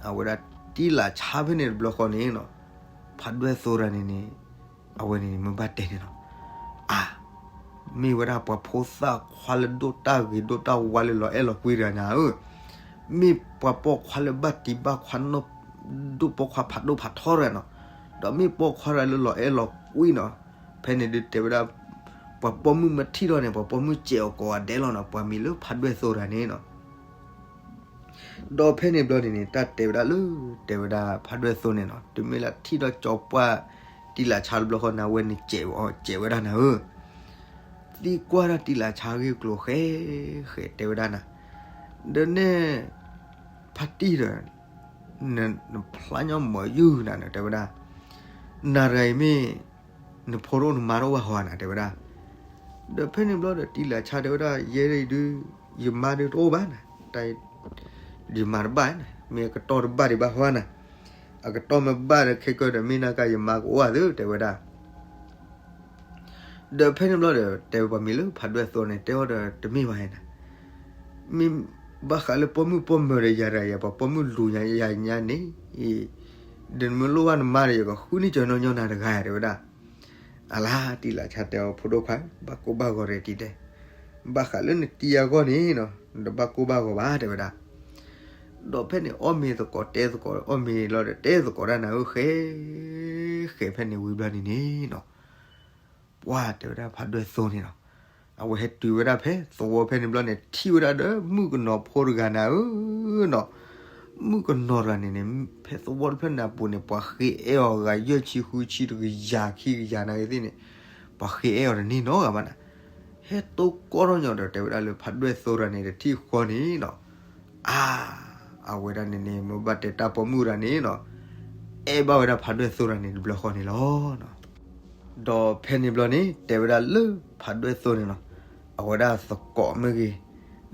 အဝဲဒၣ်တံာ်လၤဆါဖဲန့ၣ်တဘျီဃီန့ၣ်နီၤ, ဖးဒွဲၣ်သိတဂၤန့ၣ်န့ၣ်, အဝဲန့ၣ်မ့ၢ်ဘၣ်တဲန့ၣ်နီၤ, အါ, မ့ၢ်ဝဲဒၣ်ပှၤဖိသၣ်ခွါလၢဒိၣ်တၢ်ဂ့ၤဒိၣ်တၢ်ဝါလၢလီၤအဲၣ်လီၤကွံတဂၤနၤဧၢ, မ့ၢ်ပှၤပိာ်ခွါလၢဘၣ်တံၢ်ဘၣ်ခွါနီၢ်, ဒိၣ်ပိာ်ခွါဖးဒိၣ်ဖးထီတဂၤနီၤ, ဒီးမ့ၢ်ပိာ်ခွါတဂၤလၢလီၤအဲၣ်လီၤကွံနီၤ, ဖဲန့ၣ်ဒုးတဲဝဲဒၣ်, ပှၤပိာ်မုၣ်မ့ၢ်ထံၣ်ထီၣ်န့ၣ် ပှၤပိာ်မုၣ်စဲးအီၤကိးဂၤဒဲးလီၤနီၤ, ပှၤမံၤလၢဖးဒွဲၣ်သိတဂၤန့ၣ်နီၤ, ဒီးဖဲန့ၣ်ဘျီန့ၣ်န့ၣ် တၢ်တဲဝဲဒၣ်လၢ တဲဝဲဒၣ်ဖးဒွဲၣ်သိန့ၣ်နီၤ, တုၤမ့ၢ်လၢထံၣ်ထီၣ်ကၠီပှၢ်တံာ်လၤဆါတဘျီဃီန့ၣ် အဝဲန့ၣ်စဲးဝဲဒၣ်နၤဧၢ, သံကွၢ်ဒၣ်တံာ်လၤဆါဂ့ၢ်ကျိၤဃဲ, ဃဲတဲဝဲဒၣ်နၤ, ဒီးနဲၣ်, ဖါတံၢ်ဒီး, နဖျါညီမီၤယုၢ်နၤန့ၣ် တဲဝဲဒၣ်, နၤတဂၤအံၤမ့ၢ်, နဖိတအိၣ်နမါတအိၣ်ဘၣ်ဟီဧါနၤ တဲဝဲဒၣ်, ဒီးဖဲန့ၣ်ဘျီဒီးတံာ်လၤဆါတဲဝဲဒၣ် ယဲဒၣ်အံၤဒုး, ယမါဒုးတအိၣ်ဘၣ်နၤ, တၢ်, ယမါတဘၣ်နၤ, မ့ၢ်အကတီၢ်တဘၣ်ဒံးဘၣ်ဟီဧါနၤ, အကတီၢ်မ့ၢ်ဘၣ်ဒီးခဲကၢဒီးမ့ၢ်နာ်က့ယမါကအိၣ်ဧါသ့ တဲဝဲဒၣ် ဒီးဖဲန့ၣ်ဘျီဒီး တဲဝဲပှၤမံၤလၢဖးဒွဲၣ်သိန့ၣ် တဲအီၤဒီးတမ့ၢ်ဘၣ်နၤ, မ့ၢ်ဘၣ်ဃးလၢပိာ်မုၣ်ပိာ်မၢၤဒီးယၤတဂၤယၤ ပှၤပိာ်မုၣ်လူၤညါယၤညါန့ၣ်, ဒီးနမ့ၢ်လိၣ်ဘၣ်နမါဒီး ယကဃုန့ၢ်ကၢနီၢ်ညီနၤတဂၤယၤ တဲဝဲဒၣ်, အလါတံာ်လၤဆါတဲအီၤဖိဒိၣ်ခွါ ဘၣ်ကိၢ်ဘၣ်ဂီၤဒီးတံၤတဲ, ဘၣ်ဃးလၢနတံၤအဂီၢ်န့ၣ်နီၤ နတဘၣ်ကိၢ်ဘၣ်ဂီၤဘၣ် တဲဝဲဒၣ် ဒီးဖဲန့ၣ်အီၣ်မ့ၤသကိးတဲသကိး အီၣ်မ့ၤလီၤဒီးတဲသကိးတၢ်နၤဧၢ ဃဲ ဃဲဖဲန့ၣ်ဝံၤဘျီန့ၣ်န့ၣ်နီၤ ပှၢ်တဲဝဲဒၣ်ဖးဒွဲၣ်သိန့ၣ်နီၤ အဝဲဟဲတုၤဝဲဒၣ်ဖဲသဝီဖဲန့ၣ်ဘျီန့ၣ် ထံၣ်ဝဲဒၣ်ဒီးမုၣ်ကနီၤဖိတဂၤနၤဧၢနီၤ မုၣ်ကနီၤတဂၤန့ၣ်န့ၣ် ဖဲသဝီတဖျၢၣ်န့ၣ်အပူၤန့ၣ် ပှၤဃ့အဲၣ်အီၤဂၤယဲၢ်ဆံဃုဆံတကယၤခံကယၤနၤဂ့ၤသ့ၣ်န့ၣ် ပှၤဃ့အဲၣ်အီၤတန့ၢ်နီတဂၤဘၣ်နၤ ဟဲတိကိၢ်ထီၣ်ညီဒီးတဲဝဲဒၣ်လၢဖးဒွဲၣ်သိတဂၤန့ၣ် တထံၣ်ဃီန့ၣ်နီၤ အါ အဝဲဒၣ်န့ၣ်န့ၣ် မ့ၢ်ဘၣ်တဲတၢ်ပိာ်မုၣ်တဂၤန့ၣ်နီၤ အဲၣ်ဘၣ်ဝဲဒၣ်ဖးဒွဲၣ်သိတဂၤန့ၣ်တဘျီဃီန့ၣ်လီၤ. ဒီးဖဲန့ၣ်ဘျီန့ၣ် တဲဝဲဒၣ်လၢဖးဒွဲၣ်သိန့ၣ်နီၤ အဝဲဒၣ်အသကိးမ့ၢ်ဂ့ၤ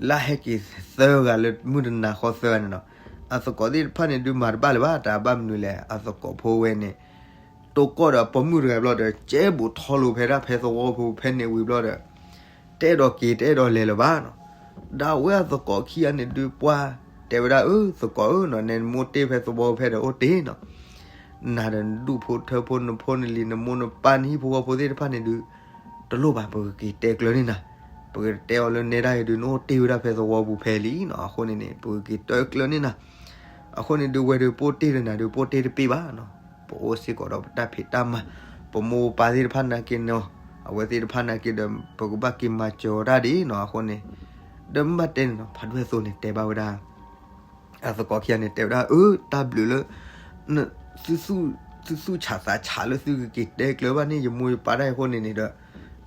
လၢဟဲက့ၤသၢဂၤလၢမုၢ်တနၤဃီသၢဂၤန့ၣ်နီၤ အသကိးသ့ၣ်တဖၣ်န့ၣ်ဒုးမၤတဘၣ်လၢၤဘၣ် တၢ်ဘၣ်မနုၤလဲၣ် အသကိးဖိဝဲန့ၣ် တိကိၢ်ဒီးအပိာ်မုၣ်တဂၤဘျီဒီး ကဲဘူးထီလိာ်ဖဲဒၣ်ဖဲသဝီဖိဖဲန့ၣ်ဝံၤဘျီဒီး တအဲၣ်ဒိးက့ၤတအဲၣ်ဒိးလဲၤလၢၤဘၣ်နီၤ ဒီးအဝဲအသကိးခံဂၤန့ၣ်ဒုးပှၢ် တဲဝဲဒၣ်အၢ သကိးဧၢနီၤ နဲနမိၢ်တ့ၢ်ဖဲသဝီဖဲဒီးအိၣ်တ့ၢ်နီၤ နၤဒီးနဒူၣ်ဖိထၢဖိနဖိနလံၤနမိၢ်နပၢ်နဟံၣ်ဖိဃီဖိသ့ၣ်တဖၣ်န့ၣ်ဒုး တလိၣ်ဘၣ် ပကက့ၤတဲကျၢၤန့ၢ်နၤ ပကတဲအီၤလၢနဲဒၣ်အံၤဒုး နအိၣ်တ့ၢ်ဝဲဒၣ်ဖဲသဝီပူၤဖဲလံနီၤ အဃိန့ၣ်န့ၣ် ပကက့ၤတဲကျၢၤန့ၢ်နၤ အဃိန့ၣ်ဒုးဝဲဒုးပအိၣ်တ့ၢ်ဒီးနၤဒုး ပအိၣ်တ့ၢ်တပ့ၢ်ဘၣ်နီၤ ပအိၣ်စ့ၢ်ကီးဒီးပတၢ်ဖံးတၢ်မၤ ပမိၢ်ပပၢ်သ့ၣ်တဖၣ်နာ်က့နီၤ အဝဲသ့ၣ်တဖၣ်နာ်က့ဒီး ပကဘၣ်က့ၤမၤစၢၤအီၤတၢ်ဒ်နီၤ အဃိန့ၣ် ဒီးမ့ၢ်ဘၣ်တဲန့ၣ်နီၤ ဖးဒွဲၣ်သိန့ၣ် တဲဘၣ်ဝဲဒၣ် အသကိးခံဂၤန့ၣ် တဲဝဲဒၣ် အၢ တၢ်ဘျုးလၢ သုသူၣ်ဆးသးဆးလၢသုကက့ၤတဲကျၢၤဘၣ်န့ၣ် ယမိၢ်ယပၢ်တၢ်အံၤအဃိန့ၣ်န့ၣ်ဒီး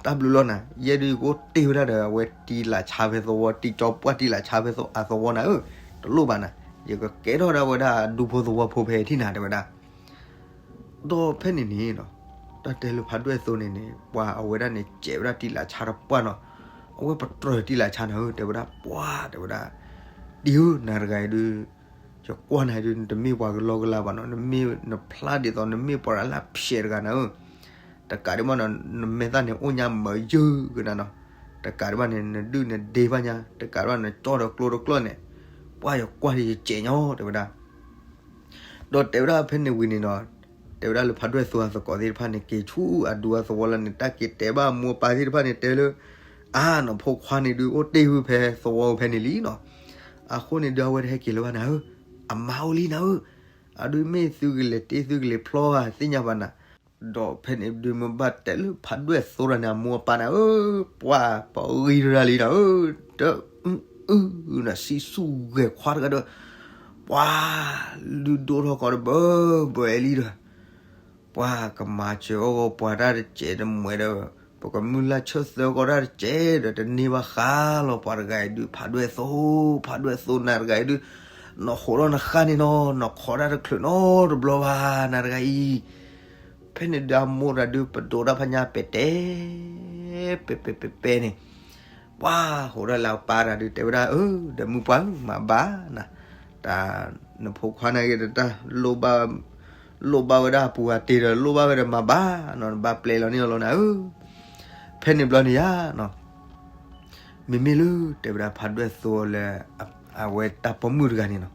တၢ်ဘျုးလီၤနၤ ယဲဒုးယကအိၣ်တ့ၢ်ဝဲဒၣ်ဒီး အဝဲတံၤလးဆါဖဲသဝီ တံၤကၠီပှၢ်တံၤလးဆါဖဲအသဝီနၤဧၢ တလိၣ်ဘၣ်နၤ ယကကဲထီၣ်ဒၣ်ဝဲဒၣ်ဒူဖိသဝီဖိဖဲထံၣ်နၤ တဲဝဲဒၣ် ဒီးဖဲန့ၣ်န့ၣ်နီၤ တၢ်တဲလၢဖးဒွဲၣ်သိန့ၣ်န့ၣ် ပှၤအဝဲဒၣ်န့ၣ် စဲးဝဲဒၣ်တံၤလးဆါတပှၢ်နီၤ အဝဲပတြၢၤတံၤလးဆါနၤဧၢ တဲဝဲဒၣ် ပှၢ် တဲဝဲဒၣ် တံၤဧၢ နၤတဂၤအံၤဒုး ယကွၢ်နၤဒုး နတမ့ၢ်ပှၤကလီကလီဘၣ်နီၤ နမ့ၢ်နဖျါဒ်သိး နမ့ၢ်ပှၤလၢဖျဲးတဂၤနၤဧၢ တကးဒံးဘၣ်နီၤ နမဲာ်သၣ်န့ၣ် အိၣ်ညါမၤယၢကနၤနီၤ တကးဒံးဘၣ်န့ၣ် နဒုၣ်နဒ့ဘၣ်ညါ တကးဒံးဘၣ်နကၠီၣ်ဒီးကျိဒီးကျိန့ၣ် ပှၢ်ယကွၢ်ဒ်ယစဲးညီ တဲဝဲဒၣ် ဒီးတဲဝဲဒၣ်ဖဲန့ၣ်ဝံၤန့ၣ်နီၤ တဲဝဲဒၣ်လၢဖးဒွဲၣ်သိအသကိးသ့ၣ်တဖၣ်န့ၣ် က့ၤဆူအဒူအသဝီလၢန့ၣ် တၢ်က့ၤတဲဘၣ်အမိၢ်အပၢ်သ့ၣ်တဖၣ်န့ၣ် တဲလၢ အါ နဖိခွါန့ၣ်ဒုး အိၣ်တ့ၢ်ဝဲဖဲသဝီဖဲန့ၣ်လံနီၤ အဃိန့ၣ်ဒုး အဝဲတဟဲက့ၤလၢၤဘၣ်နၤဧၢ အမါအိၣ်လံနၤဧၢ အဒုးမ့ၢ်သုကလဲၤတ့ၢ်သုကလဲၤဖျီဧါ သ့ၣ်ညါဘၣ်နၤ ဒီးဖဲန့ၣ်ဒုးမ့ၢ်ဘၣ်တဲလၢဖးဒွဲၣ်သိတဂၤန့ၣ် အမိၢ်အပၢ်နၤဧၢ ပှၢ်ပဂံၢ်တရၢ်လံနၤဧၢ တအုၣ်အုၣ်နၤ စံးဆူၣ်ဂဲၤခွါတဂၤဒီး ပှၢ်လုၢ်ဒိၣ်ထီၣ်ကီးဒီးဘၢဘၢလံဒီး ပှၤကမၤစၢၤအီၣ်ဂီၤပှၤတၢ်တစဲးတမှဲးဒီး ပကမုၢ်လၢ်ဆၢသၢကီးတၢ်တစဲးဒီး တန့ၢ်ဘၣ်ဃးလီၤ ပှၤတဂၤအံၤဒုး ဖးဒွဲၣ်သိ ဖးဒွဲၣ်သိနၤတဂၤအံၤဒုး နဟးထီၣ်နဃၣ်န့ၣ်နီၤ နခိးတၢ်တချုးနီတဘျီဘၣ် နၤတဂၤအံၤ ဖဲန့ၣ်ဒုးအမိၢ်တဂၤဒုး ပဒိးတၢ်ဖးညါပဲာ်တဲ ပဲာ်ပဲာ်ပဲာ်ပဲာ်န့ၣ် ပှၤဟးထီၣ်လၢအပၢ်တဂၤဒုး တဲဝဲဒၣ် အၢ ဒီးမုၢ်ပှၢ်ဧၢ မၤဘၣ်နၤ တၢ်နဖိခွါန့ၣ်ဂ့ၤတၢ် လိၣ်ဘၣ် လိၣ်ဘၣ်ဝဲဒၣ်အပူၤအတ့ၢ်ဒီး လိၣ်ဘၣ်ဝဲဒီးမၤဘၣ်နီၤ နဘၣ်ပျဲလီၤန့ၢ်အီၤလီၤနၤဧၢ ဖဲန့ၣ်ဘျီန့ၣ်ယါနီၤ မ့မ့ၢ်လၢတဲဝဲဒၣ်ဖးဒွဲၣ်သိလၢ အဝဲတၢ်ပိာ်မုၣ်တဂၤန့ၣ်နီၤ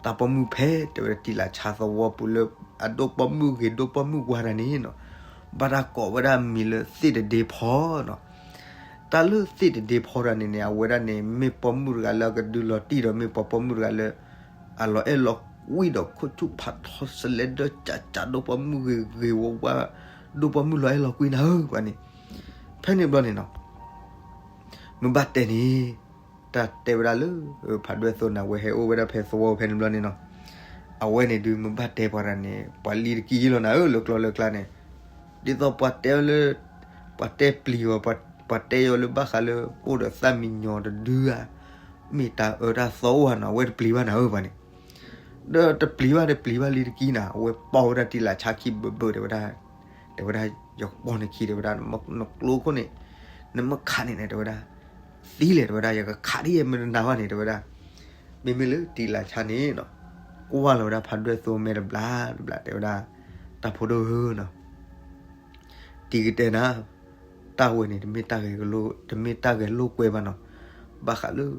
တၢ်ပိာ်မုၣ်ဖဲတဲဝဲဒၣ်တံၤလးဆါသဝီပူၤလၢ အဒိၣ်ပိာ်မုၣ်ဂ့ၤဒိၣ်ပိာ်မုၣ်ဝါတဂၤန့ၣ်နီၤ ဘၣ်တၢ်ကိးဝဲဒၣ်မံၤလၢသ့ၣ်တဒ့ဖီနီၤ တၢ်လၢသ့ၣ်တဒ့ဖီတဂၤန့ၣ်န့ၣ် အဝဲဒၣ်န့ၣ် မ့ၢ်ပိာ်မုၣ်တဂၤလၢအကဒုးလီၤတံၢ်ဒီး မ့ၢ်ပှၤပိာ်မုၣ်တဂၤလၢ အလီၤအဲၣ်လီၤကွံဒီး ခိၣ်ဆူၣ်ဖးထီ စလဲဒီကၠးကၠး ဒိၣ်ပိာ်မုၣ်ဂ့ၤဂ့ၤဝါဝါ ဒိၣ်ပိာ်မုၣ်လီၤအဲၣ်လီၤကွံနၤဧၢ ပှၤန့ၣ် ဖဲန့ၣ်ဘျီန့ၣ်နီၤ မ့ၢ်ဘၣ်တဲန့ၣ် တၢ်တဲဝဲဒၣ်လၢ ဖးဒွဲၣ်သိန့ၣ် အဝဲဟဲအိၣ်ဝဲဒၣ်ဖဲသဝီဖဲန့ၣ်ဘျီန့ၣ်နီၤ အဝဲန့ၣ်ဒုးမ့ၢ်ဘၣ်တဲပှၤတဂၤန့ၣ် ပှၤလံၤတကံၢ်လီၤနၤဧၢ လၢကျီလၢကျါန့ၣ် ဒ်သိးပှၤတဲလၢ ပှၤတဲပျံၤအီၤ ပှၤတဲယီၤလၢဘၣ်ဃးလၢ အိၣ်ဒီးသၣ်မံညီၤတဒုဧါ မ့ၢ်တၢ်အၢတၢ်သီအိၣ်ဧါနီၤ အဝဲတပျံၤဘၣ်နၤဧၢ ပှၤန့ၣ် ဒီးတပျံၤဘၣ်တပျံၤဘၣ်လံၤတကံၢ်နၤ အဝဲပိာ်ဝဲဒၣ်တံၤလးဆါခံဘၢဘၢတဲဝဲဒၣ် တဲဝဲဒၣ် ယပိာ်နခံတဲဝဲဒၣ် နကျိခိၣ်န့ၣ် နမ့ၢ်ခးန့ၣ်န့ၣ် တဲဝဲဒၣ် သံလဲၣ်တဲဝဲဒၣ် ယကခးဒ်ယဲမ့ၢ်တနာ်ဘၣ်န့ၣ် တဲဝဲဒၣ် မ့မ့ၢ်လၢတံၤလးဆါန့ၣ်နီၤ ကွၢ်လီၤဝဲဒၣ်ဖးဒွဲၣ်သိမဲာ်တဘျီတဘျီ တဲဝဲဒၣ် တၢ်ဖိဒိၣ်ဧၢနီၤ တံၤကတဲနၤ တၢ်ဝဲန့ၣ် တမ့ၢ်တၢ်ဂဲၤလိ တမ့ၢ်တၢ်ဂဲၤလိာ်ကွဲဘၣ်နီၤ ဘၣ်ဃးလၢ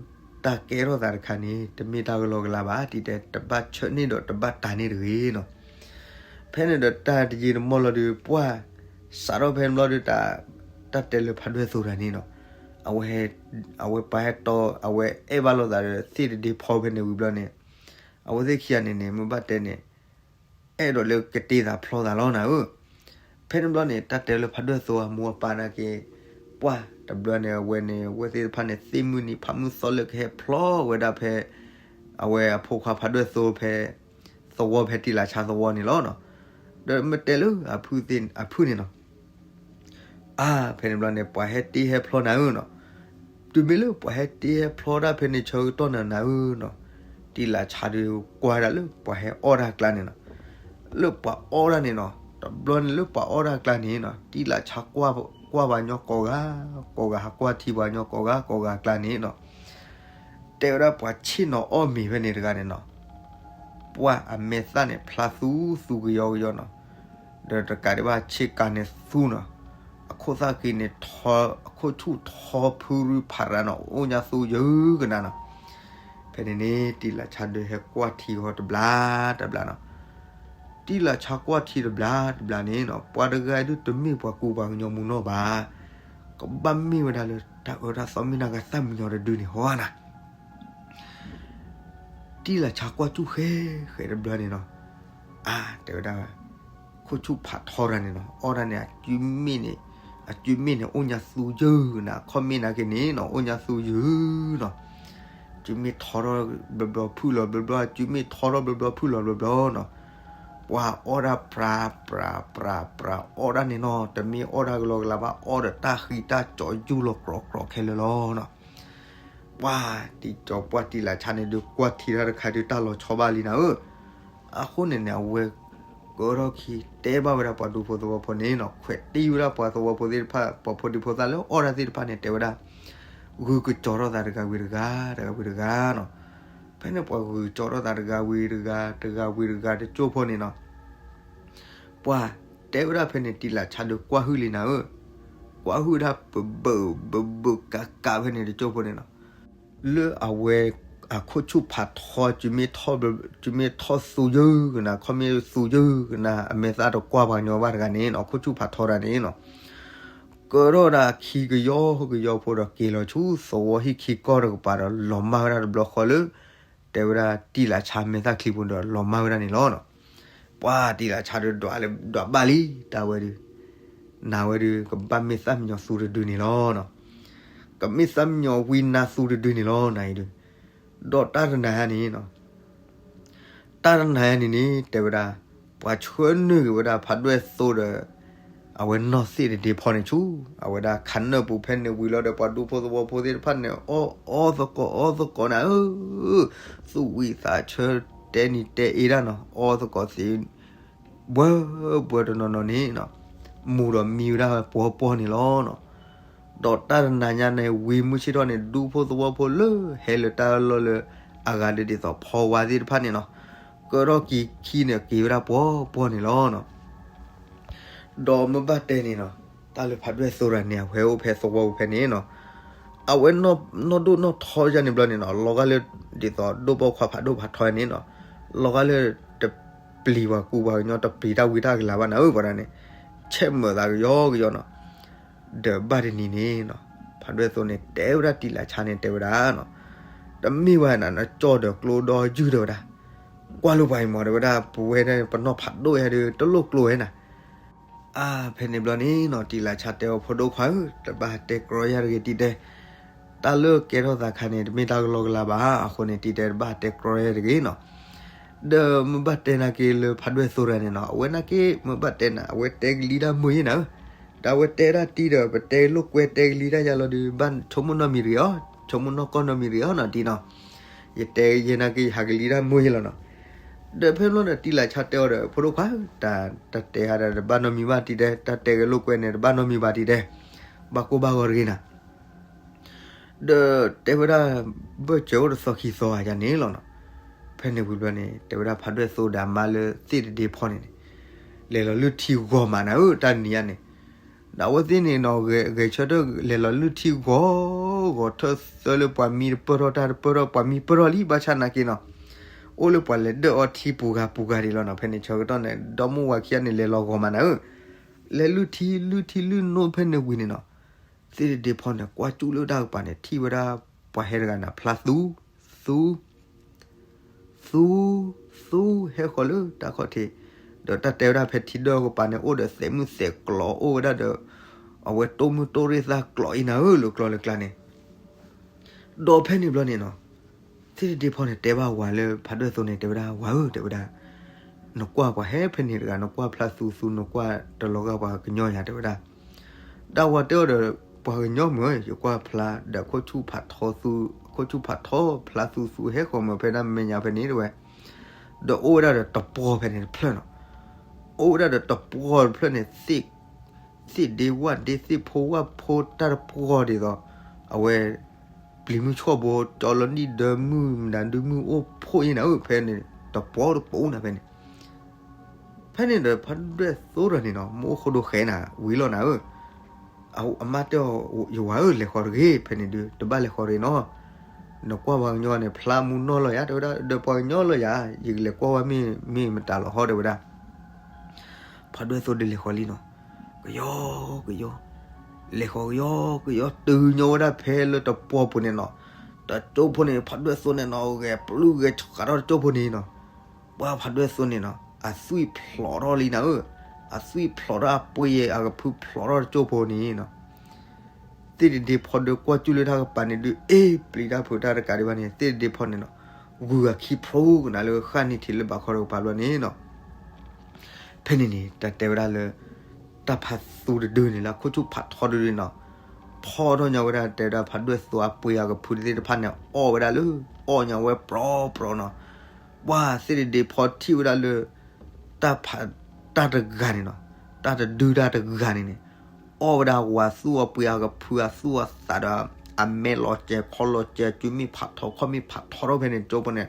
တၢ်ကဲထီၣ်သးတခါန့ၣ် တမ့ၢ်တၢ်ဂ့ၤလီၤကလါဘၣ် တံၤတဲ တဘၣ်ဆၢန့ၢ်ဒီးတဘၣ်တၤန့ၢ်တဂ့ၤနီၤ ဖဲန့ၣ်ဒီးတၢ်တယံာ်တမီၢ်လီၤဒီး ပှၢ် စးထီၣ်ဖဲန့ၣ်ဘျီဒီး တၢ်တဲလၢဖးဒွဲၣ်သိတဂၤန့ၣ်နီၤ အဝဲ အဝဲပှၤဟဲတီ အဝဲအဲၣ်ဘၣ်လိာ်သးဒီးသ့ၣ်တဒ့ဖီဖဲန့ၣ်ဝံၤဘျီန့ၣ် အဝဲသ့ၣ်ခံဂၤန့ၣ်န့ၣ် မ့ၢ်ဘၣ်တဲန့ၣ် အဲၣ်ဒိးလၢကတ့သးဖျီသးလီၤနၤဧၢ. ဖဲန့ၣ်ဘျီန့ၣ် တၢ်တဲလၢဖးဒွဲၣ်သိအမိၢ်အပၢ်နာ်က့ ပှၢ်တဘျီန့ၣ် အဝဲန့ၣ် အဝဲသ့ၣ်တဖၣ်န့ၣ် သ့ၣ်မုၢ်နံၤဖးမုၢ်သီလၢကဟဲဖျီဝဲဒၣ်ဖဲ အဝဲအဖိခွါဖးဒွဲၣ်သိဖဲ သဝီဖဲတံၢ်လးဆါသဝီန့ၣ်လီၤ. ဒီးမ့ၢ်တဲလၢအဖုသ့ၣ်အဖုန့ၣ်နီၤ အါ ဖဲန့ၣ်ဘျီန့ၣ် ပှၤဟဲတ့ဟဲဖျီနၤဧၢနီၤ. တုၤမ့ၢ်လၢပှၤဟဲတ့ဟဲဖျီတၢ်ဖဲန့ၣ်ဆၢကတီၢ်နၤနၤဧၢနီၤ, တံၢ်လးဆါဒီးကွၢ်ဒၣ်လၢပှၤဟဲအီၣ်တၢ်ကျါန့ၣ်နီၤ, လၢပှၤအီၣ်တၢ်န့ၣ်နီၤ, တဘျီန့ၣ်လၢပှၤအီၣ်တၢ်ကျါန့ၣ်နီၤ, တံၢ်လးဆါကွၢ်ပှၤညီကိးဂၤ, ကိးဂၤ ဟးကွၢ်ထံပှၤညီကိးဂၤ ကိးဂၤကျါန့ၣ်နီၤ, တဲဝဲဒၣ်ပှၤဆ့ၣ်နီၤအီၣ်မ့ၤဖဲန့ၣ်တဂၤန့ၣ်နီၤ, ပှၢ်အမဲာ်သၣ်န့ၣ် ဖျါသူသူကယီကယီနီၤ, ဒီးတကးဒံးဘၣ်ဆ့ကၤန့ၣ်သူနီၤ, အခိၣ်သၣ်ဃံန့ၣ် အခိၣ်ဆူၣ်ထီဖုရူဖးရၤနီၤ, အိၣ်ညါသူယုၢ်ကနၤနီၤ. ဖဲန့ၣ်န့ၣ် တံၢ်လးဆါဒီးဟဲကွၢ်ထံဃီတဘျီတဘျီနီၤ, တံၢ်လးဆါကွၢ်ထံတဘျီတဘျီန့ၣ်နီၤ, ပှၤတဂၤဒုးတမ့ၢ်ပှၤကူပှၤကညီမူနီၢ်ဘၣ်, ကဘၣ်မ့ၢ်ဝဲဒၣ်လၢတၢ်အၢတၢ်သီမ့ၢ်နၤဂၤသၣ်မံညီၤတဒုန့ၣ်ဟီဧါနၤ. တံၢ်လးဆါကွၢ်ဆူၣ်ဃဲဃဲတဘျီန့ၣ်နီၤ, အါ တဲဝဲဒၣ်, ခိၣ်ဆူၣ်ဖးထီတဂၤန့ၣ်နီၤ, အီၣ်ဒၣ်န့ၣ် အစုမ့ၣ်န့ၣ်, အစုမ့ၣ်န့ၣ် အိၣ်ညါသူယုၢ်ကနၤ, အခီၣ်မ့ၣ်နာ်က့န့ၣ်နီၤ အိၣ်ညါသူယုၢ်နီၤ, စုမ့ၣ်ထီထီၣ်ဘျီဘျီဖုၣ်လီၤဘျီဘျီ, အစုမ့ၣ်ထီထီၣ်ဘျီဘျီဖုၣ်လီၤဘျီဘျီနီၤ, ပှၤအီၣ်ဒၣ်ပြၤပြၤပြၤပြၤအီၣ်ဒၣ်န့ၣ်နီၤ, တမ့ၢ်အီၣ်ဒၣ်ကလီကလီဘၣ်, အီၣ်ဒီးတၢ်ဃံတၢ်ကၠီယူၢ်လီၤကြီကြီခဲလၢာ်လီၤနီၤ. ပှၤတံၤကၠီပှၢ်တံၢ်လးဆါန့ၣ်ဒုးကွၢ်ထံတၢ်တခါဒုးတၢ်လီၤဆီဘၣ်လံနၤဧၢ, အဃိန့ၣ်န့ၣ် အဝဲကၢထီၣ်ခံတဲဘၣ်ဝဲဒၣ်ပှၤဒူဖိသဝီဖိန့ၣ်နီၤ, ခွဲးတံၢ်ဝဲဒၣ်ပှၤသဝီဖိသ့ၣ်တဖၣ်, ပှၤဖိဒံဖိသၣ်လၢအီၣ်တၢ်သ့ၣ်တဖၣ်န့ၣ် တဲဝဲဒၣ်, ဂုာ်ကစီၤထီၣ်သးတဂၤဝံၤတဂၤ, တဂၤဝံၤတဂၤနီၤ. ဖဲန့ၣ်ပှၤဂုာ်ကစီၤထီၣ်သးတဂၤဝံၤတဂၤ, တဂၤဝံၤတဂၤတကၠိၢ်ဖိန့ၣ်နီၤ, ပှၤတဲဝဲဒၣ်ဖဲန့ၣ် တံၢ်လးဆါဒုးကွၢ်ဟုၣ်လံနၤဧၢ, ကွၢ်ဟုၣ်ဒၣ်ပဘၢၣ်ဘၢၣ်ဘၢၣ်ကးကးဖဲန့ၣ်တကၠိၢ်ဖိန့ၣ်နီၤ, လၢအဝဲအခိၣ်ဆူၣ်ဖးထီ, စုမ့ၣ်ထီၣ်သူယုၢ်ကနၤ, ခီၣ်မ့ၣ်သူယုၢ်ကနၤ, အမဲာ်သၣ်တကွၢ်ပှၤညီဘၣ်တဂၤန့ၣ်နီၤ, အခိၣ်ဆူၣ်ဖးထီတဂၤန့ၣ်နီၤ, ကၢထီၣ်ဒၣ်ခံကယီကယီဖိဒီးက့ၤလီၤဆူသဝီဟံၣ်ခံကီၢ်တကပၤဒီး လီၤမၢ်ဝဲဒၣ်တဘျီဃီလၢ တဲဝဲဒၣ်တံၢ်လးဆါမဲာ်သၣ်ချံပူၤဒီးလီၤမၢ်ဝဲဒၣ်န့ၣ်လီၤနီၤ. ပှၤတံၢ်လးဆါဒုးဒွးလၢဒွးဘၣ်လံ တၢ်ဝဲဒုး, နၤဝဲဒုး ကဘၣ်မ့ၢ်သၣ်မံညီၤသူတဒုန့ၣ်လီၤနီၤ. ကမ့ၢ်သၣ်မံညီၤဝံနါသူတဒုန့ၣ်လီၤ နၤအံၤဒုး, ဒီးတၢ်တနၤညါန့ၣ်နီၤ တၢ်တနၤညါန့ၣ်န့ၣ် တဲဝဲဒၣ်, ပှၤဆှၢနုာ်က့ၤဝဲဒၣ်ဖးဒွဲၣ်သိဒီး အဝဲနီၢ်သ့ၣ်တဒ့ဖီန့ၣ်ဆူ အဝဲဒၣ်ခးနၢၣ်ပူၤဖဲန့ၣ်ဝံၤလီၤဒီး ပှၤဒူဖိသဝီဖိသ့ၣ်တဖၣ်န့ၣ် အီၣ်အီသကိးအီသကိးနၤဧၢ, သူၣ်ဝံသးဆၢတဲနံၤတဲအ့ဒၣ်နီၤ အီသကိးသ့ ဘှၢဘှၢတနီၤနီၤန့ၣ်နီၤ, မူၤဒီးမံဝဲဒၣ်ပှီၤပှီၤန့ၣ်လီၤနီၤ. ဒီးတၢ်တနၤညါန့ၣ် ဝံၤမုၢ်ဆ့ၣ်ထီၣ်န့ၣ် ဒူဖိသဝီဖိလၢဟဲလၢတၢ်လီၢ်လၢအဂၤဒ်သိးဖီဝါသ့ၣ်တဖၣ်န့ၣ်နီၤ, ကၢထီၣ်က့ၤခံန့ၣ် က့ၤဝဲဒၣ်ပှီၤပှီၤန့ၣ်လီၤနီၤ. ဒီးမ့ၢ်ဘၣ်တဲန့ၣ်နီၤ, တၢ်လၢဖးဒွဲၣ်သိတဂၤန့ၣ် အဝဲအိၣ်ဖဲသဝီပူၤဖဲန့ၣ်နီၤ, အဝဲနီၢ်ဒိၣ်နီၢ်ထီယါန့ၣ်ဘျီန့ၣ်နီၤ, လီၤဂာ်လၢ ဒ်သိးဒိၣ်ဘီၣ်ခွါဖးဒိၣ်ဖးထီန့ၣ်နီၤ, လီၤဂာ်လၢ တပျံၤပှၤကူပှၤကညီ တပျံၤတၢ်ဝံတၢ်ကလၤဘၣ်နၤဧၢ ပှၤဒၣ်န့ၣ်, ဆဲးမၢာ်သးကယီကယီနီၤ. ဒီးဘၣ်တနံၤန့ၣ်နီၤ, ဖးဒွဲၣ်သိန့ၣ် တဲဝဲဒၣ်တံၢ်လးဆါန့ၣ် တဲဝဲဒၣ်နီၤ, တမ့ၢ်ဘၣ်နၤ နကၠီၣ်ဒီးကျိဒီယုၢ်ဒီးဝဲဒၣ်, ကွၢ်လိပှၤအံၤမး တဲဝဲဒၣ် ပဝဲဒၣ်ပနီၢ်ဖးဒိၣ်ယါဒီး တလိၣ်ကျိဝဲနၤ အါ ဖဲန့ၣ်ဘျီန့ၣ်နီၤ, တံၢ်လးဆါတဲအီၤ ဖိဒိၣ်ခွါဧၢ, တဘၣ်တဲကြီယါတဂ့ၤ တံၢ်တဲ, တၢ်လၢကဲထီၣ်သးခါန့ၣ် တမ့ၢ်တၢ်ကလီကလၤဘၣ်, အဃိန့ၣ် တံၢ်တဲ တဘၣ်တဲကြီယါတဂ့ၤနီၤ. ဒီးမ့ၢ်ဘၣ်တဲနာ်က့လၢဖးဒွဲၣ်သိတဂၤန့ၣ်နီၤ, အဝဲနာ်က့ မ့ၢ်ဘၣ်တဲနၤ အဝဲတဲကလံၤတၢ်မုာ်ယါနၤဧၢ, ဒီးအဝဲတဲဒၣ်တံၢ်ဒီး ပတဲလိာ်ကွဲတဲကလံၤတၢ်ယါလီၤဒီး ဘၣ်ဆိကမိၣ်နီတမံၤတဂ့ၤအီၤ, ဆိကမိၣ်နီၢ်ကီၢ်နီတမံၤတဂ့ၤအီၤနီၤ တံၢ်နီၤ, ယတဲယဲနာ်က့ ယဟးကလံၤတၢ်မုာ်ယါလီၤနီၤ. ဒီးဖဲမ့ၢ်လီၤဒီး တံၢ်လးဆါတဲအီၤဒီး ဖိဒိၣ်ခွါဧၢ, တၢ်တဲဟါဒီး တဘၣ်နီတမံၤဘၣ် တံၢ်တဲ, တၢ်တဲကလိာ်ကွဲန့ၣ် တဘၣ်နီတမံၤဘၣ် တံၢ်တဲ, ဘၣ်ကိၢ်ဘၣ်ဂီၤတဂ့ၤနၤ. ဒီးတဲဝဲဒၣ် ဘၢၣ်စၢၤအိၣ်တသီခံသီဧါယါန့ၣ်လီၤနီၤ. ဖဲန့ၣ်ဝံၤဘျီန့ၣ် တဲဝဲဒၣ်ဖးဒွဲၣ်သိဒီးအမါလၢသ့ၣ်တဒ့ဖီန့ၣ်န့ၣ်, လဲၤလီၤလုၢ်ထံဂီၤမးနၤဧၢ တၢ်နံၤညါန့ၣ်, ဒီးအဝဲသ့ၣ်န့ၣ်နီၤ ဂဲၤဆၢထၢၣ်လဲၤလီၤလုၢ်ထံဂီၤ, ဂီၤထၢၣ်သၢလၢပှၤမံတပၢၢ်ထီၣ်တၢ်တပၢၢ်ထီၣ် ပှၤမံပၢၢ်ထီၣ်လံ ဘၣ်ဆၣ်နာ်က့နီၤ, အိၣ်လၢပှၤလဲၤဒၢၣ်အီထံပူၤဂၤပူၤဂၤဒံးလီၤနီၤ. ဖဲန့ၣ်ဆၢကတီၢ်န့ၣ် ဒီမုၢ်ဝၤခံဂၤန့ၣ် လဲၤလီၤဂီၤမးနၤဧၢ, လဲၤလုၢ်ထံလုၢ်ထံလုၢ်နိဖဲန့ၣ်ဝံၤန့ၣ်နီၤ, သ့ၣ်တဒ့ဖီန့ၣ် ကွၢ်ကၠူၣ်လၢတၢ်ကပၤန့ၣ် ထံၣ်ဝဲဒၣ်ပှၤဟဲတဂၤန့ၣ် ဖျါသူ, သူ, သူ သူ သူဟဲဃီၤလၢတၢ်ခီၣ်ထံး, ဒီးတၢ်တဲဝဲဒၣ်ဖဲထံဒၢၣ်အကပၤန့ၣ် အိၣ်ဒီးသဲးမုၢ်သဲးကျီ အိၣ်ဝဲဒၣ်ဒီး အဝဲတိၢ်မုၢ်တိၢ်ရ့ၣ်သၣ်ကျီအံၤနၤဧၢ လၢကျီလၢကျါန့ၣ် ဒီးဖဲန့ၣ်ဘျီန့ၣ်နီၤ, သ့ၣ်တဒ့ဖီန့ၣ် တဲဘၣ်ဝၤလၢဖးဒွဲၣ်သိန့ၣ် တဲဝဲဒၣ် ဝၤဧၢ တဲဝဲဒၣ်, နကွၢ်ပှၤဟဲဖဲန့ၣ်တဂၤ နကွၢ်ဖျါသူသူ နကွၢ်တလီၤဂာ်ပှၤကညီယၤ တဲဝဲဒၣ်. ဒီးဝၤတဲအီၤဒီး ပှၤကညီမ့ၢ် ယကွၢ်ဖျါဒီးခိၣ်ဆူၣ်ဖးထီသူ ခိၣ်ဆူၣ်ဖးထီဖျါသူသူဟဲဃီၤမ့ၢ်ဖဲဒၣ်မဲာ်ညါဖဲန့ၣ်တဲဝဲ, ဒီးအိၣ်ဝဲဒၣ်ဒီးတပှီၤဖဲန့ၣ်တဖျၢၣ်နီၤ, အိၣ်ဝဲဒၣ်ဒီးတပှီၤတဖျၢၣ်န့ၣ် သ့ၣ်ဒ့ဝၣ်ဒ့သ့ၣ်ဖိဝၣ်ဖိတၢ်တပှီၤဒ်သိး အဝဲ ပျံၤမုၢ်ဆှီၣ်ဘိ ကၠီလီၤနံၣ်ဒၢမုၢ်မတၤဒုမုၢ်အိၣ်ဖှိၣ်အံၤနၤဧၢ ဖဲန့ၣ် တပှီၤတပှီၤနၤဖဲန့ၣ် ဖဲန့ၣ်ဒီးဖးဒွဲၣ်သိဒီးန့ၣ်နီၤ မ့ၢ်အိၣ်ဃိဒိဃဲနၤ ဝံၤလီၤနၤဧၢ, အမါတဲအီၤ ယဝၤဧၢ လဲၤဃီၤတဂ့ၤ ဖဲန့ၣ်ဒုး တဘၣ်လဲၤဃီၤတဂ့ၤနီၤ, နကွၢ်ပှၤကညီန့ၣ် ဖျါမူနီၢ်လီၤယၤ တဲဝဲဒၣ် ဒီးပှၤကညီလီၤယၤ ယကလဲၤကွၢ်ဝဲမ့ၢ်မတၤလီၤဟီ တဲဝဲဒၣ်. ဖးဒွဲၣ်သိဒုးလဲၤဃီၤလံနီၤ, ကယီကယီ လဲၤဃီၤကယီကယီ တုၤညီဝဲဒၣ်ဖဲလၢတပှီၤပူၤန့ၣ်နီၤ, တကၠိဖိန့ၣ် ဖးဒွဲၣ်သိန့ၣ်နီၤ ဂဲၤပျုၢ်ဂဲၤဆှးထီၣ်တကၠိဖိန့ၣ်နီၤ, ပှၤဖးဒွဲၣ်သိန့ၣ်နီၤ အသွံၣ်ဖျိးထီၣ်လံနၤဧၢ, အသွံၣ်ဖျိးထီၣ်အပှ့ၤအကဖုဖျိးထီၣ်တကၠိဖိန့ၣ်နီၤ သ့ၣ်တဒ့ဖီဒုးကွၢ်ကၠူလၢတၢ်ကပၤန့ၣ်ဒုး အ့ၣ် ပျံၤတၢ်ဖုးတၢ်တကးဒံးဘၣ်န့ၣ် သ့ၣ်တဒ့ဖီန့ၣ်နီၤ ဂုၤအခံဖျိကနၤလၢဃၣ်နံၤထံးလၢဘးခီတကပၤဘျီန့ၣ်နီၤ, ဖဲန့ၣ်န့ၣ် တၢ်တဲဝဲဒၣ်လၢ တၢ်ဖးသူတဒုန့ၣ်လၢခိၣ်ဆူၣ်ဖးထီတဒုန့ၣ်နီၤ, ဖီထီၣ်ညီဝဲဒၣ်တဲဝဲဒၣ်ဖးဒွဲၣ်သိအပှ့ၤအကဖုသ့ၣ်တဖၣ်န့ၣ် အီၣ်ဝဲဒၣ်လၢ အီၣ်ညီဝဲပြီပြီနီၤ, ပှၤသ့ၣ်တဒ့ဖီထံၣ်ဝဲဒၣ်လၢ တၢ်ဖး တၢ်တဂၤန့ၣ်နီၤ, တၢ်တဒုတၢ်တဂၤန့ၣ်န့ၣ် အီၣ်ဝဲဒၣ်ဝၤသူၣ်အပှ့ၤအကဖုအသူၣ်အသးဒီး အမဲာ်လီၤစဲၤခီလီၤစဲၤ စုမ့ၢ်ဖးထီခီၣ်မ့ၢ်ဖးထီထီၣ်ဖဲန့ၣ်ကၠိဖိန့ၣ်,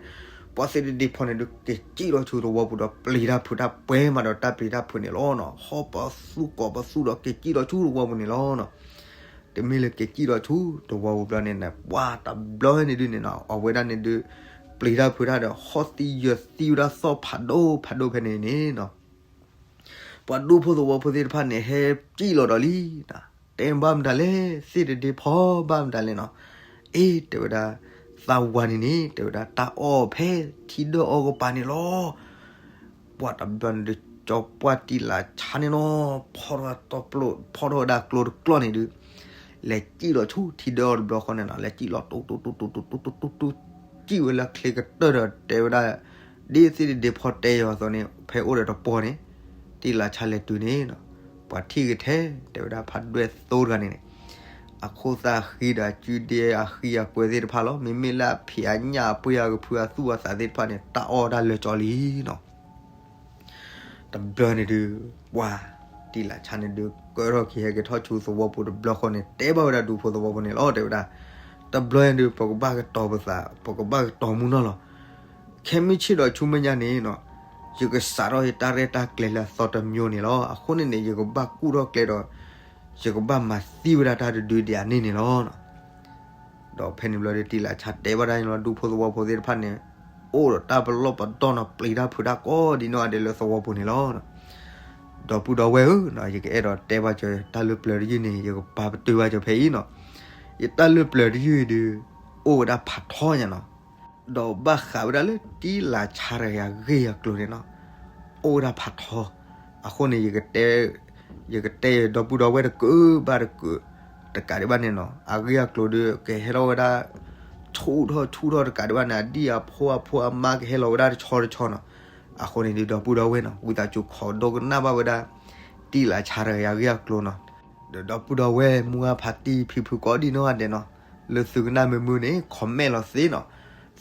ပှၤသ့ၣ်တဒ့ဖီန့ၣ်ဒုး က့ၤစံၣ်လီၤဆူသဝီပူၤဒီးပျံၤတၢ်ဖုးတၢ်ပှဲၤမးဒီးတၢ်ပျံၤတၢ်ဖုးန့ၣ်လီၤနီၤ, ဟီၣ်ပသူၣ်ကီၢ်ပသူၣ်ဒီးက့ၤစံၣ်လီၤဆူသဝီပူၤန့ၣ်လီၤနီၤ. တမ့ၢ်လၢက့ၤစံၣ်လီၤဆူသဝီပူၤဘျီန့ၣ်န့ၣ် ပှၤတဘျီန့ၣ်ဒုးန့ၣ်နီၤ အဝဲဒၣ်န့ၣ်ဒုး ပျံၤတၢ်ဖုးတၢ်ဒီး ဟီၣ်သံယၢၤသံဝဲဒၣ်သီၣ်ဖးဒိၣ်ဖးဒိၣ်ဖဲန့ၣ်န့ၣ်နီၤ ပှၤဒူဖိသဝီဖိသ့ၣ်တဖၣ်န့ၣ် ဟဲစံၣ်လီၤဒီးလံ, တဲဘၣ်မတၤလဲၣ်, သ့ၣ်တဒ့ဖီဘၣ်မတၤလဲၣ်နီၤ, အ့ တဲဝဲဒၣ်, သးဝၤန့ၣ်န့ၣ် တဲဝဲဒၣ် တၢ်အီၣ်ဖဲထံဒၢၣ်အီၣ်ကပၤန့ၣ်လီၤ. ပှၤတဘျီန့ၣ်ဒုး ကၠီပှၢ်တံၢ်လးဆါန့ၣ်နီၤ ဖီၣ်ထီၣ်တပျိ ဖီၣ်ထီၣ်ဝဲဒၣ်ကျိတကျီၢ်န့ၣ်ဒုး လဲၤစံၣ်လီၤဆူထံဒၢၣ်အီၤတဘျီဃီန့ၣ်နီၤ လဲၤစံၣ်လီၤတူတူတူတူတူတူတူ စံၣ်ဝဲလၢချ့ကတၢၢ်ဒီးတဲဝဲဒၣ်, ဒ်သ့ၣ်တဒ့ဖီတဲယၤအသိးန့ၣ် ဖဲအိၣ်ဒီးတပှီၤန့ၣ်, တံၢ်လးဆါလဲၤတုၤန့ၣ်နီၤ, ပှၤထံၣ်ကထဲ တဲဝဲဒၣ်ဖးဒွဲၣ်သိတဂၤန့ၣ်န့ၣ်, အခိၣ်သၣ်အဃံဒီးအစုဒ့အဃံအကွဲသ့ၣ်တဖၣ်လီၤ. မ့မ့ၢ်လၢအဖံးအညၣ်အပှ့ၤအကဖုအသူၣ်အသးသ့ၣ်တဖၣ်န့ၣ် တၢ်အီၣ်တၢ်လၢာ်ကၠီလံနီၤ တဘျီန့ၣ်ဒုး ပှၤတံၢ်လးဆါန့ၣ်ဒုး ကၢထီၣ်က့ၤဟဲက့ၤထီၣ်ဆူသဝီပူၤတဘျီဃီန့ၣ် တဲဘၣ်ဝဲဒၣ်ဒူဖိသဝီဖိန့ၣ်လီၤ တဲဝဲဒၣ်, တဘျီန့ၣ်ဒုး ပကဘၣ်ကတီၤပသး ပကဘၣ်ကတီၤမူနီၢ်လီၤ. ခဲမုၢ်ဆ့ၣ်ဒီးဆူမဲာ်ညါန့ၣ်နီၤ, ယကစးထီၣ်ယတၢ်ရဲၣ်တၢ်ကျဲၤလၢအသီတမျိုးန့ၣ်လီၤ. အဃိန့ၣ်န့ၣ် ယကဘၣ်ကူၣ်ထီၣ်ကျဲဒီး ယကဘၣ်မၤသံဝဲဒၣ်တၢ်တဒုဒံးအန့ၣ်န့ၣ်လီၤ. ဒီးဖဲန့ၣ်ဘျီဒုး တံၢ်လးဆါတဲဘၣ်ဒၣ်န့ၣ်လီၤ ဒူဖိသဝီဖိသ့ၣ်တဖၣ်န့ၣ်, အိၣ်ဒီးတၢ်ပလီၢ်ပဒီနီၤ ပျံၤတၢ်ဖုးတၢ်ကိးဒံးနီၢ်ဂၤဒဲးလၢသဝီပူၤန့ၣ်လီၤ. ဒီပုၢ်ဒီဝဲၢ်ဧၢ, ယကအဲၣ်ဒိးတဲဘၣ်ကၠီတၢ်လၢပျၢၤတယုၢ်န့ၣ် ယကပာ်ပတုာ်ဘၣ်ကၠီဖဲအံၤနီၤ. ယတၢ်လၢပျၢၤတယုၢ်အံၤဒုး အိၣ်ဝဲဒၣ်ဖးထီညါနီၤ. ဒီးဘၣ်ဃးဝဲဒၣ်လၢတံၢ်လးဆါတဂၤအဂ့ၢ်အကျိၤန့ၣ်နီၤ, အိၣ်ဝဲဒၣ်ဖးထီ. အဃိန့ၣ် ယကတဲယဒီပုၢ်ဒီဝဲၢ်တကုးဘၣ်တကုး တကးဒံးဘၣ်န့ၣ်နီၤ, အဂ့ၢ်အကျိၤဒုး ကဟဲထီၣ်ဝဲဒၣ် ဆူၣ်ထီၣ်ဆူၣ်ထီၣ်တကးဒံးဘၣ်န့ၣ် အဒံၣ်အဖိအဖိအမါကဟဲလီၤဝဲဒၣ်တဆီတဆီနီၤ. အဃိန့ၣ်ဒုး ဒီပုၢ်ဒီဝဲၢ်နီၤ ဝံသးစူၤခိးဒိကနၣ်ဘၣ်ဝဲဒၣ် တံၢ်လးဆါတဂၤအဂ့ၢ်အကျိၤနီၤ. ဒီးဒီပုၢ်ဒီဝဲၢ် မုၢ်အါဖးတံၢ်ဖံဖုကိးဒံးနီၢ်ဂၤဒဲးနီၤ, လၢသုကနၣ်မုာ်မုာ်န့ၣ် comment လီၤသ့နီၤ.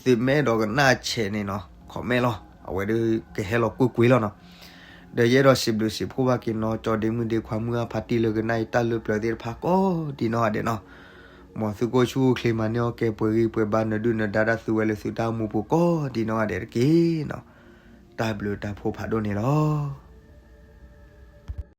သုမ့ၢ်အဲၣ်ဒိးကနၣ်ဆဲးန့ၣ်နီၤ comment လီၤ. အဝဲဒုးကဟဲလီၤကွ့ၢ်ကွ့ၢ်လီၤနီၤ. ဒီးယအဲၣ်ဒိးစံးဘျုးစံးဖှိၣ်ဘၣ်က့ၤနီၢ်ကၠီဒ့မုၣ်ဒ့ခွါ မုၢ်အါဖးတံၢ်လၢကနၣ်အံၤတၢ်လၢပျၢၤသ့ၣ်တဖၣ်ကိးဒံးနီၢ်ဂၤဒဲးနီၤ. မ်သုကအိၣ်ဆူၣ်အိၣ်ချ့ မၤန့ၢ်အီၣ်ကဲ ပှဲၤဂံၢ်ပှဲၤဘါ နဒုၣ်နဒါတၢ်သုဝဲလၢသုတၢ်အိၣ်မူပူၤ ကိးဒံးနီၢ်ဂၤဒဲးတက့ၢ်နီၤ. တၢ်ဘျုးတၢ်ဖှိၣ်ဖးဒိၣ်န့ၣ်လီၤ.